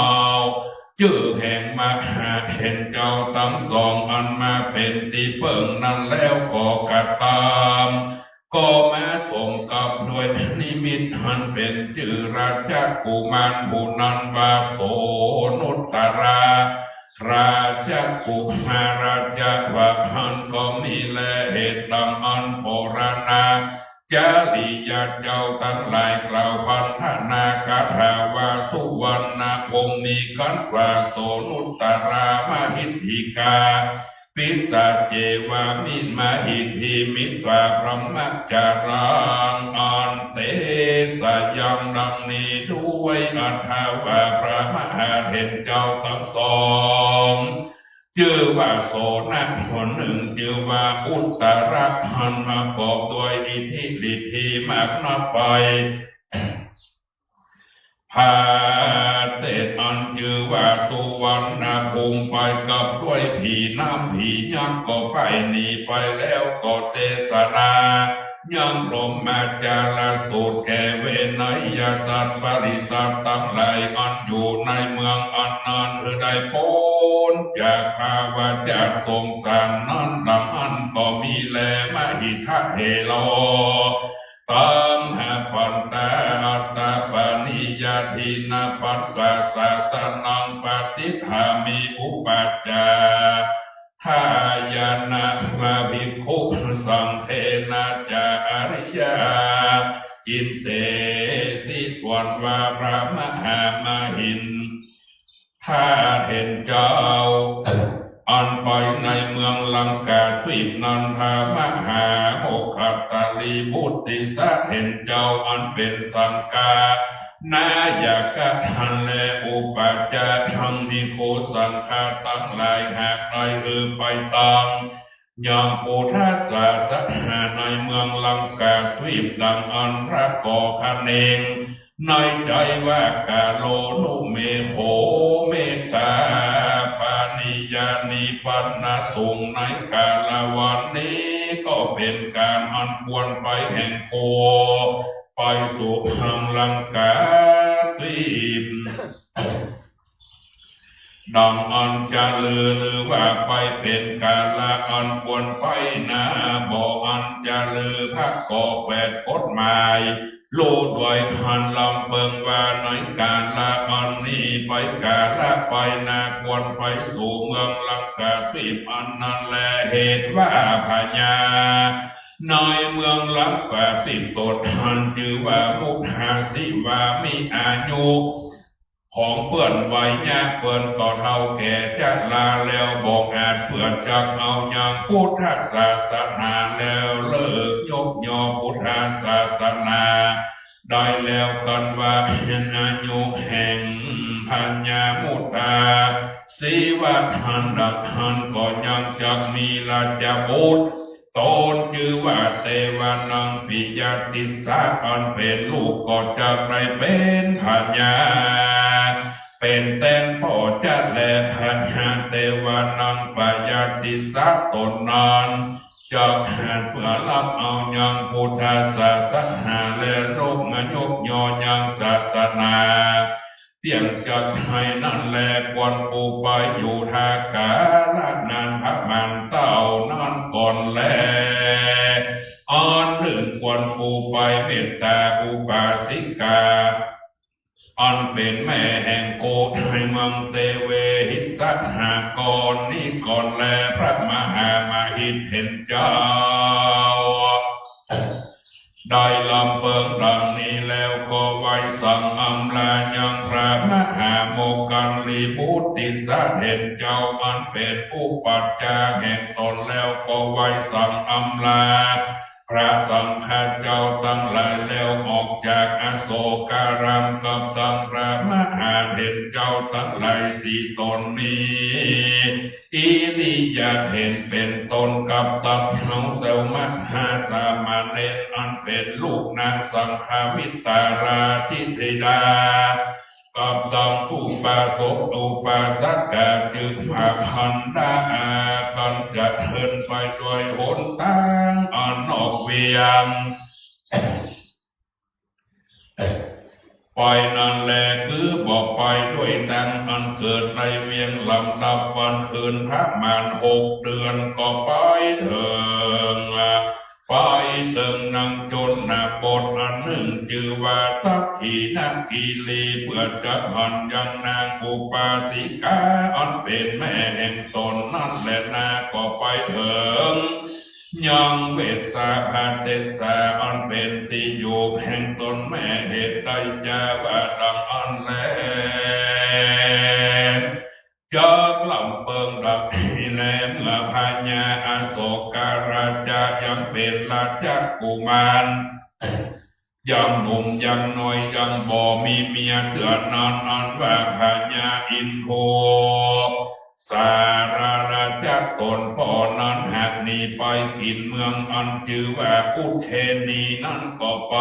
จื้อแห่งมหาเถรเจ้าตังสองอันมาเป๋นตี้เปิ้งนั้นแล้วก็กระตำ ก็มาสมกับด้วยนิมิตอันเป๋นจื้อราชกุมารผู้นั้นว่าโสณุตตรา ราชกุมารจะว่าอั้นก็มีแล เหตุดังอั้น ปรณาจาริยะเจ้าตังหลายกล่าวพันธนาคาถาว่า สุวรรณภูมิมีครั้นว่า โสณุตตรามหิทธิกา ปิสาจเจวะ มิ มหิทธิมิ สา พรหมจารัง อันเตสยัง ดังนี้ด้วย อัฏฐว่าพระมหาเถรเจ้าตังสอง จื้อว่าโสณะ คนนึ่งจื้อว่าอุตตระ อันประกอบด้วยอิทธิฤทธิมากนับไป พระเตศอันจื้อว่าสุวรรณภูมิไปกับด้วยผีน้ำผียักษ์ก็ไปหนีไปแล้ว ก็เตสนายังพรหมจารสูตรแก่เวนยสัตว์ปริษัทตังหลายอันอยู่ในเมืองอันนั้น คือได้ป๊นจากภวะจักรสงสารนั้น ดังอั้นก็มีแล มหิทธะเหโร ตัมหะปันตา อัตตปานิยาทินะปันตา สาสนังปฏิฏฐามิ อุปัจจาทายานะ ภิกขุสังเฆนะจะ อริยา จินเตสิ ส่วนว่าพระมหามหิน ทะเถรเจ้า อันไปในเมืองลังกาทวีปนั้น พระมหาโมคคัตตลีบุตติสะเถรเจ้า อันเป๋นสังฆนายกะ อันแลอุปัจจาคังภิกขุสังฆะตังหลาย หากได้หื้อไปตั้ง ยังพุทธศาสนาในเมืองลังกาทวีป ดังอั้นพระก็คะเนงในใจ๋ว่า กาโรนุเมโข เมตตาปานิยานิปันนะสุง ในกาละวันนี้ก็เป๋นก๋านอันควรไปแห่งผู้ไปสู่เมืองลังกาทวีป ดังอั้นจะลือ หรือว่าไปเป๋นกาละอันควรไปนา บ่อั้นจะลือ พระก็แขวดกฎหมาย รู้ด้วยอันลำเปิงว่าในกาละอันนี้ไปกาละไปนา ควรไปสู่เมืองลังกาทวีปอันนั้นแล เหตุว่าพญาในเมืองลังกาทวีปตนอันจื้อว่ามุทาสิวา มีอายุ ของเปิ้นวัยยะเปิ้นก็เฒ่าแก่จ๊ะลาแล้ว บ่อาจเปื้อจักเอายังพุทธศาสนาแล้ว เลิกยกย่อพุทธศาสนาได้แล้ว กั๋นว่าเป๋นอายุแห่งพญามุตตาสีวะทันดาหันก็ยังจักมีราชบุตร ตนจื้อว่าเตวานังปิยติสสะ อันเป๋นลูกก็จักได้เป๋นพญา เป๋นแตนป้อจ๊ะแล พญาเตวานังปยติสสะต๋นนั้น จักหันเปื้อฮับเอายังพุทธศาสนาและยกย่อยังศาสนา เตี้ยงจักไห้นั้นแล ควรกูไปอยู่ถ้ากาละนานประมาณเต้านั้นก่อนแล อันนึ่งควรกูไปเมตตาอุปาสิกา อันเป๋นแม่แห่งโกฏในเมืองเตเวหิสสะหากรนี้ก่อนแล พระมหามหิดเถรเจ้า ได้ลำเปิงดังนี้แล้วก็ไหว้สังอำลายังพระมหาโมคคัลลีบุตรติสสะเถรเจ้า อันเป๋นอุปัชฌาย์แห่งตนแล้วก็ไหว้สังอำลาพระสังฆาเจ้าตังหลายแล้วออกจากอโศการามกับตังพระมหาเถรเจ้าตังหลายสี่ต๋นนี้ อิริยาเถรเป๋นต้นกับตังเฮาเจ้ามหาสามเณรอันเป๋นลูกนางสังฆมิตราธิดา กับตังอุปาสกอุปาสกาจื้อว่าพันดากั๋นจะเทินไปโดยหนตางอันนอกเวียง ไปนั้นแล คือบ่ไปด้วยตางอันเกิดในเวียงลำดับวันคืนประมาณหกเดือนก็ไปเถิง ไปเถิงนางชนบทอันนึ่งจื้อว่าทักขิณกิรี เปื้อจะหันยังนางอุปาสิกาอันเป๋นแม่แห่งตนนั้นแลนา ก็ไปเถิง ยังเวสสาลเทสาอันเป๋นตี้อยู่แห่งตนแม่ เหตุใดจาว่าดังอั้นแล จักลำเปิงดังนี้แล เมื่อพญาอโศกราชายังเป๋นราชกุมาร ยังหนุ่มยังน้อยยังบ่มีเมียเตื้อนั้น อันว่าพญาอินทโว สาราราชาต๋นป้อนั้นหากหนีไปกิ๋นเมืองอันจื้อว่าอุเชนีนั้นก็ไป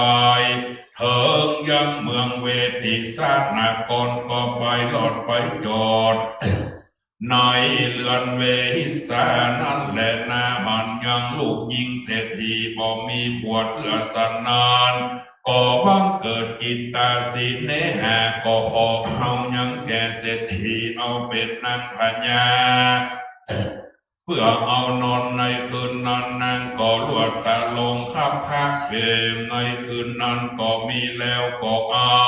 เถิงยังเมืองเวสสาลนคร ก็ไปรอดไปจอด ในเฮือนเวสสานั้นแลนา หันยังลูกญิงเศรษฐีบ่มีผัวเตื้อสันนั้น ก็บังเกิดจิตตาสิเนหา ก็ขอเอายังแก่เศรษฐีเอาเป๋นนางพญา เปื้อเอานอนในคืนนั้น นางก็ลวดตาลงคับพระเป๋นในคืนนั้นก็มีแล้ว ก็เอา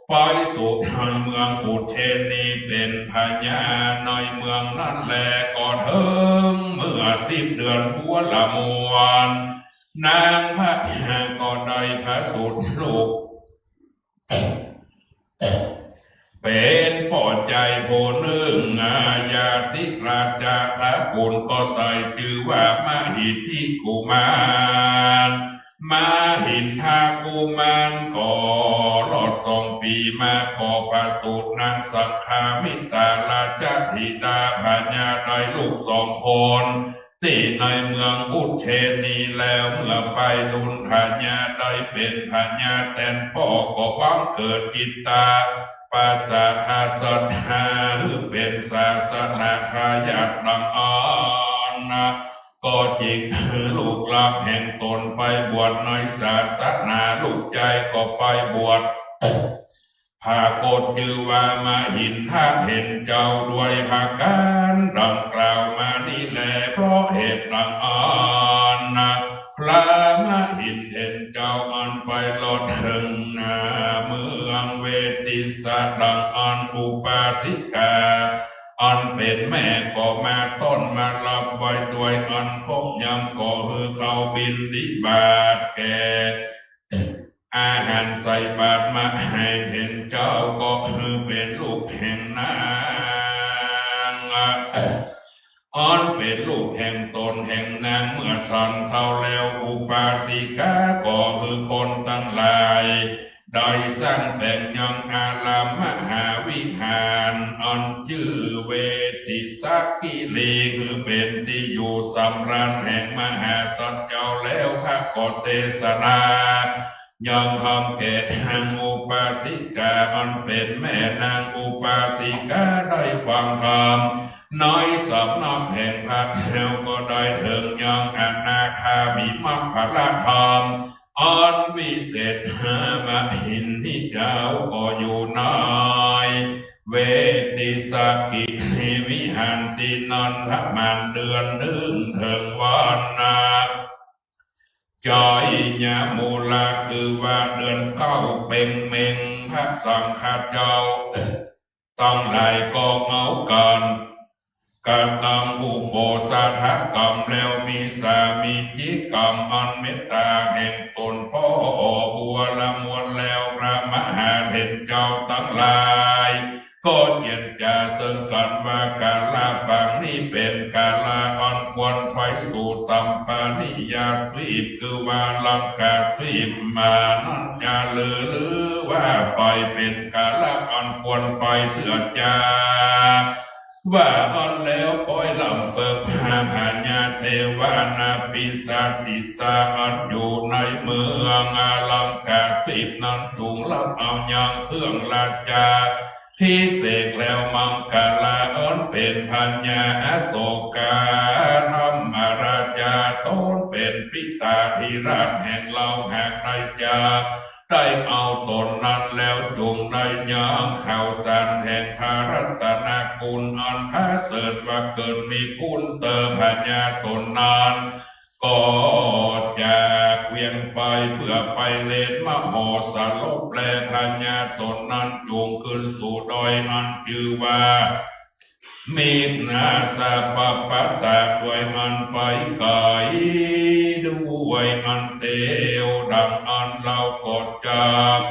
ไปสู่ในเมืองอุเชนีเป๋นพญาในเมืองนั้นแล ก็เถิงเมื่อสิบเดือนหัวละมวน นางพญาก็ได้ประสูติลูก เป๋นป้อจายผู้นึ่ง อาญาติราชาขากุลก็ใส่จื้อว่ามหิทธิกุมาร มหินทกุมารก็รอดสองปี๋มาก็ประสูตินางสังฆมิตราราชธิดาพญาได้ลูกสองคน ตี้ในเมืองอุเชนีแล้ว เมื่อไปลุนพญาได้เป๋นพญาแตนป้อ ก็บังเกิดจิตตาปสาทาศรัทธา หื้อเป๋นศาสนทายาทดังอั้น ก็จึงหื้อลูกหลานแห่งตนไปบวชในศาสนา ลูกจายก็ไปบวช ปรากฏจื้อว่ามหินทะเถรเจ้า ด้วยประก๋านดังกล่าวมานี้แล เพราะเหตุดังอั้น พระมหินเถรเจ้าอันไปรอดเถิงนาเมืองเวสสาดังอั้น อุปาสิกาอันเป๋นแม่ก็มาต้อนมาฮับไว้ด้วยอันครบยำ ก็หื้อเข้าบิณฑบาตแก่ อาหารใส่บาตรมาหื้อเถิงเจ้าก็หื้อเป๋นลูกแห่งนาง อันเป๋นลูกแห่งต๋นแห่งนาง เมื่อฉันเศร้าแล้ว อุปาสิกาก็หื้อคนตังหลาย ได้สร้างแต่งยังอารามมหาวิหาร อันจื้อเวสสิตาคิรี หื้อเป๋นตี้อยู่สำราญแห่งมหาสัตว์เจ้า แล้วพระก็เตสนา ยังธรรมแก่นางอุปาสิกา อันเป๋นแม่นางอุปาสิกา ได้ฟังธรรมในสำนักแห่งพระแล้ว ก็ได้เถิงยังอนาคามิมัคคลธรรม อันวิเศษ มหินทิเจ้าก็อยู่ในเวสสิตาคิรีวิหารตี้นั้นประมาณเดือนนึ่ง เถิงวันนา จอยยะมูลา คือว่าเดือนเก้าเป๋งเม็ง พระสังฆาเจ้าตังหลายก็เอากั๋นกระตำอุโปสถกรรม แล้วมีสามีจิกรรมอันเมตตาแห่งต๋นพ่อบัวละมวล แล้วพระมหาเถรเจ้าตังหลาย ก็เจียรจาเซิงกั๋นว่า กาละปางนี้เป๋นกาละอันควรไปสู่สัปปะนิยาทวีป คือว่าลังกาทวีป มานั้นจาลือ หรือว่าไปเป๋นกาละอันควรไปเตื้อจา ว่าอันแล้วป้อยลำเปิกพาพญาเทวานาปิศาจสาอันอยู่ในเมืองลังกาทวีปนั้น จุ่งรับเอายังเครื่องราชา ภิเษกแล้วมังคลาอันเป๋นพญาอโศกาธรรมราชา ต๋นเป๋นปิตาธิราชแห่งเฮาหากได้จักได้เอาต๋นนั้นแล้ว จุ่งได้ยังข่าวสารแห่งพระรัตนคุณอันประเสริฐว่าเกิดมีคุณเต๋อพญาต๋นนั้น ก็จากเวียงไปเปื้อไปเล่นมโหสถลบแล พญาต๋นนั้นจุ่งขึ้นสู่ดอยอันจื้อว่า มิกนาสปปัตตะ ด้วยอันไปไก๋ ด้วยอันเตียว ดังอันเฮาก็จัก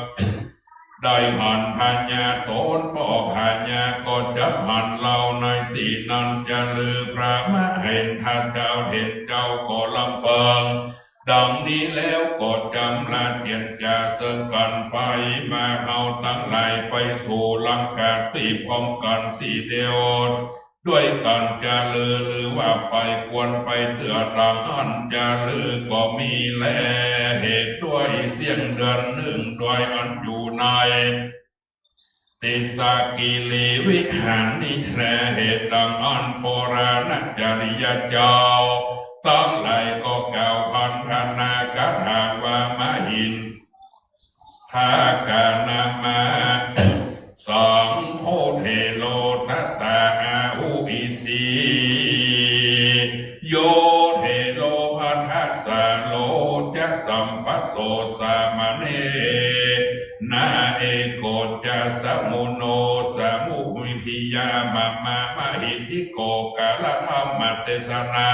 ได้หันพญาต๋น ป้อพญาก็จักหันเฮาในตี้นั้นจาลือ พระมเหนทะเจ้าเถรเจ้าก็ลำเปิง ดังนี้แล้วก็จำลาเจียรจาเซิงกั๋นไปมา เฮาตังหลายไปสู่ลังกาทวีปพร้อมกั๋นตี้เดียว ด้วยกั๋นจาลือ หรือว่าไปควรไปเตื้อดังอั้นจาลือก็มีแล เหตุด้วยเสี้ยงเดือนนึ่ง ด้วยอันอยู่ใน สิตาคิรีวิหารนี้แล เหตุดังอั้นโบราณจริยาเจ้าตังหลายก็กล่าวพันธนาคาถาว่า มหินทกานามา สังโฆเถโรทัสสะอาหุอิติ โยเถโรภัททะสะโรจะสัมปัสโสสามเณ นะ เอโกจะสมุโนสมุพิยามะมะ มหิทธิโก กาละธรรมเตสนา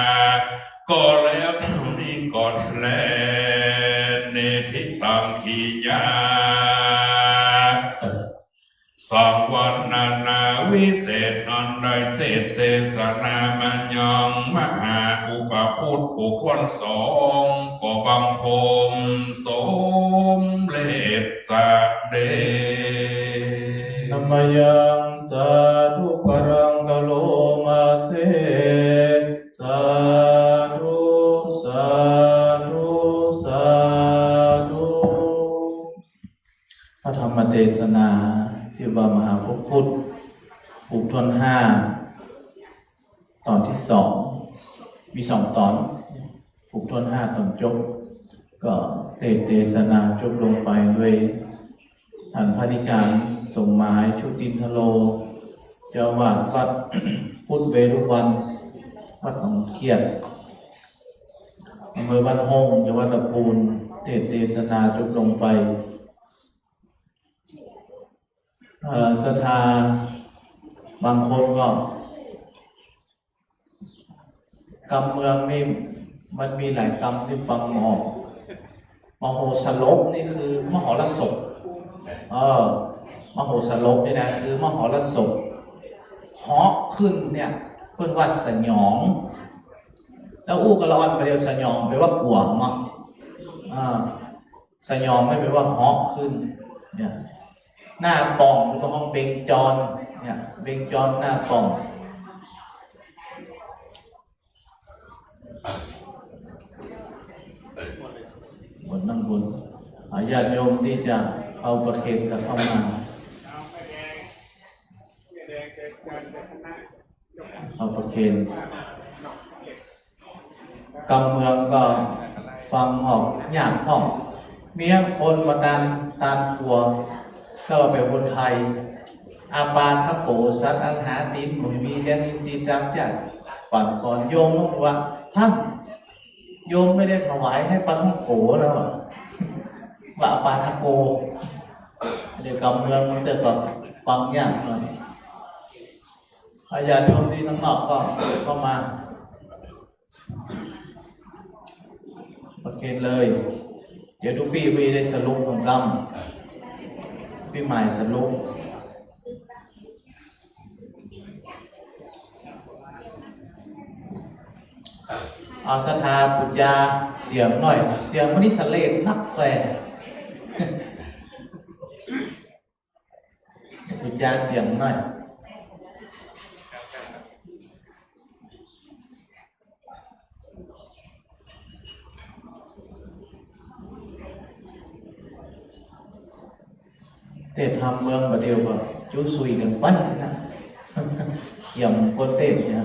ก็แล้วเท่านี้ก่อนแล เนทิตัง กิริยา สังวรรณนาวิเศษอันได้เตสน์เตสนามายังมหาอุปคุตผู้ควรสอง ก็บังคมสมเร็จเสด็จ นะมะยัง สาธุ ปะรัง กะโรมาเส สาธุ สาธุ สาธุ พระธรรมเตสนาที่ว่ามหาอุปคุตผูกถ้วนห้า ต๋อนตี้สอง มีสองต๋อน ผูกถ้วนห้าต๋อนจบ ก็เตสน์เตสนาจบลงไปด้วย ท่านพระอธิการสมหมาย ชุตินทโร เจ้าอาวาสวัดพุทธเวรุวัณ วัดหนองเขียด อำเภอบ้านโฮ่ง จังหวัดลำพูน เตสน์เตสนาจบลงไป เอ่อ ศรัทธาบางคนก็ กำเมืองนี่มันมีหลายกำตี้ฟังบ่ออก มโหสลพนี่คือมหรสพ เออ มโหสลพนี่นะ คือมหรสพ เหาะขึ้นเนี่ย เปิ้นว่าสยอง แล้วอู้กั๋นละอ่อนไปเดียว สยองแปลว่ากลั๋วมั้ง อ่า สยองนี่แปลว่าเหาะขึ้น เนี่ย หน้าป่อง ก็ห้องเบญจร เนี่ย เบญจรหน้าป่อง บนนั่งบน อ่า ญาติโยมตี้จะเข้าประเคนก็เข้ามา เข้าประเคน กำเมืองก็ฟังออกยากพ่อง มีคนมาตาน ตานครัว ก็ว่าเป๋นคนไทย อาปาทะโก สัตว์อันหากิ๋นบ่มีเลี้ยงอินทรีย์ตามยาก ปั๋นก่อนโยมก็ว่า ต้าน โยมไม่ได้ถวายให้ปาท่องโก๋นะ ว่า ว่าอาปาทะโก เดี๋ยวกำเมืองมันจะก็ฟังยากหน่อย ญาติโยมตี้ตังนอกก็เข้ามา ประเคนเลย เดี๋ยวตุ๊ปี้ไปได้สรุปของกำ ปี้หมายสรุป เอาศรัทธาปุจจาเสียงหน่อย เสียงวันนี้สะเลดนักแล ปุจจาเสียงหน่อย เตสน์ธรรมเมืองบ่าเดี่ยวก็จู้ซุยกั๋นไปนะ เขียมคนเตสน์เนี่ย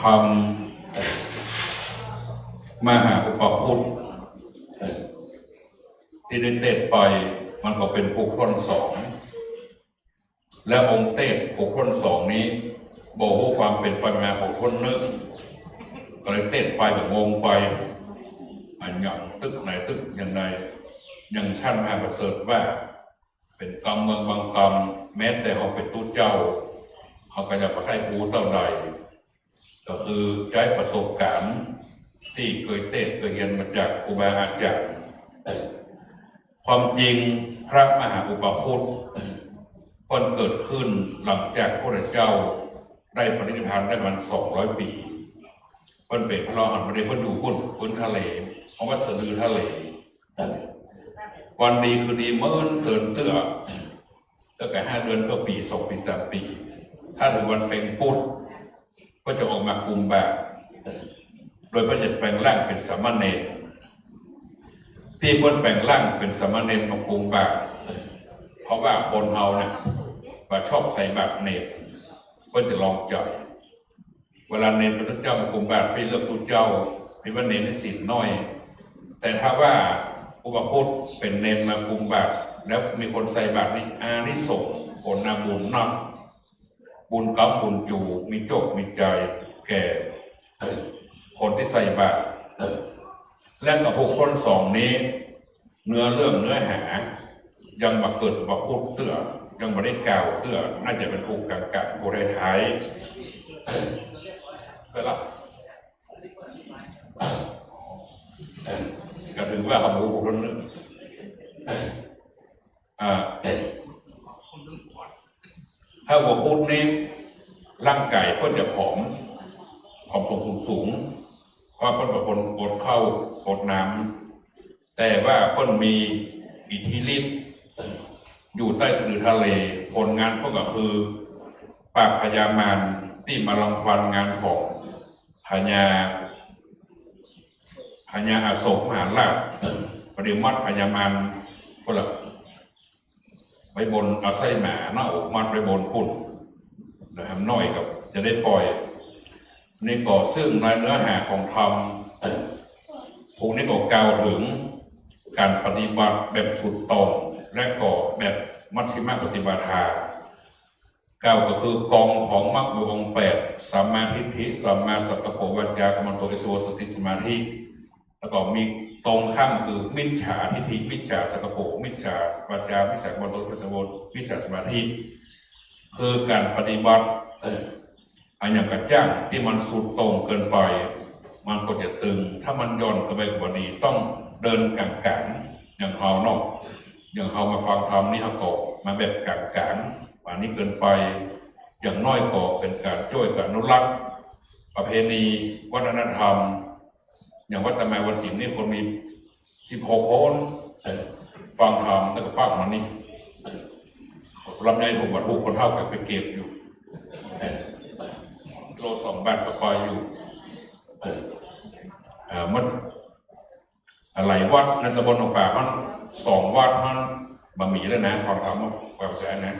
ธรรมมหาอุปคุตตี้ได้เตสน์ไป มันก็เป๋นปุคคลสอง และองค์เตสน์ปุคคลสองนี้บ่ฮู้ความเป๋นไปมาของคนนึ่ง ก็เลยเตสน์ไปก็งงไป อันอย่างตึกไหนตึกอย่างใด อย่างต้านมหาประเสริฐว่า เป๋นกำเมืองบางกำ แม้แต่เฮาเป๋นตุ๊เจ้า เฮาก็ยังบ่ใค่ฮู้เต้าใด ก็คือใจ๊ประสบก๋ารณ์ตี้เกยเตสน์เกยเฮียนมาจากครูบาอาจ๋ารย์ ความจริงพระมหาอุปคุตเปิ้นเกิดขึ้นหลังจากพระพุทธเจ้าได้ปรินิพพานได้ประมาณสองร้อยปี๋ เปิ้นเป๋นพระอรหันต์บ่าเดี่ยว เปิ้นอยู่ปุ้น ปื๊นทะเล เฮาว่าสะดือทะเล วันดีคืนดีเมินเตินเตื้อ แล้วก็ห้าเดือนก็ปี๋ สองปี๋ สามปี๋ ถ้าเถิงวันเพ็ญปุ๊บ ก็จะออกมากุมบาตร โดยเปิ้นจะแป๋งร่างเป๋นสามเณร ตี้เปิ้นแป๋งร่างเป๋นสามเณรมากุมบาตร เพราะว่าคนเฮาเนี่ยบ่ชอบใส่บาตรเณร เปิ้นจะลองใจ๋ เวลาเณรกับตุ๊เจ้ามากุมบาตร ปี้เลือกตุ๊เจ้า ปี้ว่าเณรนี่ศีลน้อย แต่ถ้าว่าอุปคุตเป๋นเณรมากุมบาตร แล้วมีคนใส่บาตรนี่ อานิสงส์ผลนาบุญนัก บุญกำบุญจู๋ มีโจคมีชัยแก่คนตี้ใส่บาตร และก็ปุคคลสองนี้ เนื้อเรื่องเนื้อหา ยังบ่เกิดอุปคุตเตื้อ ยังบ่ได้กล่าวเตื้อ น่าจะเป๋นปุคคลกลางๆ ปุคคลท้ายๆ ก็ละ ก็ถือว่าเฮาบ่ฮู้ปุคคลนึ่ง อ่า ถ้าอุปคุตนี้ ร่างก๋ายเปิ้นจะผอม ผอมสูงๆ เพราะเปิ้นเป๋นคนอดข้าวอดน้ำ แต่ว่าเปิ้นมีอิทธิฤทธิ์ อยู่ใต้สะดือทะเล ผลงานเปิ้นก็คือ ปราบพญามารตี้มารังควานงานของพญา พญาอโศกมหาราช บ่าเดี่ยวมัดพญามารปุ้นละ ไปบน เอาไส้หมาเนาะ มัดไปบนปุ้น แล้วแหมน้อยก็จะได้ป่อย นี่ก็ซึ่งในเนื้อหาของธรรม พวกนี้ก็กล่าวเถิงก๋านปฏิบัติแบบสุดโต่ง และก็แบบมัชฌิมปฏิปทา กล่าวก็คือกองของมรรคมีองค์แปด สัมมาทิฏฐิ สัมมาสังกัปโป วาจากำมะโต อาชีวะ สติ สมาธิ แล้วก็มีตรงข้ามคือมิจฉาทิฏฐิ มิจฉาสังกัปโป มิจฉาวาจา มิจฉากำมะโต มิจฉาสมาธิ คือก๋านปฏิบัติ เอ่อ อะหยังกระจ้างตี้มันสุดโต่งเกินไป มันก็จะตึง ถ้ามันหย่อนเกินไปก็บ่ดี ต้องเดินก๋างๆ อย่างเฮาเนาะ อย่างเฮามาฟังธรรมนี่เฮาก็มาแบบก๋างๆ อันนี้เกินไป อย่างน้อยก็เป๋นก๋านจ้วยก๋านอนุรักษ์ประเพณีวัฒนธรรม อย่างวัดตะไมวัดสิมนี่คนมี สิบหกคน เอ่อ ฟังธรรม แล้วก็ฟังมานี่ เอ่อ ลำไยหกบาทหก คนเฒ่าก็ไปเก็บอยู่ เอ่อ โลสองบาทก็ไปอยู่ เอ่อ เอ่อ มัน หลายวัดในตำบลหนองป่ามัน สองวัดมันบ่มีแล้วนะ ฟังธรรม ฟังแสนนะ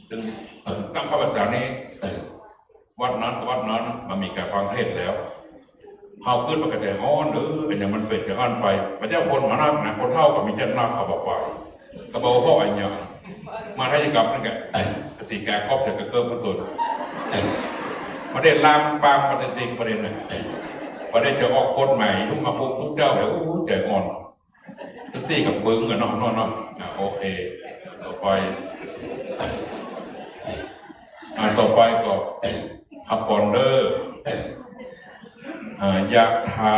ตึง เอ่อ ตั้งเข้าพรรษานี่ เอ่อ วัดนั้นกับวัดนั้นมันมีก๋านฟังเทศน์แล้ว เฮาขึ้นไปก็จะฮ้อน เออ อันนี้มันเป๋นอย่างนั้นไป พระเจ้าคนมานักนะ คนเฒ่าก็มีเจ้านักเขาบ่ไป ก็บ่เพราะอันเนี้ย มาได้กับนั่นแหละ สีกาครอบเสร็จก็เกิดมาตัว มาได้ลามปามปฏิทินประเด็นน่ะ มาได้จะออกกฎหมาย ทุกมาคุมทุกเจ้าเลย โอ้โห ใจอ่อน ตึกตี้กับปึงกันเนาะ เนาะ เนาะ อ่ะ โอเค ต่อไป อ่ะ ต่อไปก็ ฮับปอนเด้อ อ่ะ ยะถา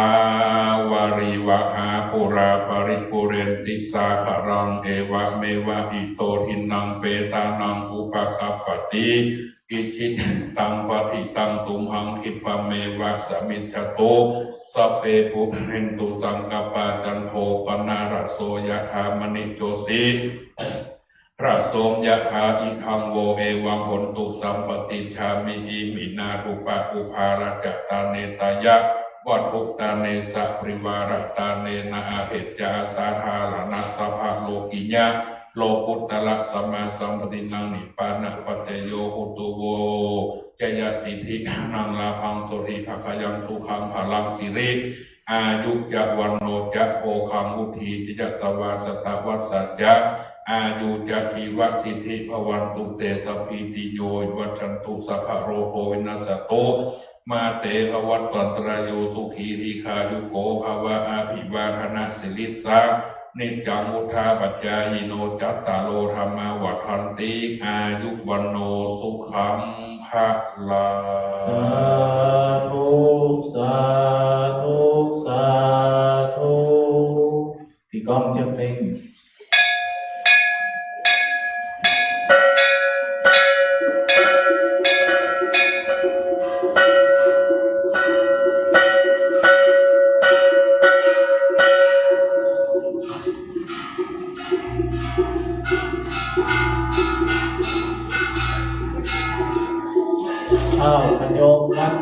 วาริวะหาปูราปะริปูเรนติสาคะรัง เอวะเมวะอิโตทินนังเปตานังอุปะกัปปะติ อิจฉิตังปัตถิตังตุมหังคิปปะเมวะสะมิชฌะตุ สัพเพปูเรนตุสังกัปปา จันโทปะนะระโส ยะถามะณิโจติระโสยะถา อิทังโว เอวังโหนตุ สัมปะติชฌามิ อิมินา รูปะปุพพารัจจตาเน ตายะวัตถุตาเน สะปริวาระตาเน นะ อาเภจจะ อสาธารณะ สัพพะโลกิยะ โลกุตตระ สัมมาสัมปตินัง นิพพานะปัจจโย โหตุ โว จะยะสิทธิ นัง ลาภัง โสติ ภักขยัง สุขัง พลัง สิริ อายุ จะ วัณโณ จะ โภคัง วุฒี จะ ยะสะวา สะตะวัสสะ จะ อายุ จะ ชีวะสิทธิ ภะวันตุ เต สัพพีติโย วิวัชชันตุ สัพพะโรโค วินัสสะตุ มา เต ภะวัตวันตะราโย สุขี ดีฆายุโก ภะวะ อะภิวาทะนะสีลิสสะ นิจจัง วุฑฒาปะจายิโน จัตตาโร ธัมมา วัฑฒันติ อายุ วัณโณ สุขัง พะลัง สาธุ สาธุ สาธุ ตีกลองจักเพลง อ้าว โยมครับ